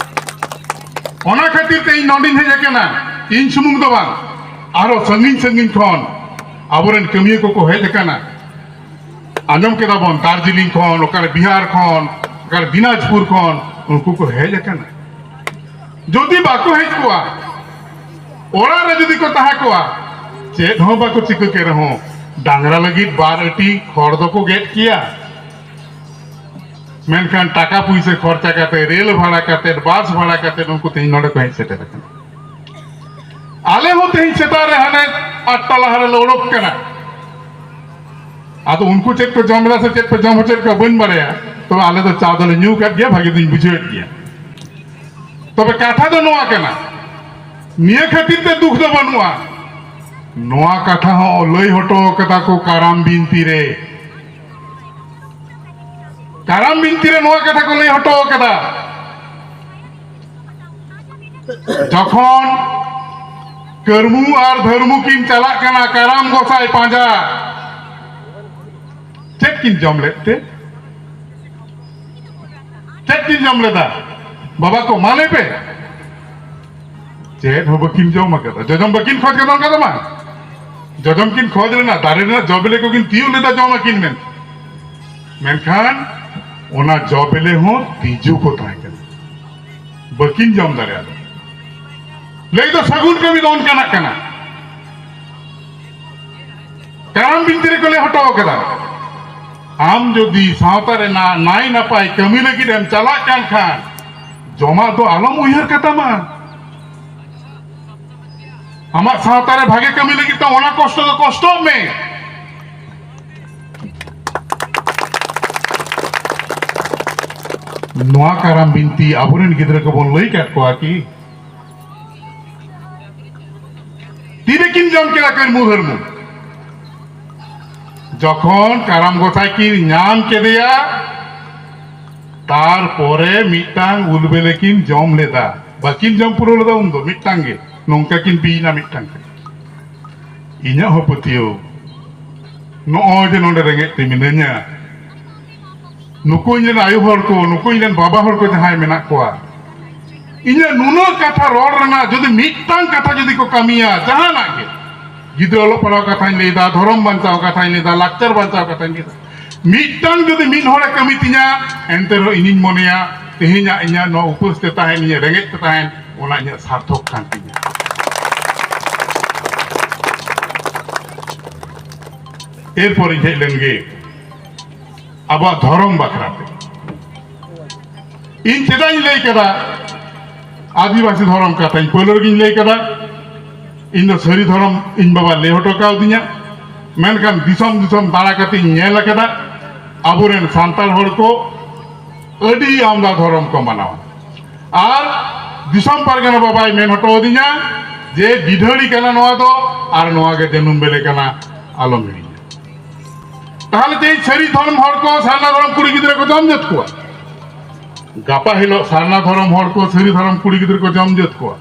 ᱚᱱᱟ ᱠᱷᱟᱹᱛᱤᱨ ᱛᱮ ᱤᱧ ᱱᱚᱰᱮᱧ ᱦᱮᱡ ᱟᱠᱟᱱᱟ᱾ ᱤᱧ ᱥᱩᱢᱩᱝ ᱫᱚ ᱵᱟᱝ, ᱟᱨᱚ ᱥᱟᱺᱜᱤᱧ ᱥᱟᱺᱜᱤᱧ ᱠᱷᱚᱱ ᱟᱵᱚᱨᱮᱱ ᱠᱟᱹᱢᱤᱭᱟᱹ ᱠᱚᱠᱚ ᱦᱮᱡ ᱟᱠᱟᱱᱟ᱾ ᱟᱸᱡᱚᱢ ᱠᱮᱫᱟ ᱵᱚᱱ, ᱫᱟᱨᱡᱤᱞᱤᱝ ᱠᱷᱚᱱ, ᱚᱠᱟᱨᱮ ᱵᱤᱦᱟᱨ ᱠᱷᱚᱱ, ᱚᱠᱟᱨᱮ ᱫᱤᱱᱟᱡᱽᱯᱩᱨ ᱠᱷᱚᱱ ᱩᱱᱠᱩ ᱠᱚ ᱦᱮᱡ ᱟᱠᱟᱱᱟ᱾ ᱡᱩᱫᱤ ᱵᱟᱠᱚ ᱦᱮᱡ ᱠᱚᱜᱼᱟ, ᱚᱲᱟᱜ ᱨᱮ ᱡᱩᱫᱤ ᱠᱚ ᱛᱟᱦᱮᱸ ᱠᱚᱜᱼᱟ, ᱪᱮᱫ ᱦᱚᱸ ᱵᱟᱠᱚ ᱪᱤᱠᱟᱹ ᱠᱮ ᱨᱮᱦᱚᱸ, ᱰᱟᱝᱨᱟ ᱞᱟᱹᱜᱤᱫ ᱵᱟᱨ ᱟᱹᱴᱤ ᱠᱷᱚᱲ ᱫᱚᱠᱚ ᱜᱮᱫ ᱠᱮᱭᱟ᱾ ᱢᱮᱱᱠᱷᱟᱱ ᱴᱟᱠᱟ ᱯᱩᱭᱥᱟᱹ ᱠᱷᱚᱨᱪᱟ ᱠᱟᱛᱮ, ᱨᱮᱞ ᱵᱷᱟᱲᱟ ᱠᱟᱛᱮ, ᱵᱟᱥ ᱵᱷᱟᱲᱟ ᱠᱟᱛᱮ ᱩᱱᱠᱩ ᱛᱮᱦᱮᱧ ᱱᱚᱰᱮ ᱠᱚ ᱦᱮᱡ ᱥᱮᱴᱮᱨ ᱟᱠᱟᱱᱟ᱾ ᱟᱞᱮ ᱦᱚᱸ ᱛᱮᱦᱮᱧ ᱥᱮᱛᱟᱜ ᱨᱮ ᱦᱟᱱᱮ ᱟᱴᱴᱟ ᱞᱟᱦᱟ ᱨᱮᱞᱮ ᱚᱰᱚᱠ ᱠᱟᱱᱟ᱾ ᱟᱫᱚ ᱩᱱᱠᱩ ᱪᱮᱫ ᱠᱚ ᱡᱚᱢ ᱮᱫᱟ ᱥᱮ ᱪᱮᱫ ᱠᱚ ᱡᱚᱢ ᱦᱚᱪᱚᱭᱮᱫ ᱠᱚᱣᱟ ᱵᱟᱹᱧ ᱵᱟᱲᱟᱭᱟ, ᱛᱚᱵᱮ ᱟᱞᱮ ᱫᱚ ᱪᱟ ᱫᱚᱞᱮ ᱧᱩ ᱠᱟᱫ ᱜᱮᱭᱟ, ᱵᱷᱟᱜᱮ ᱫᱩᱧ ᱵᱩᱡᱷᱟᱹᱣᱮᱫ ᱜᱮᱭᱟ᱾ ᱛᱚᱵᱮ ᱠᱟᱛᱷᱟ ᱫᱚ ᱱᱚᱣᱟ ᱠᱟᱱᱟ, ᱱᱤᱭᱟᱹ ᱠᱷᱟᱹᱛᱤᱨ ᱛᱮ ᱫᱩᱠ ᱫᱚ ᱵᱟᱹᱱᱩᱜᱼᱟ᱾ ᱱᱚᱣᱟ ᱠᱟᱛᱷᱟ ᱦᱚᱸ ᱞᱟᱹᱭ ᱦᱚᱴᱚ ᱠᱟᱫᱟ ᱠᱚ ᱠᱟᱨᱟᱢ ᱵᱤᱱᱛᱤ ᱨᱮ᱾ ᱠᱟᱨᱟᱢ ᱵᱤᱱᱛᱤ ᱨᱮ ᱱᱚᱣᱟ ᱠᱟᱛᱷᱟ ᱠᱚ ᱞᱟᱹᱭ ᱦᱚᱴᱚ ᱠᱟᱫᱟ᱾ ᱡᱚᱠᱷᱚᱱ ᱠᱟᱹᱨᱢᱩ ᱟᱨ ᱫᱷᱟᱹᱨᱢᱩ ᱠᱤᱱ ᱪᱟᱞᱟᱜ ᱠᱟᱱᱟ ᱠᱟᱨᱟᱢ ᱜᱚᱸᱥᱟᱭ ᱯᱟᱸᱡᱟ, ᱪᱮᱫ ᱠᱤᱱ ᱡᱚᱢ ᱞᱮᱫ ᱛᱮ? ᱪᱮᱫ ᱠᱤᱱ ᱡᱚᱢ ᱞᱮᱫᱟ? ᱵᱟᱵᱟ ᱠᱚ, ᱢᱟ ᱞᱟᱹᱭ ᱯᱮ᱾ ᱪᱮᱫ ᱦᱚᱸ ᱵᱟᱹᱠᱤᱱ ᱡᱚᱢ ᱟᱠᱟᱫᱟ᱾ ᱡᱚᱡᱚᱢ ᱵᱟᱹᱠᱤᱱ ᱠᱷᱚᱡ ᱠᱟᱫᱟ, ᱚᱱᱠᱟ ᱫᱚ ᱵᱟᱝ᱾ ᱡᱚᱡᱚᱢ ᱠᱤᱱ ᱠᱷᱚᱡ ᱞᱮᱱᱟ, ᱫᱟᱨᱮ ᱨᱮᱱᱟᱜ ᱡᱚ ᱵᱤᱞᱤ ᱠᱚᱠᱤᱱ ᱛᱤᱭᱳᱜ ᱞᱮᱫᱟ, ᱡᱚᱢ ᱟᱹᱠᱤᱱ ᱢᱮᱱ᱾ ᱢᱮᱱᱠᱷᱟᱱ ᱚᱱᱟ ᱡᱚ ᱵᱤᱞᱤ ᱦᱚᱸ ᱛᱤᱡᱩ ᱠᱚ ᱛᱟᱦᱮᱸ ᱠᱟᱱᱟ, ᱵᱟᱹᱠᱤᱱ ᱡᱚᱢ ᱫᱟᱲᱮᱭᱟᱫᱟ᱾ ᱞᱟᱹᱭ ᱫᱚ ᱥᱟᱹᱜᱩᱱ ᱠᱟᱹᱢᱤ ᱫᱚ ᱚᱱᱠᱟᱱᱟᱜ ᱠᱟᱱᱟ᱾ ᱠᱟᱨᱟᱢ ᱵᱤᱱᱛᱤ ᱨᱮᱠᱚ ᱞᱟᱹᱭ ᱦᱚᱴᱚ ᱠᱟᱫᱟ, ᱟᱢ ᱡᱩᱫᱤ ᱥᱟᱶᱛᱟ ᱨᱮᱱᱟᱜ ᱱᱟᱭ ᱱᱟᱯᱟᱭ ᱠᱟᱹᱢᱤ ᱞᱟᱹᱜᱤᱫ ᱮᱢ ᱪᱟᱞᱟᱜ ᱠᱟᱱ ᱠᱷᱟᱱ, ᱡᱚᱢᱟᱜ ᱫᱚ ᱟᱞᱚᱢ ᱩᱭᱦᱟᱹᱨ ᱠᱟᱛᱟᱢᱟ᱾ ᱟᱢᱟᱜ ᱥᱟᱶᱛᱟ ᱨᱮ ᱵᱷᱟᱜᱮ ᱠᱟᱹᱢᱤ ᱞᱟᱹᱜᱤᱫ ᱛᱮ ᱚᱱᱟ ᱠᱚᱥᱴᱚ ᱫᱚ ᱠᱚᱥᱴᱚᱜ ᱢᱮ᱾ ᱱᱚᱣᱟ ᱠᱟᱨᱟᱢ ᱵᱤᱱᱛᱤ ᱟᱵᱚᱨᱮᱱ ᱜᱤᱫᱽᱨᱟᱹ ᱠᱚᱵᱚᱱ ᱞᱟᱹᱭ ᱠᱟᱫ ᱠᱚᱣᱟ ᱠᱤ? ᱛᱤᱨᱮᱠᱤᱱ ᱡᱚᱢ ᱠᱮᱫᱟ ᱠᱟᱹᱨᱢᱩ ᱫᱷᱟᱹᱨᱢᱩ? ᱡᱚᱠᱷᱚᱱ ᱠᱟᱨᱟᱢ ᱜᱚᱸᱥᱟᱭ ᱠᱤᱱ ᱧᱟᱢ ᱠᱮᱫᱮᱭᱟ, ᱛᱟᱨᱯᱚᱨᱮ ᱢᱤᱫᱴᱟᱝ ᱩᱞ ᱵᱮᱞᱮ ᱠᱤᱱ ᱡᱚᱢ ᱞᱮᱫᱟ᱾ ᱵᱟᱹᱠᱤᱱ ᱡᱚᱢ ᱯᱩᱨᱟᱹᱣ ᱞᱮᱫᱟ ᱩᱱᱫᱚ, ᱢᱤᱫᱴᱟᱝ ᱜᱮ, ᱱᱚᱝᱠᱟ ᱠᱤᱱ ᱵᱤᱭᱮᱱᱟ ᱢᱤᱫᱴᱟᱝ ᱛᱮ᱾ ᱤᱧᱟᱹᱜ ᱦᱚᱸ ᱯᱟᱹᱛᱭᱟᱹᱣ, ᱱᱚᱜᱼᱚᱭ ᱡᱮ ᱱᱚᱰᱮ ᱨᱮᱸᱜᱮᱡ ᱛᱮ ᱢᱤᱱᱟᱹᱧᱟ, ᱱᱩᱠᱩ ᱤᱧ ᱨᱮᱱ ᱟᱭᱳ ᱦᱚᱲ ᱠᱚ, ᱱᱩᱠᱩ ᱤᱧ ᱨᱮᱱ ᱵᱟᱵᱟ ᱦᱚᱲ ᱠᱚ ᱡᱟᱦᱟᱸᱭ ᱢᱮᱱᱟᱜ ᱠᱚᱣᱟ, ᱤᱧᱟᱹᱜ ᱱᱩᱱᱟᱹᱜ ᱠᱟᱛᱷᱟ ᱨᱚᱲ ᱨᱮᱱᱟᱜ ᱡᱩᱫᱤ ᱢᱤᱫᱴᱟᱝ ᱠᱟᱛᱷᱟ ᱡᱩᱫᱤ ᱠᱚ ᱠᱟᱹᱢᱤᱭᱟ, ᱡᱟᱦᱟᱱᱟᱜ ᱜᱮ, ᱜᱤᱫᱽᱨᱟᱹ ᱚᱞᱚᱜ ᱯᱟᱲᱦᱟᱣ ᱠᱟᱛᱷᱟᱧ ᱞᱟᱹᱭᱫᱟ, ᱫᱷᱚᱨᱚᱢ ᱵᱟᱧᱪᱟᱣ ᱠᱟᱛᱷᱟᱧ ᱞᱟᱹᱭᱫᱟ, ᱞᱟᱠᱪᱟᱨ ᱵᱟᱧᱪᱟᱣ ᱠᱟᱛᱷᱟᱧ ᱞᱟᱹᱭᱫᱟ, ᱢᱤᱫᱴᱟᱝ ᱡᱩᱫᱤ ᱢᱤᱫ ᱦᱚᱲᱮ ᱠᱟᱹᱢᱤ ᱛᱤᱧᱟ, ᱮᱱᱛᱮ ᱨᱮᱦᱚᱸ ᱤᱧᱤᱧ ᱢᱚᱱᱮᱭᱟ, ᱛᱮᱦᱮᱧᱟᱜ ᱤᱧᱟᱹᱜ ᱱᱚᱣᱟ ᱩᱯᱟᱹᱥ ᱛᱮ ᱛᱟᱦᱮᱱ, ᱤᱧᱟᱹᱜ ᱨᱮᱸᱜᱮᱡ ᱛᱮ ᱛᱟᱦᱮᱱ, ᱚᱱᱟ ᱤᱧᱟᱹᱜ ᱥᱟᱨᱛᱷᱚᱠ ᱠᱟᱱ ᱛᱤᱧᱟ᱾ ᱮᱨᱯᱚᱨ ᱤᱧ ᱦᱮᱡ ᱞᱮᱱ ᱜᱮ ᱟᱵᱚᱣᱟᱜ ᱫᱷᱚᱨᱚᱢ ᱵᱟᱠᱷᱨᱟ ᱛᱮ᱾ ᱤᱧ ᱪᱮᱫᱟᱜ ᱤᱧ ᱞᱟᱹᱭ ᱠᱮᱫᱟ ᱟᱹᱫᱤᱵᱟᱹᱥᱤ ᱫᱷᱚᱨᱚᱢ ᱠᱟᱛᱷᱟᱧ? ᱯᱳᱭᱞᱳ ᱨᱮᱜᱤᱧ ᱞᱟᱹᱭ ᱠᱮᱫᱟ, ᱤᱧ ᱫᱚ ᱥᱟᱹᱨᱤ ᱫᱷᱚᱨᱚᱢ ᱤᱧ ᱵᱟᱵᱟ ᱞᱟᱹᱭ ᱦᱚᱴᱚ ᱠᱟᱣᱫᱤᱧᱟ, ᱢᱮᱱᱠᱷᱟᱱ ᱫᱤᱥᱚᱢ ᱫᱤᱥᱚᱢ ᱫᱟᱬᱟ ᱠᱟᱛᱮ ᱤᱧ ᱧᱮᱞ ᱟᱠᱟᱫᱟ, ᱟᱵᱚᱨᱮᱱ ᱥᱟᱱᱛᱟᱲ ᱦᱚᱲ ᱠᱚ ᱟᱹᱰᱤ ᱟᱢᱫᱟ ᱫᱷᱚᱨᱚᱢ ᱠᱚ ᱢᱟᱱᱟᱣᱟ᱾ ᱟᱨ ᱫᱤᱥᱚᱢ ᱯᱟᱨᱜᱟᱱᱟ ᱵᱟᱵᱟᱭ ᱢᱮᱱ ᱦᱚᱴᱚ ᱟᱹᱫᱤᱧᱟ ᱡᱮ ᱵᱤᱫᱷᱟᱹᱲᱤ ᱠᱟᱱᱟ ᱱᱚᱣᱟ ᱫᱚ, ᱟᱨ ᱱᱚᱣᱟ ᱜᱮ ᱡᱟᱹᱱᱩᱢ ᱵᱮᱞᱮ ᱠᱟᱱᱟ, ᱟᱞᱚᱢ ᱦᱤᱲᱤᱧᱟ᱾ ᱛᱟᱦᱚᱞᱮ ᱛᱮᱦᱮᱧ ᱥᱟᱹᱨᱤ ᱫᱷᱚᱨᱚᱢ ᱦᱚᱲ ᱠᱚ ᱥᱟᱨᱱᱟ ᱫᱷᱚᱨᱚᱢ ᱠᱩᱲᱤ ᱜᱤᱫᱽᱨᱟᱹ ᱠᱚ ᱡᱚᱢ ᱡᱟᱹᱛ ᱠᱚᱣᱟ, ᱜᱟᱯᱟ ᱦᱤᱞᱳᱜ ᱥᱟᱨᱱᱟ ᱫᱷᱚᱨᱚᱢ ᱦᱚᱲ ᱠᱚ ᱥᱟᱹᱨᱤ ᱫᱷᱚᱨᱚᱢ ᱠᱩᱲᱤ ᱜᱤᱫᱽᱨᱟᱹ ᱠᱚ ᱡᱚᱢ ᱡᱟᱹᱛ ᱠᱚᱣᱟ᱾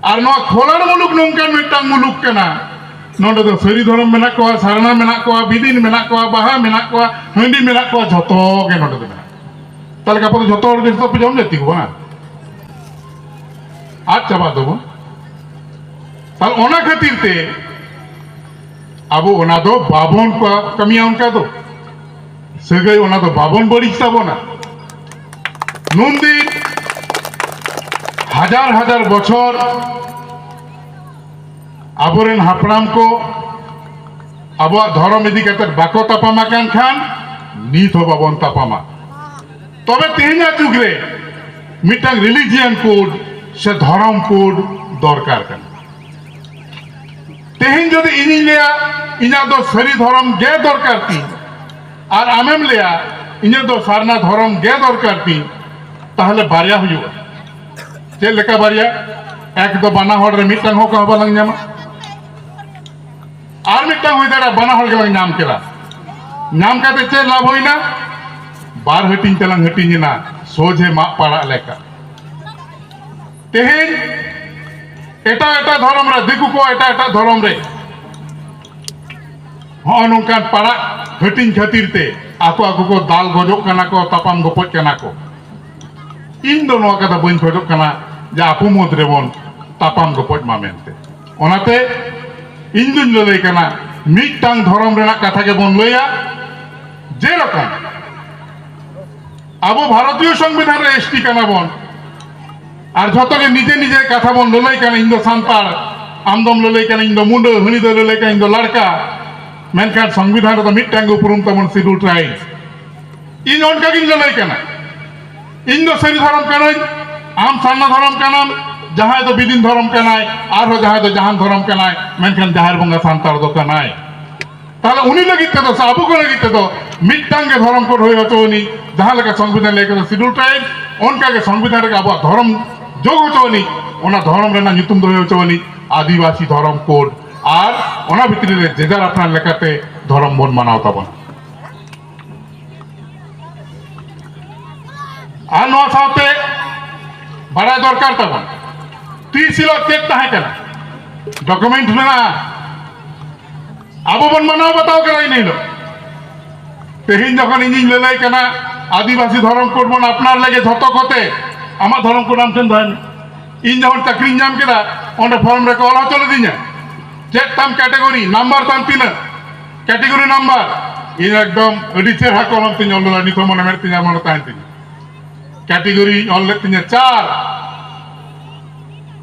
ᱟᱨ ᱱᱚᱣᱟ ᱠᱷᱚᱞᱟᱲ ᱢᱩᱞᱩᱠ ᱱᱚᱝᱠᱟᱱ ᱢᱤᱫᱴᱟᱝ ᱢᱩᱞᱩᱠ ᱠᱟᱱᱟ, ᱱᱚᱰᱮ ᱫᱚ ᱥᱟᱹᱨᱤ ᱫᱷᱚᱨᱚᱢ ᱢᱮᱱᱟᱜ ᱠᱚᱣᱟ, ᱥᱟᱨᱱᱟ ᱢᱮᱱᱟᱜ ᱠᱚᱣᱟ, ᱵᱤᱫᱤᱱ ᱢᱮᱱᱟᱜ ᱠᱚᱣᱟ, ᱵᱟᱦᱟ ᱢᱮᱱᱟᱜ ᱠᱚᱣᱟ, ᱦᱟᱺᱰᱤ ᱢᱮᱱᱟᱜ ᱠᱚᱣᱟ, ᱡᱷᱚᱛᱚ ᱜᱮ ᱱᱚᱰᱮ ᱫᱚ ᱢᱮᱱᱟᱜ ᱠᱚᱣᱟ᱾ ᱛᱟᱦᱚᱞᱮ ᱜᱟᱯᱟ ᱫᱚ ᱡᱷᱚᱛᱚ ᱦᱚᱲ ᱜᱮ ᱡᱷᱚᱛᱚ ᱯᱮ ᱡᱚᱢ ᱡᱟᱹᱛᱤ ᱠᱚ ᱵᱟᱝ? ᱟᱫ ᱪᱟᱵᱟᱜ ᱫᱚᱵᱚᱱ᱾ ᱛᱟᱦᱚᱞᱮ ᱚᱱᱟ ᱠᱷᱟᱹᱛᱤᱨ ᱛᱮ ᱟᱵᱚ ᱚᱱᱟ ᱫᱚ ᱵᱟᱵᱚᱱ ᱠᱟ-, ᱠᱟᱹᱢᱤᱭᱟ ᱚᱱᱠᱟ ᱫᱚ᱾ ᱥᱟᱹᱜᱟᱹᱭ ᱚᱱᱟ ᱫᱚ ᱵᱟᱵᱚᱱ ᱵᱟᱹᱲᱤᱡ ᱛᱟᱵᱚᱱᱟ᱾ ᱱᱩᱱᱫᱤᱱ ᱦᱟᱡᱟᱨ ᱦᱟᱡᱟᱨ ᱵᱚᱪᱷᱚᱨ ᱟᱵᱚᱨᱮᱱ ᱦᱟᱯᱲᱟᱢ ᱠᱚ ᱟᱵᱚᱣᱟᱜ ᱫᱷᱚᱨᱚᱢ ᱤᱫᱤ ᱠᱟᱛᱮ ᱵᱟᱠᱚ ᱛᱟᱯᱟᱢ ᱟᱠᱟᱱ ᱠᱷᱟᱱ ᱱᱤᱛ ᱦᱚᱸ ᱵᱟᱵᱚᱱ ᱛᱟᱯᱟᱢᱟ᱾ ᱛᱚᱵᱮ ᱛᱮᱦᱮᱧᱟᱜ ᱡᱩᱜᱽ ᱨᱮ ᱢᱤᱫᱴᱟᱝ religion code ᱥᱮ ᱫᱷᱚᱨᱚᱢ code ᱫᱚᱨᱠᱟᱨ ᱠᱟᱱᱟ᱾ ᱛᱮᱦᱮᱧ ᱡᱩᱫᱤ ᱤᱧᱤᱧ ᱞᱟᱹᱭᱟ ᱤᱧᱟᱹᱜ ᱫᱚ ᱥᱟᱹᱨᱤ ᱫᱷᱚᱨᱚᱢ ᱜᱮ ᱫᱚᱨᱠᱟᱨ ᱛᱤᱧ, ᱟᱨ ᱟᱢᱮᱢ ᱞᱟᱹᱭᱟ ᱤᱧᱟᱹᱜ ᱫᱚ ᱥᱟᱨᱱᱟ ᱫᱷᱚᱨᱚᱢ ᱜᱮ ᱫᱚᱨᱠᱟᱨ ᱛᱤᱧ, ᱛᱟᱦᱚᱞᱮ ᱵᱟᱨᱭᱟ ᱦᱩᱭᱩᱜᱼᱟ᱾ ᱪᱮᱫ ᱞᱮᱠᱟ ᱵᱟᱨᱭᱟ? ᱮᱠ ᱫᱚ ᱵᱟᱱᱟ ᱦᱚᱲ ᱨᱮ ᱢᱤᱫᱴᱟᱝ ᱦᱚᱸ ᱚᱠᱟ ᱦᱚᱸ ᱵᱟᱞᱟᱝ ᱧᱟᱢᱟ, ᱟᱨ ᱢᱤᱫᱴᱟᱝ ᱦᱩᱭ ᱫᱟᱲᱮᱭᱟᱜᱼᱟ ᱵᱟᱱᱟ ᱦᱚᱲ ᱜᱮᱞᱟᱝ ᱧᱟᱢ ᱠᱮᱫᱟ᱾ ᱧᱟᱢ ᱠᱟᱛᱮ ᱪᱮᱫ ᱞᱟᱵᱷ ᱦᱩᱭᱱᱟ? ᱵᱟᱨ ᱦᱟᱹᱴᱤᱧ ᱛᱮᱞᱟᱝ ᱦᱟᱹᱴᱤᱧ ᱮᱱᱟ, ᱥᱚᱡᱷᱮ ᱢᱟᱜ ᱯᱟᱲᱟᱜ ᱞᱮᱠᱟ᱾ ᱛᱮᱦᱮᱧ ᱮᱴᱟᱜ ᱮᱴᱟᱜ ᱫᱷᱚᱨᱚᱢ ᱨᱮ, ᱫᱤᱠᱩ ᱠᱚ ᱮᱴᱟᱜ ᱮᱴᱟᱜ ᱫᱷᱚᱨᱚᱢ ᱨᱮ ᱦᱚᱸᱜᱼᱚ ᱱᱚᱝᱠᱟᱱ ᱯᱟᱲᱟᱜ ᱦᱟᱹᱴᱤᱧ ᱠᱷᱟᱹᱛᱤᱨ ᱛᱮ ᱟᱠᱚ ᱟᱠᱚ ᱠᱚ ᱫᱟᱞ ᱜᱚᱡᱚᱜ ᱠᱟᱱᱟ ᱠᱚ, ᱛᱟᱯᱟᱢ ᱜᱚᱯᱚᱡ ᱠᱟᱱᱟ ᱠᱚ᱾ ᱤᱧ ᱫᱚ ᱱᱚᱣᱟ ᱠᱟᱛᱷᱟ ᱵᱟᱹᱧ ᱠᱷᱚᱡᱚᱜ ᱠᱟᱱᱟ ᱡᱮ ᱟᱵᱚ ᱢᱩᱫᱽ ᱨᱮᱵᱚᱱ ᱛᱟᱯᱟᱢ ᱜᱚᱯᱚᱡ ᱢᱟ ᱢᱮᱱᱛᱮ᱾ ᱚᱱᱟᱛᱮ ᱤᱧ ᱫᱩᱧ ᱞᱟᱹᱞᱟᱹᱭ ᱠᱟᱱᱟ, ᱢᱤᱫᱴᱟᱝ ᱫᱷᱚᱨᱚᱢ ᱨᱮᱱᱟᱜ ᱠᱟᱛᱷᱟ ᱜᱮᱵᱚᱱ ᱞᱟᱹᱭᱟ᱾ ᱡᱮᱨᱚᱠᱚᱢ ᱟᱵᱚ ᱵᱷᱟᱨᱚᱛᱤᱭᱚ ᱥᱚᱝᱵᱤᱫᱷᱟᱱ ᱨᱮ ᱮᱥᱴᱤ ᱠᱟᱱᱟ ᱵᱚᱱ, ᱟᱨ ᱡᱷᱚᱛᱚ ᱜᱮ ᱱᱤᱡᱮ ᱱᱤᱡᱮ ᱠᱟᱛᱷᱟ ᱵᱚᱱ ᱞᱟᱹᱞᱟᱹᱭ ᱠᱟᱱᱟ, ᱤᱧ ᱫᱚ ᱥᱟᱱᱛᱟᱲ, ᱟᱢ ᱫᱚᱢ ᱞᱟᱹᱞᱟᱹᱭ ᱠᱟᱱᱟ ᱤᱧ ᱫᱚ ᱢᱩᱸᱰᱟᱹ, ᱦᱟᱹᱱᱤ ᱫᱚᱭ ᱞᱟᱹᱞᱟᱹᱭ ᱠᱟᱱᱟ ᱤᱧ ᱫᱚ ᱞᱟᱲᱠᱟ᱾ ᱢᱮᱱᱠᱷᱟᱱ ᱥᱚᱝᱵᱤᱫᱷᱟᱱ ᱨᱮᱫᱚ ᱢᱤᱫᱴᱟᱝ ᱜᱮ ᱩᱯᱨᱩᱢ ᱛᱟᱵᱚᱱ, Scheduled Tribe᱾ ᱤᱧ ᱚᱱᱠᱟ ᱜᱤᱧ ᱞᱟᱹᱞᱟᱹᱭ ᱠᱟᱱᱟ, ᱤᱧ ᱫᱚ ᱥᱟᱹᱨᱤ ᱫᱷᱚᱨᱚᱢ ᱠᱟᱹᱱᱟᱹᱧ, ᱟᱢ ᱥᱟᱨᱱᱟ ᱫᱷᱚᱨᱚᱢ ᱠᱟᱱᱟᱢ, ᱡᱟᱦᱟᱸᱭ ᱫᱚ ᱵᱤᱫᱤᱱ ᱫᱷᱚᱨᱚᱢ ᱠᱟᱱᱟᱭ, ᱟᱨᱦᱚᱸ ᱡᱟᱦᱟᱸᱭ ᱫᱚ ᱡᱟᱦᱟᱱ ᱫᱷᱚᱨᱚᱢ ᱠᱟᱱᱟᱭ, ᱢᱮᱱᱠᱷᱟᱱ ᱡᱟᱦᱮᱨ ᱵᱚᱸᱜᱟ ᱥᱟᱱᱛᱟᱲ ᱫᱚ ᱠᱟᱱᱟᱭ᱾ ᱛᱟᱦᱞᱮ ᱩᱱᱤ ᱞᱟᱹᱜᱤᱫ ᱛᱮᱫᱚ ᱥᱮ ᱟᱵᱚ ᱠᱚ ᱞᱟᱹᱜᱤᱫ ᱛᱮᱫᱚ ᱢᱤᱫᱴᱟᱝ ᱜᱮ ᱫᱷᱚᱨᱚᱢ ᱠᱳᱰ ᱦᱩᱭ ᱦᱚᱪᱚ ᱟᱹᱱᱤᱡ, ᱡᱟᱦᱟᱸ ᱞᱮᱠᱟ ᱥᱚᱝᱵᱤᱫᱷᱟᱱ ᱞᱟᱹᱭ ᱠᱟᱫᱟ ᱥᱤᱰᱩᱞ ᱴᱨᱟᱭᱤᱵᱽ, ᱚᱱᱠᱟ ᱜᱮ ᱥᱚᱝᱵᱤᱫᱷᱟᱱ ᱨᱮᱜᱮ ᱟᱵᱚᱣᱟᱜ ᱫᱷᱚᱨᱚᱢ ᱡᱳᱜ ᱦᱚᱪᱚ ᱟᱹᱱᱤᱡ, ᱚᱱᱟ ᱫᱷᱚᱨᱚᱢ ᱨᱮᱱᱟᱜ ᱧᱩᱛᱩᱢ ᱫᱚ ᱦᱩᱭ ᱦᱚᱪᱚ ᱟᱹᱱᱤᱡ ᱟᱹᱫᱤᱵᱟᱹᱥᱤ ᱫᱷᱚᱨᱚᱢ ᱠᱳᱰ᱾ ᱟᱨ ᱚᱱᱟ ᱵᱷᱤᱛᱨᱤ ᱨᱮ ᱡᱮᱡᱟᱨ ᱟᱯᱱᱟᱨ ᱞᱮᱠᱟᱛᱮ ᱫᱷᱚᱨᱚᱢ ᱵᱚᱱ ᱢᱟᱱᱟᱣ ᱛᱟᱵᱚᱱᱟ᱾ ᱟᱨ ᱱᱚᱣᱟ ᱥᱟᱶᱛᱮ ᱵᱟᱲᱟᱭ ᱫᱚᱨᱠᱟᱨ ᱛᱟᱵᱚᱱ, ᱛᱤᱥ ᱦᱤᱞᱳᱜ ᱪᱮᱫ ᱛᱟᱦᱮᱸ ᱠᱟᱱᱟ, ᱰᱚᱠᱩᱢᱮᱱᱴ ᱢᱮᱱᱟᱜᱼᱟ, ᱟᱵᱚ ᱵᱚᱱ ᱢᱟᱱᱟᱣ ᱵᱟᱛᱟᱣ ᱠᱟᱱᱟ ᱤᱱᱟᱹ ᱦᱤᱞᱳᱜ᱾ ᱛᱮᱦᱮᱧ ᱡᱚᱠᱷᱚᱱ ᱤᱧᱤᱧ ᱞᱟᱹᱞᱟᱹᱭ ᱠᱟᱱᱟ ᱟᱹᱫᱤᱵᱟᱹᱥᱤ ᱫᱷᱚᱨᱚᱢ ᱠᱳᱰ ᱵᱚᱱ ᱟᱯᱱᱟᱨ ᱞᱮᱜᱮ ᱡᱷᱚᱛᱚ ᱠᱚᱛᱮ, ᱟᱢᱟᱜ ᱫᱷᱚᱨᱚᱢ ᱠᱳᱰ ᱟᱢ ᱴᱷᱮᱱ ᱫᱚᱦᱚᱭ ᱢᱮ᱾ ᱤᱧ ᱡᱚᱠᱷᱚᱱ ᱪᱟᱹᱠᱨᱤᱧ ᱧᱟᱢ ᱠᱮᱫᱟ, ᱚᱸᱰᱮ ᱯᱷᱚᱨᱢ ᱨᱮᱠᱚ ᱚᱞ ᱦᱚᱪᱚ ᱞᱤᱫᱤᱧᱟ, ᱪᱮᱫ ᱛᱟᱢ ᱠᱮᱴᱮᱜᱚᱨᱤ, ᱱᱟᱢᱵᱟᱨ ᱛᱟᱢ ᱛᱤᱱᱟᱹᱜ, ᱠᱮᱴᱮᱜᱚᱨᱤ ᱱᱟᱢᱵᱟᱨ᱾ ᱤᱧ ᱮᱠᱫᱚᱢ ᱟᱹᱰᱤ ᱪᱮᱦᱨᱟ ᱠᱚᱞᱚᱢ ᱛᱤᱧ ᱚᱞ ᱞᱮᱫᱟ, ᱱᱤᱛ ᱦᱚᱸ ᱢᱚᱱᱮ ᱢᱮᱫ ᱛᱤᱧ ᱟᱨ ᱢᱚᱱᱮ ᱛᱟᱦᱮᱱ ᱛᱤᱧᱟ᱾ ᱠᱮᱴᱮᱜᱚᱨᱤᱧ ᱚᱞ ᱞᱮᱫ ᱛᱤᱧᱟ ᱪᱟᱨ,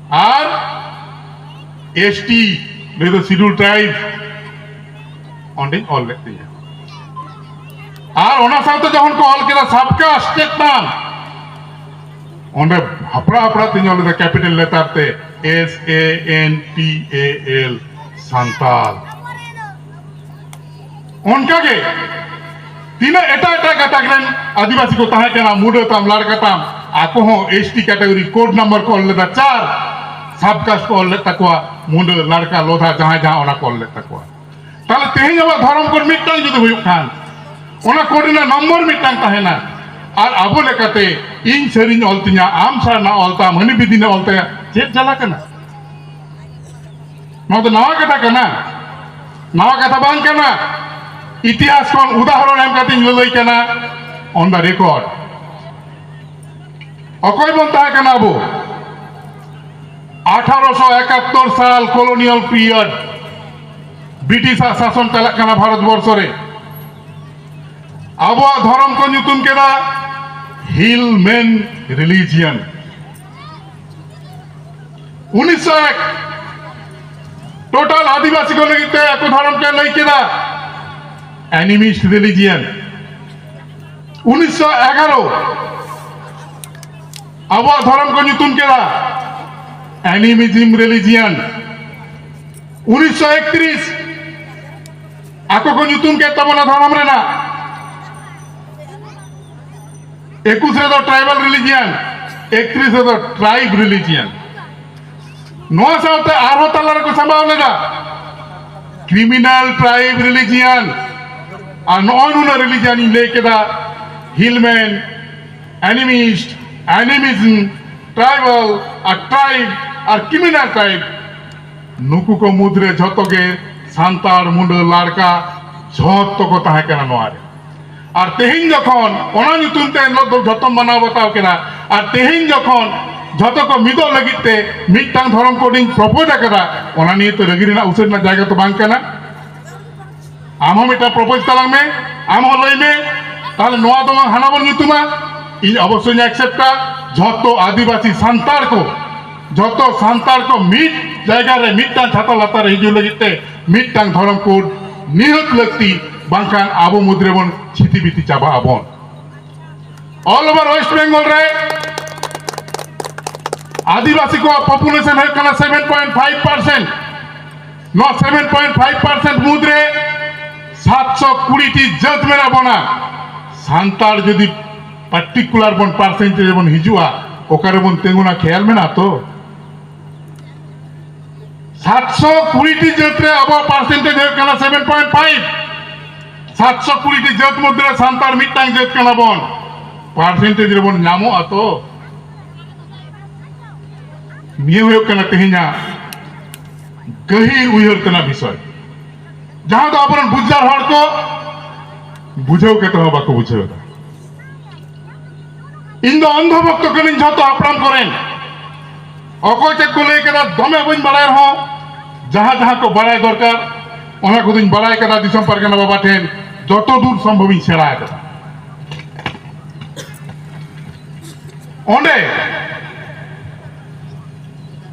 ᱟᱨ ᱮᱥ ᱴᱤ ᱞᱟᱹᱭ ᱫᱚ ᱥᱤᱰᱩᱞ ᱴᱨᱟᱭᱤᱵᱽ ᱚᱸᱰᱮᱧ ᱚᱞ ᱞᱮᱫ ᱛᱤᱧᱟ᱾ ᱟᱨ ᱚᱱᱟ ᱥᱟᱶᱛᱮ ᱡᱚᱠᱷᱚᱱ ᱠᱚ ᱚᱞ ᱠᱮᱫᱟ ᱥᱟᱵᱠᱟᱥᱴ ᱪᱮᱛᱟᱱ, ᱚᱸᱰᱮ ᱦᱟᱯᱲᱟ ᱦᱟᱯᱲᱟ ᱛᱤᱧ ᱚᱞ ᱞᱮᱫᱟ ᱠᱮᱯᱤᱴᱟᱞ ᱞᱮᱴᱟᱨ ᱛᱮ S A N T A L, Santal. ᱚᱱᱠᱟᱜᱮ ᱛᱤᱱᱟᱹᱜ ᱮᱴᱟᱜ ᱮᱴᱟᱜ ᱜᱟᱛᱟᱠ ᱨᱮᱱ ᱟᱹᱫᱤᱵᱟᱹᱥᱤ ᱠᱚ ᱛᱟᱦᱮᱸ ᱠᱟᱱᱟ, ᱢᱩᱰᱟᱹ ᱛᱟᱢ, ᱞᱟᱲᱠᱟ ᱛᱟᱢ, ᱟᱠᱚ ᱦᱚᱸ S T category code number ᱠᱚ ᱚᱞ ᱞᱮᱫᱟ ᱪᱟᱨ, ᱥᱟᱵᱠᱟᱥᱴ ᱠᱚ ᱚᱞ ᱞᱮᱫ ᱛᱟᱠᱚᱣᱟ, ᱢᱩᱰᱟᱹ, ᱞᱟᱲᱠᱟ, ᱞᱚᱫᱷᱟ, ᱡᱟᱦᱟᱸᱭ ᱡᱟᱦᱟᱸ ᱚᱱᱟ ᱠᱚ ᱚᱞ ᱞᱮᱫ ᱛᱟᱠᱚᱣᱟ᱾ ᱛᱟᱦᱞᱮ ᱛᱮᱦᱮᱧ ᱟᱵᱚᱣᱟᱜ ᱫᱷᱚᱨᱚᱢ ᱠᱳᱰ ᱢᱤᱫᱴᱟᱝ ᱡᱩᱫᱤ ᱦᱩᱭᱩᱜ ᱠᱷᱟᱱ, ᱚᱱᱟ ᱠᱳᱰ ᱨᱮᱱᱟᱜ ᱱᱚᱢᱵᱚᱨ ᱢᱤᱫᱴᱟᱝ ᱛᱟᱦᱮᱱᱟ, ᱟᱨ ᱟᱵᱚ ᱞᱮᱠᱟᱛᱮ ᱤᱧ ᱥᱟᱹᱨᱤᱧ ᱚᱞ ᱛᱤᱧᱟ, ᱟᱢ ᱥᱟᱨᱱᱟ ᱚᱞ ᱛᱟᱢ, ᱦᱟᱹᱱᱤ ᱵᱤᱫᱤᱱᱮ ᱚᱞ ᱛᱟᱭᱟ, ᱪᱮᱫ ᱡᱟᱞᱟ ᱠᱟᱱᱟ? ᱱᱚᱣᱟ ᱫᱚ ᱱᱟᱣᱟ ᱠᱟᱛᱷᱟ ᱠᱟᱱᱟ? ᱱᱟᱣᱟ ᱠᱟᱛᱷᱟ ᱵᱟᱝ ᱠᱟᱱᱟ᱾ ᱤᱛᱤᱦᱟᱥ ᱠᱷᱚᱱ ᱩᱫᱟᱦᱚᱨᱚᱱ ᱮᱢ ᱠᱟᱛᱮᱧ ᱞᱟᱹᱞᱟᱹᱭ ᱠᱟᱱᱟ, on the record᱾ ᱚᱠᱚᱭ ᱵᱚᱱ ᱛᱟᱦᱮᱸ ᱠᱟᱱᱟ ᱟᱵᱚ? ᱟᱴᱷᱟᱨᱚᱥᱚ ᱮᱠᱟᱛᱛᱳᱨ ᱥᱟᱞ colonial period, ᱵᱨᱤᱴᱤᱥᱟᱜ ᱥᱟᱥᱚᱱ ᱪᱟᱞᱟᱜ ᱠᱟᱱᱟ ᱵᱷᱟᱨᱚᱛ ᱵᱚᱨᱥᱚ ᱨᱮ᱾ ᱟᱵᱚᱣᱟᱜ ᱫᱷᱚᱨᱚᱢ ᱠᱚ ᱧᱩᱛᱩᱢ ᱠᱮᱫᱟ Hillman religion᱾ ᱩᱱᱤᱥᱥᱚ ᱮᱠ, total ᱟᱹᱫᱤᱵᱟᱹᱥᱤ ᱠᱚ ᱞᱟᱹᱜᱤᱫ ᱛᱮ ᱟᱠᱚ ᱫᱷᱚᱨᱚᱢ ᱠᱚ ᱞᱟᱹᱭ ᱠᱮᱫᱟ animist religion᱾ ᱩᱱᱤᱥᱥᱚ ᱮᱜᱟᱨᱚ, ᱟᱵᱚᱣᱟᱜ ᱫᱷᱚᱨᱚᱢ ᱠᱚ ᱧᱩᱛᱩᱢ ᱠᱮᱫᱟ animism religion᱾ ᱩᱱᱤᱥᱥᱚ ᱮᱠᱛᱨᱤᱥ, ᱟᱠᱚ ᱠᱚ ᱧᱩᱛᱩᱢ ᱠᱮᱫ ᱛᱟᱵᱚᱱᱟ ᱫᱷᱚᱨᱚᱢ ᱨᱮᱱᱟᱜ᱾ ᱮᱠᱩᱥ ᱨᱮᱫᱚ ᱴᱨᱟᱭᱵᱟᱞ ᱨᱤᱞᱤᱡᱤᱭᱟᱱ, ᱮᱠᱛᱨᱤᱥ ᱨᱮᱫᱚ ᱴᱨᱟᱭᱤᱵ ᱨᱤᱞᱤᱡᱤᱭᱟᱱ᱾ ᱱᱚᱣᱟ ᱥᱟᱶᱛᱮ ᱟᱨᱦᱚᱸ ᱛᱟᱞᱟ ᱨᱮᱠᱚ ᱥᱟᱢᱵᱟᱣ ᱞᱮᱫᱟ ᱠᱨᱤᱢᱤᱱᱟᱞ ᱴᱨᱟᱭᱤᱵ ᱨᱤᱞᱤᱡᱤᱭᱟᱱ᱾ ᱟᱨ ᱱᱚᱜᱼᱚᱭ ᱱᱩᱱᱟᱹᱜ ᱨᱤᱞᱤᱡᱤᱭᱟᱱ ᱤᱧ ᱞᱟᱹᱭ ᱠᱮᱫᱟ, ᱦᱤᱞᱢᱮᱱ, ᱮᱱᱤᱢᱤᱥᱴ, ᱮᱱᱤᱢᱤᱡᱢ, ᱴᱨᱟᱭᱵᱟᱞ ᱟᱨ ᱴᱨᱟᱭᱤᱵ ᱟᱨ ᱠᱨᱤᱢᱤᱱᱟᱞ ᱴᱨᱟᱭᱤᱵ, ᱱᱩᱠᱩ ᱠᱚ ᱢᱩᱫᱽᱨᱮ ᱡᱷᱚᱛᱚ ᱜᱮ ᱥᱟᱱᱛᱟᱲ, ᱢᱩᱸᱰᱟᱹ, ᱞᱟᱲᱠᱟ, ᱡᱷᱚᱛᱚ ᱠᱚ ᱛᱟᱦᱮᱸ ᱠᱟᱱᱟ ᱱᱚᱣᱟ ᱨᱮ᱾ ᱟᱨ ᱛᱮᱦᱮᱧ ᱡᱚᱠᱷᱚᱱ ᱚᱱᱟ ᱧᱩᱛᱩᱢ ᱛᱮ ᱮᱱᱦᱤᱞᱳᱜ ᱫᱚ ᱡᱷᱚᱛᱚᱢ ᱢᱟᱱᱟᱣ ᱵᱟᱛᱟᱣ ᱠᱮᱫᱟ, ᱟᱨ ᱛᱮᱦᱮᱧ ᱡᱚᱠᱷᱚᱱ ᱡᱷᱚᱛᱚ ᱠᱚ ᱢᱤᱫᱚᱜ ᱞᱟᱹᱜᱤᱫ ᱛᱮ ᱢᱤᱫᱴᱟᱝ ᱫᱷᱚᱨᱚᱢ ᱠᱳᱰ ᱤᱧ ᱯᱨᱚᱯᱳᱡᱽ ᱟᱠᱟᱫᱟ, ᱚᱱᱟ ᱱᱤᱭᱮ ᱛᱚ ᱨᱟᱹᱜᱤ ᱨᱮᱱᱟᱜ ᱩᱥᱟᱹᱫ ᱨᱮᱱᱟᱜ ᱡᱟᱭᱜᱟ ᱛᱚ ᱵᱟᱝ ᱠᱟᱱᱟ᱾ ᱟᱢ ᱦᱚᱸ ᱢᱤᱫᱴᱟᱝ ᱯᱨᱚᱯᱳᱡᱽ ᱛᱟᱞᱟᱝ ᱢᱮ, ᱟᱢ ᱦᱚᱸ ᱞᱟᱹᱭ ᱢᱮ, ᱛᱟᱦᱞᱮ ᱱᱚᱣᱟ ᱫᱚ ᱵᱟᱝ ᱦᱟᱱᱟ ᱵᱚᱱ ᱧᱩᱛᱩᱢᱟ᱾ ᱤᱧ ᱚᱵᱚᱥᱥᱳᱭ ᱤᱧ ᱮᱠᱥᱮᱯᱴᱟ᱾ ᱡᱷᱚᱛᱚ ᱟᱹᱫᱤᱵᱟᱹᱥᱤ ᱥᱟᱱᱛᱟᱲ ᱠᱚ, ᱡᱷᱚᱛᱚ ᱥᱟᱱᱛᱟᱲ ᱠᱚ ᱢᱤᱫ ᱡᱟᱭᱜᱟ ᱨᱮ ᱢᱤᱫᱴᱟᱝ ᱪᱷᱟᱛᱟ ᱞᱟᱛᱟᱨ ᱨᱮ ᱦᱤᱡᱩᱜ ᱞᱟᱹᱜᱤᱫ ᱛᱮ ᱢᱤᱫᱴᱟᱝ ᱫᱷᱚᱨᱚᱢ ᱠᱳᱰ ᱱᱤᱦᱟᱹᱛ ᱞᱟᱹᱠᱛᱤ, ᱵᱟᱝᱠᱷᱟᱱ ᱟᱵᱚ ᱢᱩᱫᱽ ᱨᱮᱵᱚᱱ ᱪᱷᱤᱛᱤ ᱵᱤᱛᱤ ᱪᱟᱵᱟᱜ ᱟᱵᱚᱱ᱾ All over West Bengal ᱨᱮ ᱟᱹᱫᱤᱵᱟᱹᱥᱤ ᱠᱚᱣᱟᱜ ᱯᱚᱯᱩᱞᱮᱥᱚᱱ ᱦᱩᱭᱩᱜ ᱠᱟᱱᱟ ᱥᱮᱵᱷᱮᱱ ᱯᱚᱭᱮᱱᱴ ᱯᱷᱟᱭᱤᱵᱷ ᱯᱟᱨᱥᱮᱱᱴ᱾ ᱱᱚᱣᱟ ᱥᱮᱵᱷᱮᱱ ᱯᱚᱭᱮᱱᱴ ᱯᱷᱟᱭᱤᱵᱷ ᱯᱟᱨᱥᱮᱱᱴ ᱢᱩᱫᱽᱨᱮ ᱥᱟᱛᱥᱚ ᱠᱩᱲᱤ ᱴᱤ ᱡᱟᱹᱛ ᱢᱮᱱᱟᱜ ᱵᱚᱱᱟ᱾ ᱥᱟᱱᱛᱟᱲ ᱡᱩᱫᱤ ᱯᱟᱨᱴᱤᱠᱩᱞᱟᱨ ᱵᱚᱱ ᱯᱟᱨᱥᱮᱱᱴᱮᱡᱽ ᱵᱚᱱ ᱦᱤᱡᱩᱜᱼᱟ, ᱚᱠᱟᱨᱮᱵᱚᱱ ᱛᱤᱸᱜᱩᱱᱟ ᱠᱷᱮᱭᱟᱞ ᱢᱮᱱᱟᱜᱼᱟ ᱛᱚ? ᱥᱟᱛᱥᱚ ᱠᱩᱲᱤ ᱴᱤ ᱡᱟᱹᱛ ᱨᱮ ᱟᱵᱚᱣᱟᱜ ᱯᱟᱨᱥᱮᱱᱴᱮᱡᱽ ᱦᱩᱭᱩᱜ ᱠᱟᱱᱟ ᱥᱮᱵᱷᱮᱱ ᱯᱚᱭᱮᱱᱴ ᱯᱷᱟᱭᱤᱵᱷ᱾ ᱥᱟᱛᱥᱚ ᱠᱩᱲᱤ ᱴᱤ ᱡᱟᱹᱛ ᱢᱚᱫᱽᱫᱷᱮ ᱨᱮ ᱥᱟᱱᱛᱟᱲ ᱢᱤᱫᱴᱟᱝ ᱡᱟᱹᱛ ᱠᱟᱱᱟ ᱵᱚᱱ, ᱯᱟᱨᱥᱮᱱᱴᱮᱡᱽ ᱨᱮᱵᱚᱱ ᱧᱟᱢᱚᱜᱼᱟ ᱛᱚ? ᱱᱤᱭᱟᱹ ᱦᱩᱭᱩᱜ ᱠᱟᱱᱟ ᱛᱮᱦᱮᱧᱟᱜ ᱜᱟᱹᱦᱤᱨ ᱩᱭᱦᱟᱹᱨ ᱛᱮᱱᱟᱜ ᱵᱤᱥᱚᱭ, ᱡᱟᱦᱟᱸ ᱫᱚ ᱟᱵᱚᱨᱮᱱ ᱵᱩᱡᱽᱫᱟᱨ ᱦᱚᱲ ᱠᱚ ᱵᱩᱡᱷᱟᱹᱣ ᱠᱟᱛᱮ ᱦᱚᱸ ᱵᱟᱠᱚ ᱵᱩᱡᱷᱟᱹᱣ ᱮᱫᱟ᱾ ᱤᱧ ᱫᱚ ᱚᱱᱫᱷᱚ ᱵᱷᱚᱠᱛᱚ ᱠᱟᱹᱱᱟᱹᱧ ᱡᱷᱚᱛᱚ ᱦᱟᱯᱲᱟᱢ ᱠᱚᱨᱮᱱ᱾ ᱚᱠᱚᱭ ᱪᱮᱫ ᱠᱚ ᱞᱟᱹᱭ ᱠᱟᱫᱟ ᱫᱚᱢᱮ ᱵᱟᱹᱧ ᱵᱟᱲᱟᱭ ᱨᱮᱦᱚᱸ, ᱡᱟᱦᱟᱸ ᱡᱟᱦᱟᱸ ᱠᱚ ᱵᱟᱲᱟᱭ ᱫᱚᱨᱠᱟᱨ ᱚᱱᱟ ᱠᱚᱫᱚᱧ ᱵᱟᱲᱟᱭ ᱠᱟᱫᱟ ᱫᱤᱥᱚᱢ ᱯᱟᱨᱜᱟᱱᱟ ᱵᱟᱵᱟ ᱴᱷᱮᱱ ᱡᱚᱛᱚ ᱫᱩᱨ ᱥᱚᱢᱵᱷᱚᱵ ᱤᱧ ᱥᱮᱬᱟ ᱟᱠᱟᱫᱟ᱾ ᱚᱸᱰᱮ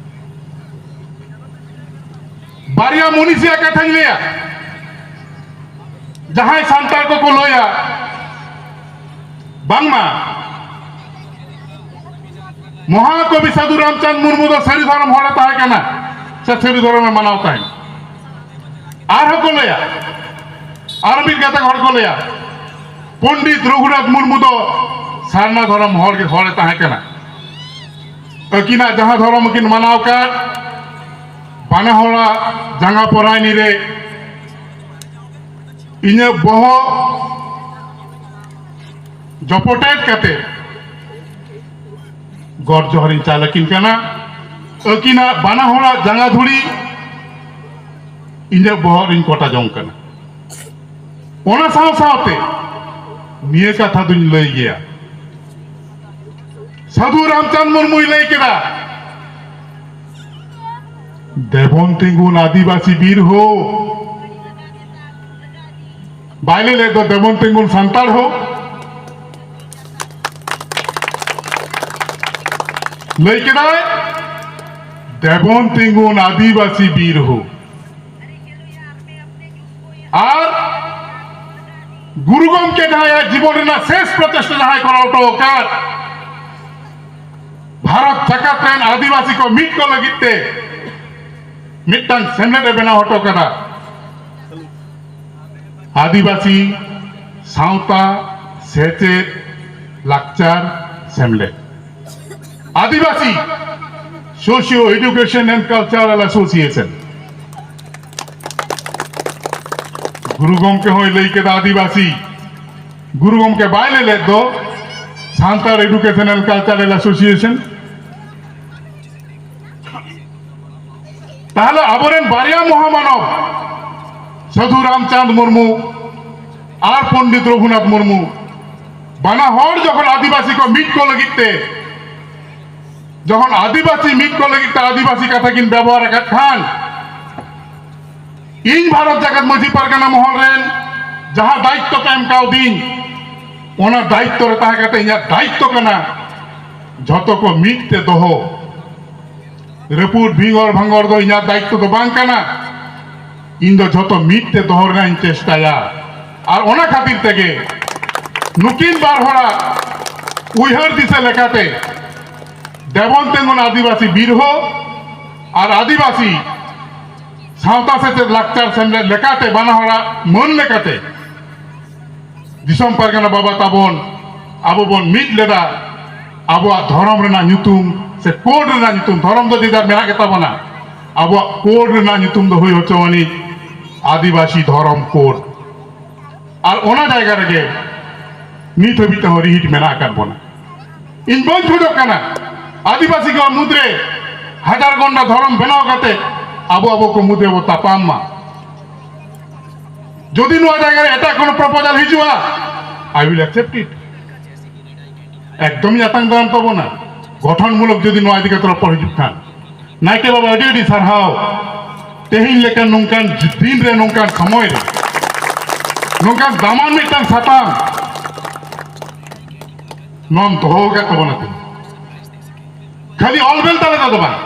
ᱵᱟᱨᱭᱟ ᱢᱩᱱᱤᱥᱤᱭᱟᱜ ᱠᱟᱛᱷᱟᱧ ᱞᱟᱹᱭᱟ, ᱡᱟᱦᱟᱸᱭ ᱥᱟᱱᱛᱟᱲ ᱠᱚᱠᱚ ᱞᱟᱹᱭᱟ ᱵᱟᱝᱢᱟ ᱢᱚᱦᱟᱠᱚᱵᱤ ᱥᱟᱹᱫᱷᱩ ᱨᱟᱢᱪᱟᱸᱫᱽ ᱢᱩᱨᱢᱩ ᱫᱚ ᱥᱟᱹᱨᱤ ᱫᱷᱚᱨᱚᱢ ᱦᱚᱲᱮ ᱛᱟᱦᱮᱸ ᱠᱟᱱᱟ, ᱥᱮ ᱥᱟᱹᱨᱤ ᱫᱷᱚᱨᱚᱢᱮ ᱢᱟᱱᱟᱣ ᱛᱟᱦᱮᱸᱱ᱾ ᱟᱨᱦᱚᱸ ᱠᱚ ᱞᱟᱹᱭᱟ ᱟᱨ ᱢᱤᱫ ᱜᱟᱛᱟᱠ ᱦᱚᱲ ᱠᱚ ᱞᱟᱹᱭᱟ, ᱯᱚᱱᱰᱤᱛ ᱨᱚᱜᱷᱩᱱᱟᱛᱷ ᱢᱩᱨᱢᱩ ᱫᱚ ᱥᱟᱨᱱᱟ ᱫᱷᱚᱨᱚᱢ ᱦᱚᱲ ᱜᱮ, ᱦᱚᱲᱮ ᱛᱟᱦᱮᱸ ᱠᱟᱱᱟ᱾ ᱟᱹᱠᱤᱱᱟᱜ ᱡᱟᱦᱟᱸ ᱫᱷᱚᱨᱚᱢ ᱠᱤᱱ ᱢᱟᱱᱟᱣ ᱟᱠᱟᱫ, ᱵᱟᱱᱟ ᱦᱚᱲᱟᱜ ᱡᱟᱸᱜᱟ ᱯᱚᱨᱟᱭᱱᱤ ᱨᱮ ᱤᱧᱟᱹᱜ ᱵᱚᱦᱚᱜ ᱡᱚᱯᱚᱴᱮᱫ ᱠᱟᱛᱮ ᱜᱚᱰ ᱡᱚᱦᱟᱨᱤᱧ ᱪᱟᱞ ᱟᱹᱠᱤᱱ ᱠᱟᱱᱟ᱾ ᱟᱹᱠᱤᱱᱟᱜ ᱵᱟᱱᱟ ᱦᱚᱲᱟᱜ ᱡᱟᱸᱜᱟ ᱫᱷᱩᱲᱤ ᱤᱧᱟᱹᱜ ᱵᱚᱦᱚᱜ ᱨᱤᱧ ᱠᱚᱴᱟ ᱡᱚᱝ ᱠᱟᱱᱟ᱾ ᱚᱱᱟ ᱥᱟᱶ ᱥᱟᱶᱛᱮ ᱱᱤᱭᱟᱹ ᱠᱟᱛᱷᱟ ᱫᱩᱧ ᱞᱟᱹᱭ ᱜᱮᱭᱟ, ᱥᱟᱹᱫᱷᱩ ᱨᱟᱢᱪᱟᱸᱫᱽ ᱢᱩᱨᱢᱩᱭ ᱞᱟᱹᱭ ᱠᱮᱫᱟ, "ᱫᱮᱵᱚᱱ ᱛᱤᱸᱜᱩᱱ ᱟᱹᱫᱤᱵᱟᱹᱥᱤ ᱵᱤᱨ ᱦᱳ", ᱵᱟᱭ ᱞᱟᱹᱭ ᱞᱮᱫ ᱫᱚ, "ᱫᱮᱵᱚᱱ ᱛᱤᱸᱜᱩᱱ ᱥᱟᱱᱛᱟᱲ ᱦᱳ"? ᱞᱟᱹᱭ ᱠᱮᱫᱟᱭ, "ᱫᱮᱵᱚᱱ ᱛᱤᱸᱜᱩᱱ ᱟᱹᱫᱤᱵᱟᱹᱥᱤ ᱵᱤᱨ ᱦᱳ"᱾ ᱟᱨ ᱜᱩᱨᱩ ᱜᱚᱢᱠᱮ ᱡᱟᱦᱟᱸᱭᱟᱜ ᱡᱤᱵᱚᱱ ᱨᱮᱱᱟᱜ ᱥᱮᱥ ᱯᱨᱚᱪᱮᱥᱴᱟ ᱡᱟᱦᱟᱸᱭ ᱠᱚᱨᱟᱣ ᱦᱚᱴᱚ ᱟᱠᱟᱫ, ᱵᱷᱟᱨᱚᱛ ᱡᱟᱠᱟᱛ ᱨᱮᱱ ᱟᱹᱫᱤᱵᱟᱹᱥᱤ ᱠᱚ ᱢᱤᱫ ᱠᱚ ᱞᱟᱹᱜᱤᱫ ᱛᱮ ᱢᱤᱫᱴᱟᱝ ᱥᱮᱢᱞᱮᱫ ᱮ ᱵᱮᱱᱟᱣ ᱦᱚᱴᱚ ᱠᱟᱫᱟ, ᱟᱹᱫᱤᱵᱟᱹᱥᱤ ᱥᱟᱶᱛᱟ ᱥᱮᱪᱮᱫ ᱞᱟᱠᱪᱟᱨ ᱥᱮᱢᱞᱮᱫ, ᱟᱹᱫᱤᱵᱟᱹᱥᱤ Socio Education and Cultural Association᱾ ᱜᱩᱨᱩ ᱜᱚᱢᱠᱮ ᱦᱚᱸᱭ ᱞᱟᱹᱭ ᱠᱮᱫᱟ ᱟᱹᱫᱤᱵᱟᱹᱥᱤ, ᱜᱩᱨᱩ ᱜᱚᱢᱠᱮ ᱵᱟᱭ ᱞᱟᱹᱭ ᱞᱮᱫ ᱫᱚ Santal Education and Cultural Association᱾ ᱛᱟᱦᱞᱮ ᱟᱵᱚᱨᱮᱱ ᱵᱟᱨᱭᱟ ᱢᱚᱦᱟᱢᱟᱱᱚᱵ, ᱥᱟᱹᱫᱷᱩ ᱨᱟᱢᱪᱟᱸᱫᱽ ᱢᱩᱨᱢᱩ ᱟᱨ ᱯᱚᱱᱰᱤᱛ ᱨᱚᱜᱷᱩᱱᱟᱛᱷ ᱢᱩᱨᱢᱩ, ᱵᱟᱱᱟ ᱦᱚᱲ ᱡᱚᱠᱷᱚᱱ ᱟᱹᱫᱤᱵᱟᱹᱥᱤ ᱠᱚ ᱢᱤᱫ ᱠᱚ ᱞᱟᱹᱜᱤᱫ ᱛᱮ, ᱡᱚᱠᱷᱚᱱ ᱟᱹᱫᱤᱵᱟᱹᱥᱤ ᱢᱤᱫ ᱠᱚ ᱞᱟᱹᱜᱤᱫ ᱛᱮ ᱟᱹᱫᱤᱵᱟᱹᱥᱤ ᱠᱟᱛᱷᱟ ᱠᱤᱱ ᱵᱮᱵᱚᱦᱟᱨ ᱟᱠᱟᱫ ᱠᱷᱟᱱ, ᱤᱧ ᱵᱷᱟᱨᱚᱛ ᱡᱟᱠᱟᱛ ᱢᱟᱹᱡᱷᱤ ᱯᱟᱨᱜᱟᱱᱟ ᱢᱚᱦᱚᱞ ᱨᱮᱱ ᱡᱟᱦᱟᱸ ᱫᱟᱭᱤᱛᱛᱚ ᱠᱚ ᱮᱢ ᱠᱟᱣᱫᱤᱧ, ᱚᱱᱟ ᱫᱟᱭᱤᱛᱛᱚ ᱨᱮ ᱛᱟᱦᱮᱸ ᱠᱟᱛᱮ ᱤᱧᱟᱹᱜ ᱫᱟᱭᱤᱛᱛᱚ ᱠᱟᱱᱟ ᱡᱷᱚᱛᱚ ᱠᱚ ᱢᱤᱫ ᱛᱮ ᱫᱚᱦᱚ᱾ ᱨᱟᱹᱯᱩᱫ ᱵᱷᱤᱝᱜᱚᱲ ᱵᱷᱟᱝᱜᱚᱲ ᱫᱚ ᱤᱧᱟᱹᱜ ᱫᱟᱭᱤᱛᱛᱚ ᱫᱚ ᱵᱟᱝ ᱠᱟᱱᱟ᱾ ᱤᱧ ᱫᱚ ᱡᱷᱚᱛᱚ ᱢᱤᱫ ᱛᱮ ᱫᱚᱦᱚ ᱨᱮᱱᱟᱜ ᱤᱧ ᱪᱮᱥᱴᱟᱭᱟ᱾ ᱟᱨ ᱚᱱᱟ ᱠᱷᱟᱹᱛᱤᱨ ᱛᱮᱜᱮ ᱱᱩᱠᱤᱱ ᱵᱟᱨ ᱦᱚᱲᱟᱜ ᱩᱭᱦᱟᱹᱨ ᱫᱤᱥᱟᱹ ᱞᱮᱠᱟᱛᱮ ᱫᱮᱵᱚᱱ ᱛᱤᱸᱜᱩᱱ ᱟᱹᱫᱤᱵᱟᱹᱥᱤ ᱵᱤᱨ ᱦᱳ ᱟᱨ ᱟᱹᱫᱤᱵᱟᱹᱥᱤ ᱥᱟᱶᱛᱟ ᱥᱮᱪᱮᱫ ᱞᱟᱠᱪᱟᱨ ᱥᱮᱢᱞᱮᱫ ᱞᱮᱠᱟᱛᱮ, ᱵᱟᱱᱟ ᱦᱚᱲᱟᱜ ᱢᱟᱹᱱ ᱞᱮᱠᱟᱛᱮ ᱫᱤᱥᱚᱢ ᱯᱟᱨᱜᱟᱱᱟ ᱵᱟᱵᱟ ᱛᱟᱵᱚᱱ ᱟᱵᱚ ᱵᱚᱱ ᱢᱤᱫ ᱞᱮᱫᱟ᱾ ᱟᱵᱚᱣᱟᱜ ᱫᱷᱚᱨᱚᱢ ᱨᱮᱱᱟᱜ ᱧᱩᱛᱩᱢ ᱥᱮ ᱠᱳᱰ ᱨᱮᱱᱟᱜ ᱧᱩᱛᱩᱢ, ᱫᱷᱚᱨᱚᱢ ᱫᱚ ᱡᱮ ᱡᱟᱨ ᱢᱮᱱᱟᱜ ᱜᱮᱛᱟ ᱵᱚᱱᱟ, ᱟᱵᱚᱣᱟᱜ ᱠᱳᱰ ᱨᱮᱱᱟᱜ ᱧᱩᱛᱩᱢ ᱫᱚ ᱦᱩᱭ ᱦᱚᱪᱚ ᱟᱹᱱᱤᱡ ᱟᱹᱫᱤᱵᱟᱹᱥᱤ ᱫᱷᱚᱨᱚᱢ ᱠᱳᱰ᱾ ᱟᱨ ᱚᱱᱟ ᱡᱟᱭᱜᱟ ᱨᱮᱜᱮ ᱱᱤᱛ ᱦᱟᱹᱵᱤᱡ ᱛᱮᱦᱚᱸ ᱨᱤᱦᱤᱴ ᱢᱮᱱᱟᱜ ᱟᱠᱟᱫ ᱵᱚᱱᱟ᱾ ᱤᱧ ᱵᱟᱹᱧ ᱠᱷᱚᱡᱚᱜ ᱠᱟᱱᱟ ᱟᱹᱫᱤᱵᱟᱹᱥᱤ ᱠᱚ ᱢᱩᱫᱽᱨᱮ ᱦᱟᱡᱟᱨ ᱜᱚᱱᱰᱟ ᱫᱷᱚᱨᱚᱢ ᱵᱮᱱᱟᱣ ᱠᱟᱛᱮ ᱟᱵᱚ ᱟᱵᱚ ᱠᱚ ᱢᱩᱫᱽᱨᱮ ᱵᱚ ᱛᱟᱯᱟᱢ ᱢᱟ᱾ ᱡᱩᱫᱤ ᱱᱚᱣᱟ ᱡᱟᱭᱜᱟ ᱨᱮ ᱮᱴᱟᱜ ᱠᱳᱱᱳ ᱯᱨᱚᱯᱳᱡᱟᱞ ᱦᱤᱡᱩᱜᱼᱟ, I will accept it. ᱮᱠᱫᱚᱢ ᱤᱧ ᱟᱛᱟᱝ ᱫᱟᱨᱟᱢ ᱛᱟᱵᱚᱱᱟ᱾ ᱜᱚᱴᱷᱚᱱᱢᱩᱞᱚᱠ ᱡᱩᱫᱤ ᱱᱚᱣᱟ ᱤᱫᱤ ᱠᱟᱛᱮ ᱨᱚᱯᱚᱲ ᱦᱤᱡᱩᱜ ᱠᱷᱟᱱ, ᱱᱟᱭᱠᱮ ᱵᱟᱵᱟ, ᱟᱹᱰᱤ ᱟᱹᱰᱤ ᱥᱟᱨᱦᱟᱣ᱾ ᱛᱮᱦᱮᱧ ᱞᱮᱠᱟᱱ ᱱᱚᱝᱠᱟᱱ ᱫᱤᱱ ᱨᱮ, ᱱᱚᱝᱠᱟᱱ ᱥᱚᱢᱚᱭ ᱨᱮ, ᱱᱚᱝᱠᱟᱱ ᱫᱟᱢᱟᱱ ᱢᱤᱫᱴᱟᱝ ᱥᱟᱛᱟᱢ ᱱᱚᱣᱟᱢ ᱫᱚᱦᱚ ᱟᱠᱟᱫ ᱛᱟᱵᱚᱱᱟ᱾ ᱛᱮ ᱠᱷᱟᱹᱞᱤ ᱚᱞ ᱵᱮᱞ ᱛᱟᱞᱟ ᱛᱮᱫᱚ ᱵᱟᱝ,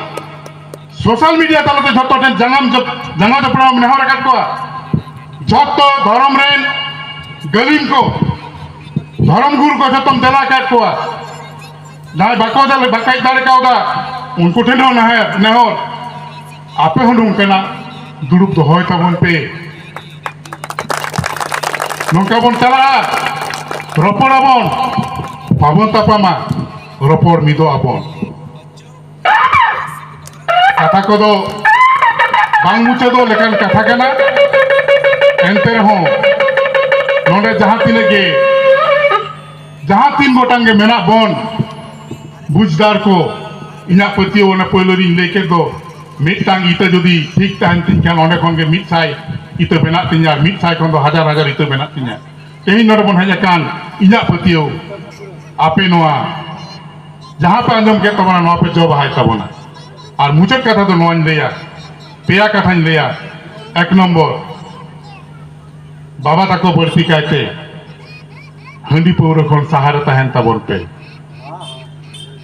ᱥᱳᱥᱟᱞ ᱢᱤᱰᱤᱭᱟ ᱛᱟᱞᱟᱛᱮ ᱡᱷᱚᱛᱚ ᱴᱷᱮᱱ ᱡᱟᱸᱜᱟᱢ ᱡᱚᱯ-, ᱡᱟᱸᱜᱟ ᱡᱚᱯᱲᱟᱣ ᱱᱮᱦᱚᱨ ᱟᱠᱟᱫ ᱠᱚᱣᱟ᱾ ᱡᱷᱚᱛᱚ ᱫᱷᱚᱨᱚᱢ ᱨᱮᱱ ᱜᱟᱹᱞᱤᱢ ᱠᱚ, ᱫᱷᱚᱨᱚᱢ ᱜᱩᱨᱩ ᱠᱚ ᱡᱷᱚᱛᱚᱢ ᱫᱮᱞᱟ ᱟᱠᱟᱫ ᱠᱚᱣᱟ᱾ ᱡᱟᱦᱟᱸᱭ ᱵᱟᱠᱚ ᱫᱟᱲᱮ, ᱵᱟᱠᱚ ᱦᱮᱡ ᱫᱟᱲᱮ ᱠᱟᱣᱫᱟ, ᱩᱱᱠᱩ ᱴᱷᱮᱱ ᱦᱚᱸ ᱱᱮᱦᱚᱨ, ᱱᱮᱦᱚᱨ, ᱟᱯᱮ ᱦᱚᱸ ᱱᱚᱝᱠᱟᱱᱟᱜ ᱫᱩᱲᱩᱵ ᱫᱚᱦᱚᱭ ᱛᱟᱵᱚᱱ ᱯᱮ᱾ ᱱᱚᱝᱠᱟ ᱵᱚᱱ ᱪᱟᱞᱟᱜᱼᱟ, ᱨᱚᱯᱚᱲ ᱟᱵᱚᱱ, ᱵᱟᱵᱚᱱ ᱛᱟᱯᱟᱢᱟ, ᱨᱚᱯᱚᱲ ᱢᱤᱫᱚᱜ ᱟᱵᱚᱱ᱾ ᱠᱟᱛᱷᱟ ᱠᱚᱫᱚ ᱵᱟᱝ ᱢᱩᱪᱟᱹᱫᱚᱜ ᱞᱮᱠᱟᱱ ᱠᱟᱛᱷᱟ ᱠᱟᱱᱟ᱾ ᱮᱱᱛᱮ ᱨᱮᱦᱚᱸ ᱱᱚᱰᱮ ᱡᱟᱦᱟᱸ ᱛᱤᱱᱟᱹᱜ ᱜᱮ, ᱡᱟᱦᱟᱸ ᱛᱤᱱ ᱜᱚᱴᱟᱝ ᱜᱮ ᱢᱮᱱᱟᱜ ᱵᱚᱱ ᱵᱩᱡᱽᱫᱟᱨ ᱠᱚ, ᱤᱧᱟᱹᱜ ᱯᱟᱹᱛᱭᱟᱹᱣ ᱚᱱᱟ ᱯᱳᱭᱞᱳ ᱨᱤᱧ ᱞᱟᱹᱭ ᱠᱮᱫ ᱫᱚ, ᱢᱤᱫᱴᱟᱝ ᱤᱛᱟᱹ ᱡᱩᱫᱤ ᱴᱷᱤᱠ ᱛᱟᱦᱮᱱ ᱛᱤᱧ ᱠᱷᱟᱱ ᱚᱸᱰᱮ ᱠᱷᱚᱱ ᱜᱮ ᱢᱤᱫ ᱥᱟᱭ ᱤᱛᱟᱹ ᱵᱮᱱᱟᱜ ᱛᱤᱧᱟ, ᱟᱨ ᱢᱤᱫ ᱥᱟᱭ ᱠᱷᱚᱱ ᱫᱚ ᱦᱟᱡᱟᱨ ᱦᱟᱡᱟᱨ ᱤᱛᱟᱹ ᱵᱮᱱᱟᱜ ᱛᱤᱧᱟ᱾ ᱛᱮᱦᱮᱧ ᱱᱚᱰᱮ ᱵᱚᱱ ᱦᱮᱡ ᱟᱠᱟᱱ, ᱤᱧᱟᱹᱜ ᱯᱟᱹᱛᱭᱟᱹᱣ, ᱟᱯᱮ ᱱᱚᱣᱟ ᱡᱟᱦᱟᱸ ᱯᱮ ᱟᱸᱡᱚᱢ ᱠᱮᱫ ᱛᱟᱵᱚᱱᱟ, ᱱᱚᱣᱟ ᱯᱮ ᱡᱚ ᱵᱟᱦᱟᱭ ᱛᱟᱵᱚᱱᱟ᱾ ᱟᱨ ᱢᱩᱪᱟᱹᱫ ᱠᱟᱛᱷᱟ ᱫᱚ ᱱᱚᱣᱟᱧ ᱞᱟᱹᱭᱟ, ᱯᱮᱭᱟ ᱠᱟᱛᱷᱟᱧ ᱞᱟᱹᱭᱟ᱾ ᱮᱠ ᱱᱚᱢᱵᱚᱨ, ᱵᱟᱵᱟ ᱛᱟᱠᱚ ᱵᱟᱹᱲᱛᱤ ᱠᱟᱭᱛᱮ ᱦᱟᱺᱰᱤ ᱯᱟᱹᱣᱨᱟᱹ ᱠᱷᱚᱱ ᱥᱟᱦᱟᱨᱮ ᱛᱟᱦᱮᱱ ᱛᱟᱵᱚᱱ ᱯᱮ᱾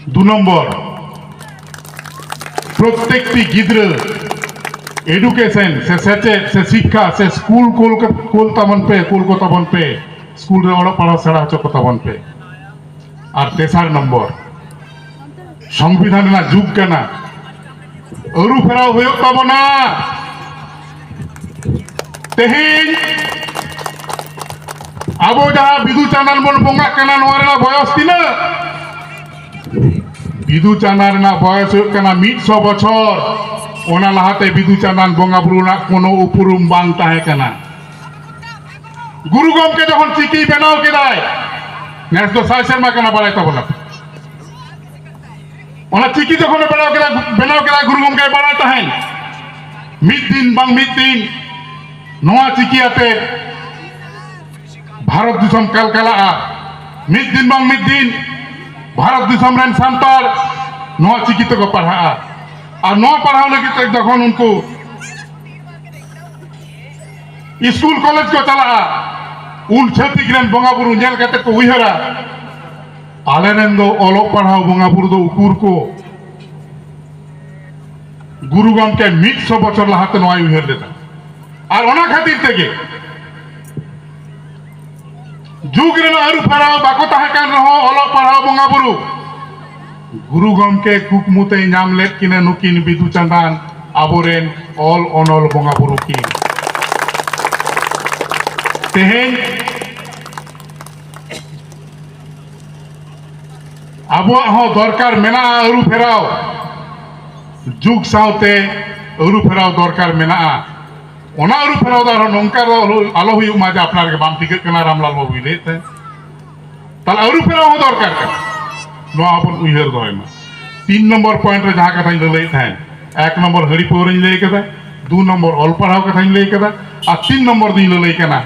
ᱫᱩ ᱱᱚᱢᱵᱚᱨ, ᱯᱨᱚᱛᱮᱠᱴᱤ ᱜᱤᱫᱽᱨᱟᱹ ᱮᱰᱩᱠᱮᱥᱚᱱ ᱥᱮ ᱥᱮᱪᱮᱫ ᱥᱮ ᱥᱤᱠᱠᱷᱟ ᱥᱮ ᱥᱠᱩᱞ ᱠᱩᱞ ᱠᱟ-, ᱠᱩᱞ ᱛᱟᱵᱚᱱ ᱯᱮ, ᱠᱩᱞ ᱠᱚ ᱛᱟᱵᱚᱱ ᱯᱮ᱾ ᱥᱠᱩᱞ ᱨᱮ ᱚᱞᱚᱜ ᱯᱟᱲᱦᱟᱣ ᱥᱮᱬᱟ ᱦᱚᱪᱚ ᱠᱚ ᱛᱟᱵᱚᱱ ᱯᱮ᱾ ᱟᱨ ᱛᱮᱥᱟᱨ ᱱᱚᱢᱵᱚᱨ, ᱥᱚᱝᱵᱤᱫᱷᱟᱱ ᱨᱮᱱᱟᱜ ᱡᱩᱜᱽ ᱠᱟᱱᱟ, ᱟᱹᱨᱩ ᱯᱷᱮᱨᱟᱣ ᱦᱩᱭᱩᱜ ᱛᱟᱵᱚᱱᱟ᱾ ᱛᱮᱦᱮᱧ ᱟᱵᱚ ᱡᱟᱦᱟᱸ ᱵᱤᱫᱩ ᱪᱟᱸᱫᱟᱱ ᱵᱚᱱ ᱵᱚᱸᱜᱟᱜ ᱠᱟᱱᱟ, ᱱᱚᱣᱟ ᱨᱮᱱᱟᱜ ᱵᱚᱭᱚᱥ ᱛᱤᱱᱟᱹᱜ? ᱵᱤᱫᱩ ᱪᱟᱸᱫᱟᱱ ᱨᱮᱱᱟᱜ ᱵᱚᱭᱚᱥ ᱦᱩᱭᱩᱜ ᱠᱟᱱᱟ ᱢᱤᱫ ᱥᱚ ᱵᱚᱪᱷᱚᱨ᱾ ᱚᱱᱟ ᱞᱟᱦᱟᱛᱮ ᱵᱤᱫᱩ ᱪᱟᱸᱫᱟᱱ ᱵᱚᱸᱜᱟ ᱵᱩᱨᱩ ᱨᱮᱱᱟᱜ ᱠᱳᱱᱳ ᱩᱯᱨᱩᱢ ᱵᱟᱝ ᱛᱟᱦᱮᱸ ᱠᱟᱱᱟ᱾ ᱜᱩᱨᱩ ᱜᱚᱢᱠᱮ ᱡᱚᱠᱷᱚᱱ ᱪᱤᱠᱤ ᱵᱮᱱᱟᱣ ᱠᱮᱫᱟᱭ, ᱱᱮᱥ ᱫᱚ ᱥᱟᱭ ᱥᱮᱨᱢᱟ ᱠᱟᱱᱟ, ᱵᱟᱲᱟᱭ ᱛᱟᱵᱚᱱᱟ᱾ ᱚᱱᱟ ᱪᱤᱠᱤ ᱡᱚᱠᱷᱚᱱᱮ ᱵᱮᱱᱟᱣ ᱠᱮᱫᱟ, ᱵᱮᱱᱟᱣ ᱠᱮᱫᱟ, ᱜᱩᱨᱩ ᱜᱚᱢᱠᱮ ᱵᱟᱲᱟᱭ ᱛᱟᱦᱮᱱ, ᱢᱤᱫ ᱫᱤᱱ ᱵᱟᱝ ᱢᱤᱫ ᱫᱤᱱ ᱱᱚᱣᱟ ᱪᱤᱠᱤ ᱟᱛᱮ ᱵᱷᱟᱨᱚᱛ ᱫᱤᱥᱚᱢ ᱠᱟᱞᱠᱟᱞᱟᱜᱼᱟ᱾ ᱢᱤᱫ ᱫᱤᱱ ᱵᱟᱝ ᱢᱤᱫ ᱫᱤᱱ ᱵᱷᱟᱨᱚᱛ ᱫᱤᱥᱚᱢ ᱨᱮᱱ ᱥᱟᱱᱛᱟᱲ ᱱᱚᱣᱟ ᱪᱤᱠᱤ ᱛᱮᱠᱚ ᱯᱟᱲᱦᱟᱜᱼᱟ᱾ ᱟᱨ ᱱᱚᱣᱟ ᱯᱟᱲᱦᱟᱣ ᱞᱟᱹᱜᱤᱫ ᱛᱮ ᱡᱚᱠᱷᱚᱱ ᱩᱱᱠᱩ ᱥᱠᱩᱞ ᱠᱚᱞᱮᱡᱽ ᱠᱚ ᱪᱟᱞᱟᱜᱼᱟ, ᱩᱱ ᱪᱷᱟᱹᱛᱤᱠ ᱨᱮᱱ ᱵᱚᱸᱜᱟ ᱵᱩᱨᱩ ᱧᱮᱞ ᱠᱟᱛᱮ ᱠᱚ ᱩᱭᱦᱟᱹᱨᱟ, ᱟᱞᱮ ᱨᱮᱱ ᱫᱚ ᱚᱞᱚᱜ ᱯᱟᱲᱦᱟᱣ ᱵᱚᱸᱜᱟ ᱵᱩᱨᱩ ᱫᱚ ᱩᱠᱩᱨ ᱠᱚ? ᱜᱩᱨᱩ ᱜᱚᱢᱠᱮ ᱢᱤᱫ ᱥᱚ ᱵᱚᱪᱷᱚᱨ ᱞᱟᱦᱟᱛᱮ ᱱᱚᱣᱟᱭ ᱩᱭᱦᱟᱹᱨ ᱞᱮᱫᱟ᱾ ᱟᱨ ᱚᱱᱟ ᱠᱷᱟᱹᱛᱤᱨ ᱛᱮᱜᱮ ᱡᱩᱜᱽ ᱨᱮᱱᱟᱜ ᱟᱹᱨᱩ ᱯᱷᱮᱨᱟᱣ ᱵᱟᱠᱚ ᱛᱟᱦᱮᱸ ᱠᱟᱱ ᱨᱮᱦᱚᱸ, ᱚᱞᱚᱜ ᱯᱟᱲᱦᱟᱣ ᱵᱚᱸᱜᱟ ᱵᱩᱨᱩ ᱜᱩᱨᱩ ᱜᱚᱢᱠᱮ ᱠᱩᱠᱢᱩ ᱛᱮᱭ ᱧᱟᱢ ᱞᱮᱫ ᱠᱤᱱᱟ ᱱᱩᱠᱤᱱ ᱵᱤᱫᱩ ᱪᱟᱸᱫᱟᱱ, ᱟᱵᱚᱨᱮᱱ ᱚᱞ ᱚᱱᱚᱞ ᱵᱚᱸᱜᱟ ᱵᱩᱨᱩ ᱠᱤᱱ᱾ ᱛᱮᱦᱮᱧ ᱟᱵᱚᱣᱟᱜ ᱦᱚᱸ ᱫᱚᱨᱠᱟᱨ ᱢᱮᱱᱟᱜᱼᱟ ᱟᱹᱨᱩ ᱯᱷᱮᱨᱟᱣ, ᱡᱩᱜᱽ ᱥᱟᱶᱛᱮ ᱟᱹᱨᱩ ᱯᱷᱮᱨᱟᱣ ᱫᱚᱨᱠᱟᱨ ᱢᱮᱱᱟᱜᱼᱟ᱾ ᱚᱱᱟ ᱟᱹᱨᱩ ᱯᱷᱮᱨᱟᱣ ᱫᱚ ᱟᱨᱦᱚᱸ ᱱᱚᱝᱠᱟ ᱫᱚ ᱟᱞᱚ, ᱟᱞᱚ ᱦᱩᱭᱩᱜ ᱢᱟ ᱡᱮ ᱟᱯᱱᱟᱨ ᱜᱮ ᱵᱟᱢ ᱴᱷᱤᱠᱟᱹᱜ ᱠᱟᱱᱟ, ᱨᱟᱢᱞᱟᱞ ᱵᱟᱵᱩᱭ ᱞᱟᱹᱭᱮᱫ ᱛᱟᱦᱮᱸᱫ᱾ ᱛᱟᱦᱞᱮ ᱟᱹᱨᱩ ᱯᱷᱮᱨᱟᱣ ᱦᱚᱸ ᱫᱚᱨᱠᱟᱨ ᱠᱟᱱᱟ, ᱱᱚᱣᱟ ᱦᱚᱸᱵᱚᱱ ᱩᱭᱦᱟᱹᱨ ᱫᱚᱦᱚᱭ ᱢᱟ᱾ ᱛᱤᱱ ᱱᱚᱢᱵᱚᱨ ᱯᱚᱭᱮᱱᱴ ᱨᱮ ᱡᱟᱦᱟᱸ ᱠᱟᱛᱷᱟᱧ ᱞᱟᱹᱞᱟᱹᱭᱮᱫ ᱛᱟᱦᱮᱸᱫ, ᱮᱠ ᱱᱚᱢᱵᱚᱨ ᱦᱟᱺᱰᱤ ᱯᱟᱹᱣᱨᱟᱹᱧ ᱞᱟᱹᱭ ᱠᱮᱫᱟ, ᱫᱩ ᱱᱚᱢᱵᱚᱨ ᱚᱞ ᱯᱟᱲᱦᱟᱣ ᱠᱟᱛᱷᱟᱧ ᱞᱟᱹᱭ ᱠᱮᱫᱟ, ᱟᱨ ᱛᱤᱱ ᱱᱚᱢᱵᱚᱨ ᱫᱩᱧ ᱞᱟᱹᱞᱟᱹᱭ ᱠᱟᱱᱟ,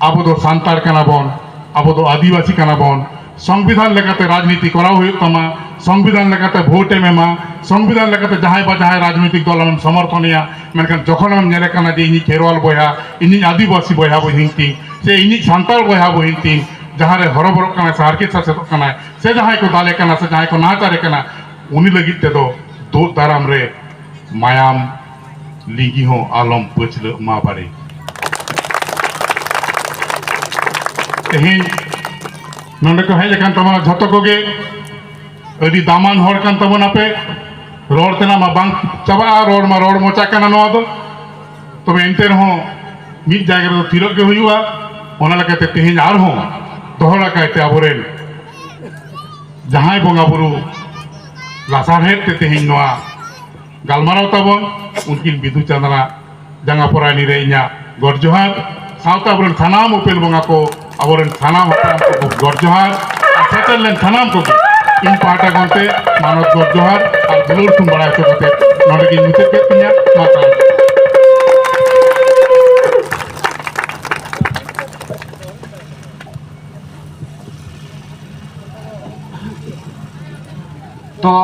ᱟᱵᱚ ᱫᱚ ᱥᱟᱱᱛᱟᱲ ᱠᱟᱱᱟ ᱵᱚᱱ, ᱟᱵᱚ ᱫᱚ ᱟᱹᱫᱤᱵᱟᱹᱥᱤ ᱠᱟᱱᱟ ᱵᱚᱱ, ᱥᱚᱝᱵᱤᱫᱷᱟᱱ ᱞᱮᱠᱟᱛᱮ ᱨᱟᱡᱽᱱᱤᱛᱤ ᱠᱚᱨᱟᱣ ᱦᱩᱭᱩᱜ ᱛᱟᱢᱟ, ᱥᱚᱝᱵᱤᱫᱷᱟᱱ ᱞᱮᱠᱟᱛᱮ ᱵᱷᱳᱴ ᱮᱢ ᱮᱢᱟ, ᱥᱚᱝᱵᱤᱫᱷᱟᱱ ᱞᱮᱠᱟᱛᱮ ᱡᱟᱦᱟᱸᱭ ᱵᱟ ᱡᱟᱦᱟᱸᱭ ᱨᱟᱡᱽᱱᱤᱛᱤᱠ ᱫᱚᱞ ᱟᱢᱮᱢ ᱥᱚᱢᱚᱨᱛᱷᱚᱱᱮᱭᱟ᱾ ᱢᱮᱱᱠᱷᱟᱱ ᱡᱚᱠᱷᱚᱱ ᱟᱢᱮᱢ ᱧᱮᱞᱮ ᱠᱟᱱᱟ ᱡᱮ ᱤᱧᱤᱡ ᱠᱷᱮᱨᱣᱟᱞ ᱵᱚᱭᱦᱟ, ᱤᱧᱤᱡ ᱟᱹᱫᱤᱵᱟᱹᱥᱤ ᱵᱚᱭᱦᱟ ᱵᱚᱦᱤᱱ ᱛᱤᱧ, ᱥᱮ ᱤᱧᱤᱡ ᱥᱟᱱᱛᱟᱲ ᱵᱚᱭᱦᱟ ᱵᱚᱦᱤᱱ ᱛᱤᱧ ᱡᱟᱦᱟᱸ ᱨᱮ ᱦᱚᱨᱚᱵᱚᱨᱚᱜ ᱠᱟᱱᱟᱭ ᱥᱮ ᱦᱟᱨᱠᱮᱛ ᱥᱟᱥᱮᱛᱚᱜ ᱠᱟᱱᱟᱭ, ᱥᱮ ᱡᱟᱦᱟᱸᱭ ᱠᱚ ᱫᱟᱞᱮ ᱠᱟᱱᱟ ᱥᱮ ᱡᱟᱦᱟᱸᱭ ᱠᱚ ᱱᱟᱦᱟᱪᱟᱨᱮ ᱠᱟᱱᱟ, ᱩᱱᱤ ᱞᱟᱹᱜᱤᱫ ᱛᱮᱫᱚ ᱫᱩᱜ ᱫᱟᱨᱟᱢ ᱨᱮ ᱢᱟᱭᱟᱢ ᱞᱤᱸᱜᱤ ᱦᱚᱸ ᱟᱞᱚᱢ ᱯᱟᱹᱪᱷᱞᱟᱹᱜ ᱢᱟ ᱵᱟᱨᱮ᱾ ᱛᱮᱦᱮᱧ ᱱᱚᱰᱮ ᱠᱚ ᱦᱮᱡ ᱟᱠᱟᱱ ᱛᱟᱵᱚᱱᱟ ᱡᱷᱚᱛᱚ ᱠᱚᱜᱮ ᱟᱹᱰᱤ ᱫᱟᱢᱟᱱ ᱦᱚᱲ ᱠᱟᱱ ᱛᱟᱵᱚᱱᱟᱯᱮ᱾ ᱨᱚᱲ ᱛᱮᱱᱟᱜ ᱢᱟ ᱵᱟᱝ ᱪᱟᱵᱟᱜᱼᱟ, ᱨᱚᱲ ᱢᱟ ᱨᱚᱲ ᱢᱚᱪᱟ ᱠᱟᱱᱟ ᱱᱚᱣᱟ ᱫᱚ᱾ ᱛᱚᱵᱮ ᱮᱱᱛᱮ ᱨᱮᱦᱚᱸ ᱢᱤᱫ ᱡᱟᱭᱜᱟ ᱨᱮᱫᱚ ᱛᱷᱤᱨᱚᱜ ᱜᱮ ᱦᱩᱭᱩᱜᱼᱟ᱾ ᱚᱱᱟ ᱞᱮᱠᱟᱛᱮ ᱛᱮᱦᱮᱧ ᱟᱨᱦᱚᱸ ᱫᱚᱦᱲᱟ ᱠᱟᱭᱛᱮ ᱟᱵᱚᱨᱮᱱ ᱡᱟᱦᱟᱸᱭ ᱵᱚᱸᱜᱟ ᱵᱩᱨᱩ ᱞᱟᱥᱟᱲᱦᱮᱫ ᱛᱮ ᱛᱮᱦᱮᱧ ᱱᱚᱣᱟ ᱜᱟᱞᱢᱟᱨᱟᱣ ᱛᱟᱵᱚᱱ, ᱩᱱᱠᱤᱱ ᱵᱤᱫᱩ ᱪᱟᱸᱫᱟᱱᱟᱜ ᱡᱟᱸᱜᱟ ᱯᱚᱨᱟᱭᱱᱤ ᱨᱮ ᱤᱧᱟᱹᱜ ᱜᱚᱰ ᱡᱚᱦᱟᱨ, ᱥᱟᱶᱛᱮ ᱟᱵᱚᱨᱮᱱ ᱥᱟᱱᱟᱢ ᱩᱯᱮᱞ ᱵᱚᱸᱜᱟ ᱠᱚ, ᱟᱵᱚᱨᱮᱱ ᱥᱟᱱᱟᱢ ᱦᱟᱯᱲᱟᱢ ᱠᱚ ᱜᱚᱰ ᱡᱚᱦᱟᱨ, ᱟᱨ ᱥᱮᱴᱮᱨ ᱞᱮᱱ ᱥᱟᱱᱟᱢ ᱠᱚᱜᱮ ᱤᱧ ᱯᱟᱦᱴᱟ ᱠᱷᱚᱱ ᱛᱮ ᱢᱟᱱᱚᱛ ᱜᱚᱰ ᱡᱚᱦᱟᱨ ᱟᱨ ᱫᱩᱞᱟᱹᱲ ᱛᱷᱩᱢ ᱵᱟᱲᱟᱭ ᱦᱚᱪᱚ ᱠᱟᱛᱮ ᱱᱚᱰᱮ ᱜᱤᱧ ᱢᱩᱪᱟᱹᱫ ᱠᱮᱫ ᱛᱤᱧᱟ᱾ ᱢᱟ ᱛᱟᱦᱞᱮ᱾ ᱛᱚ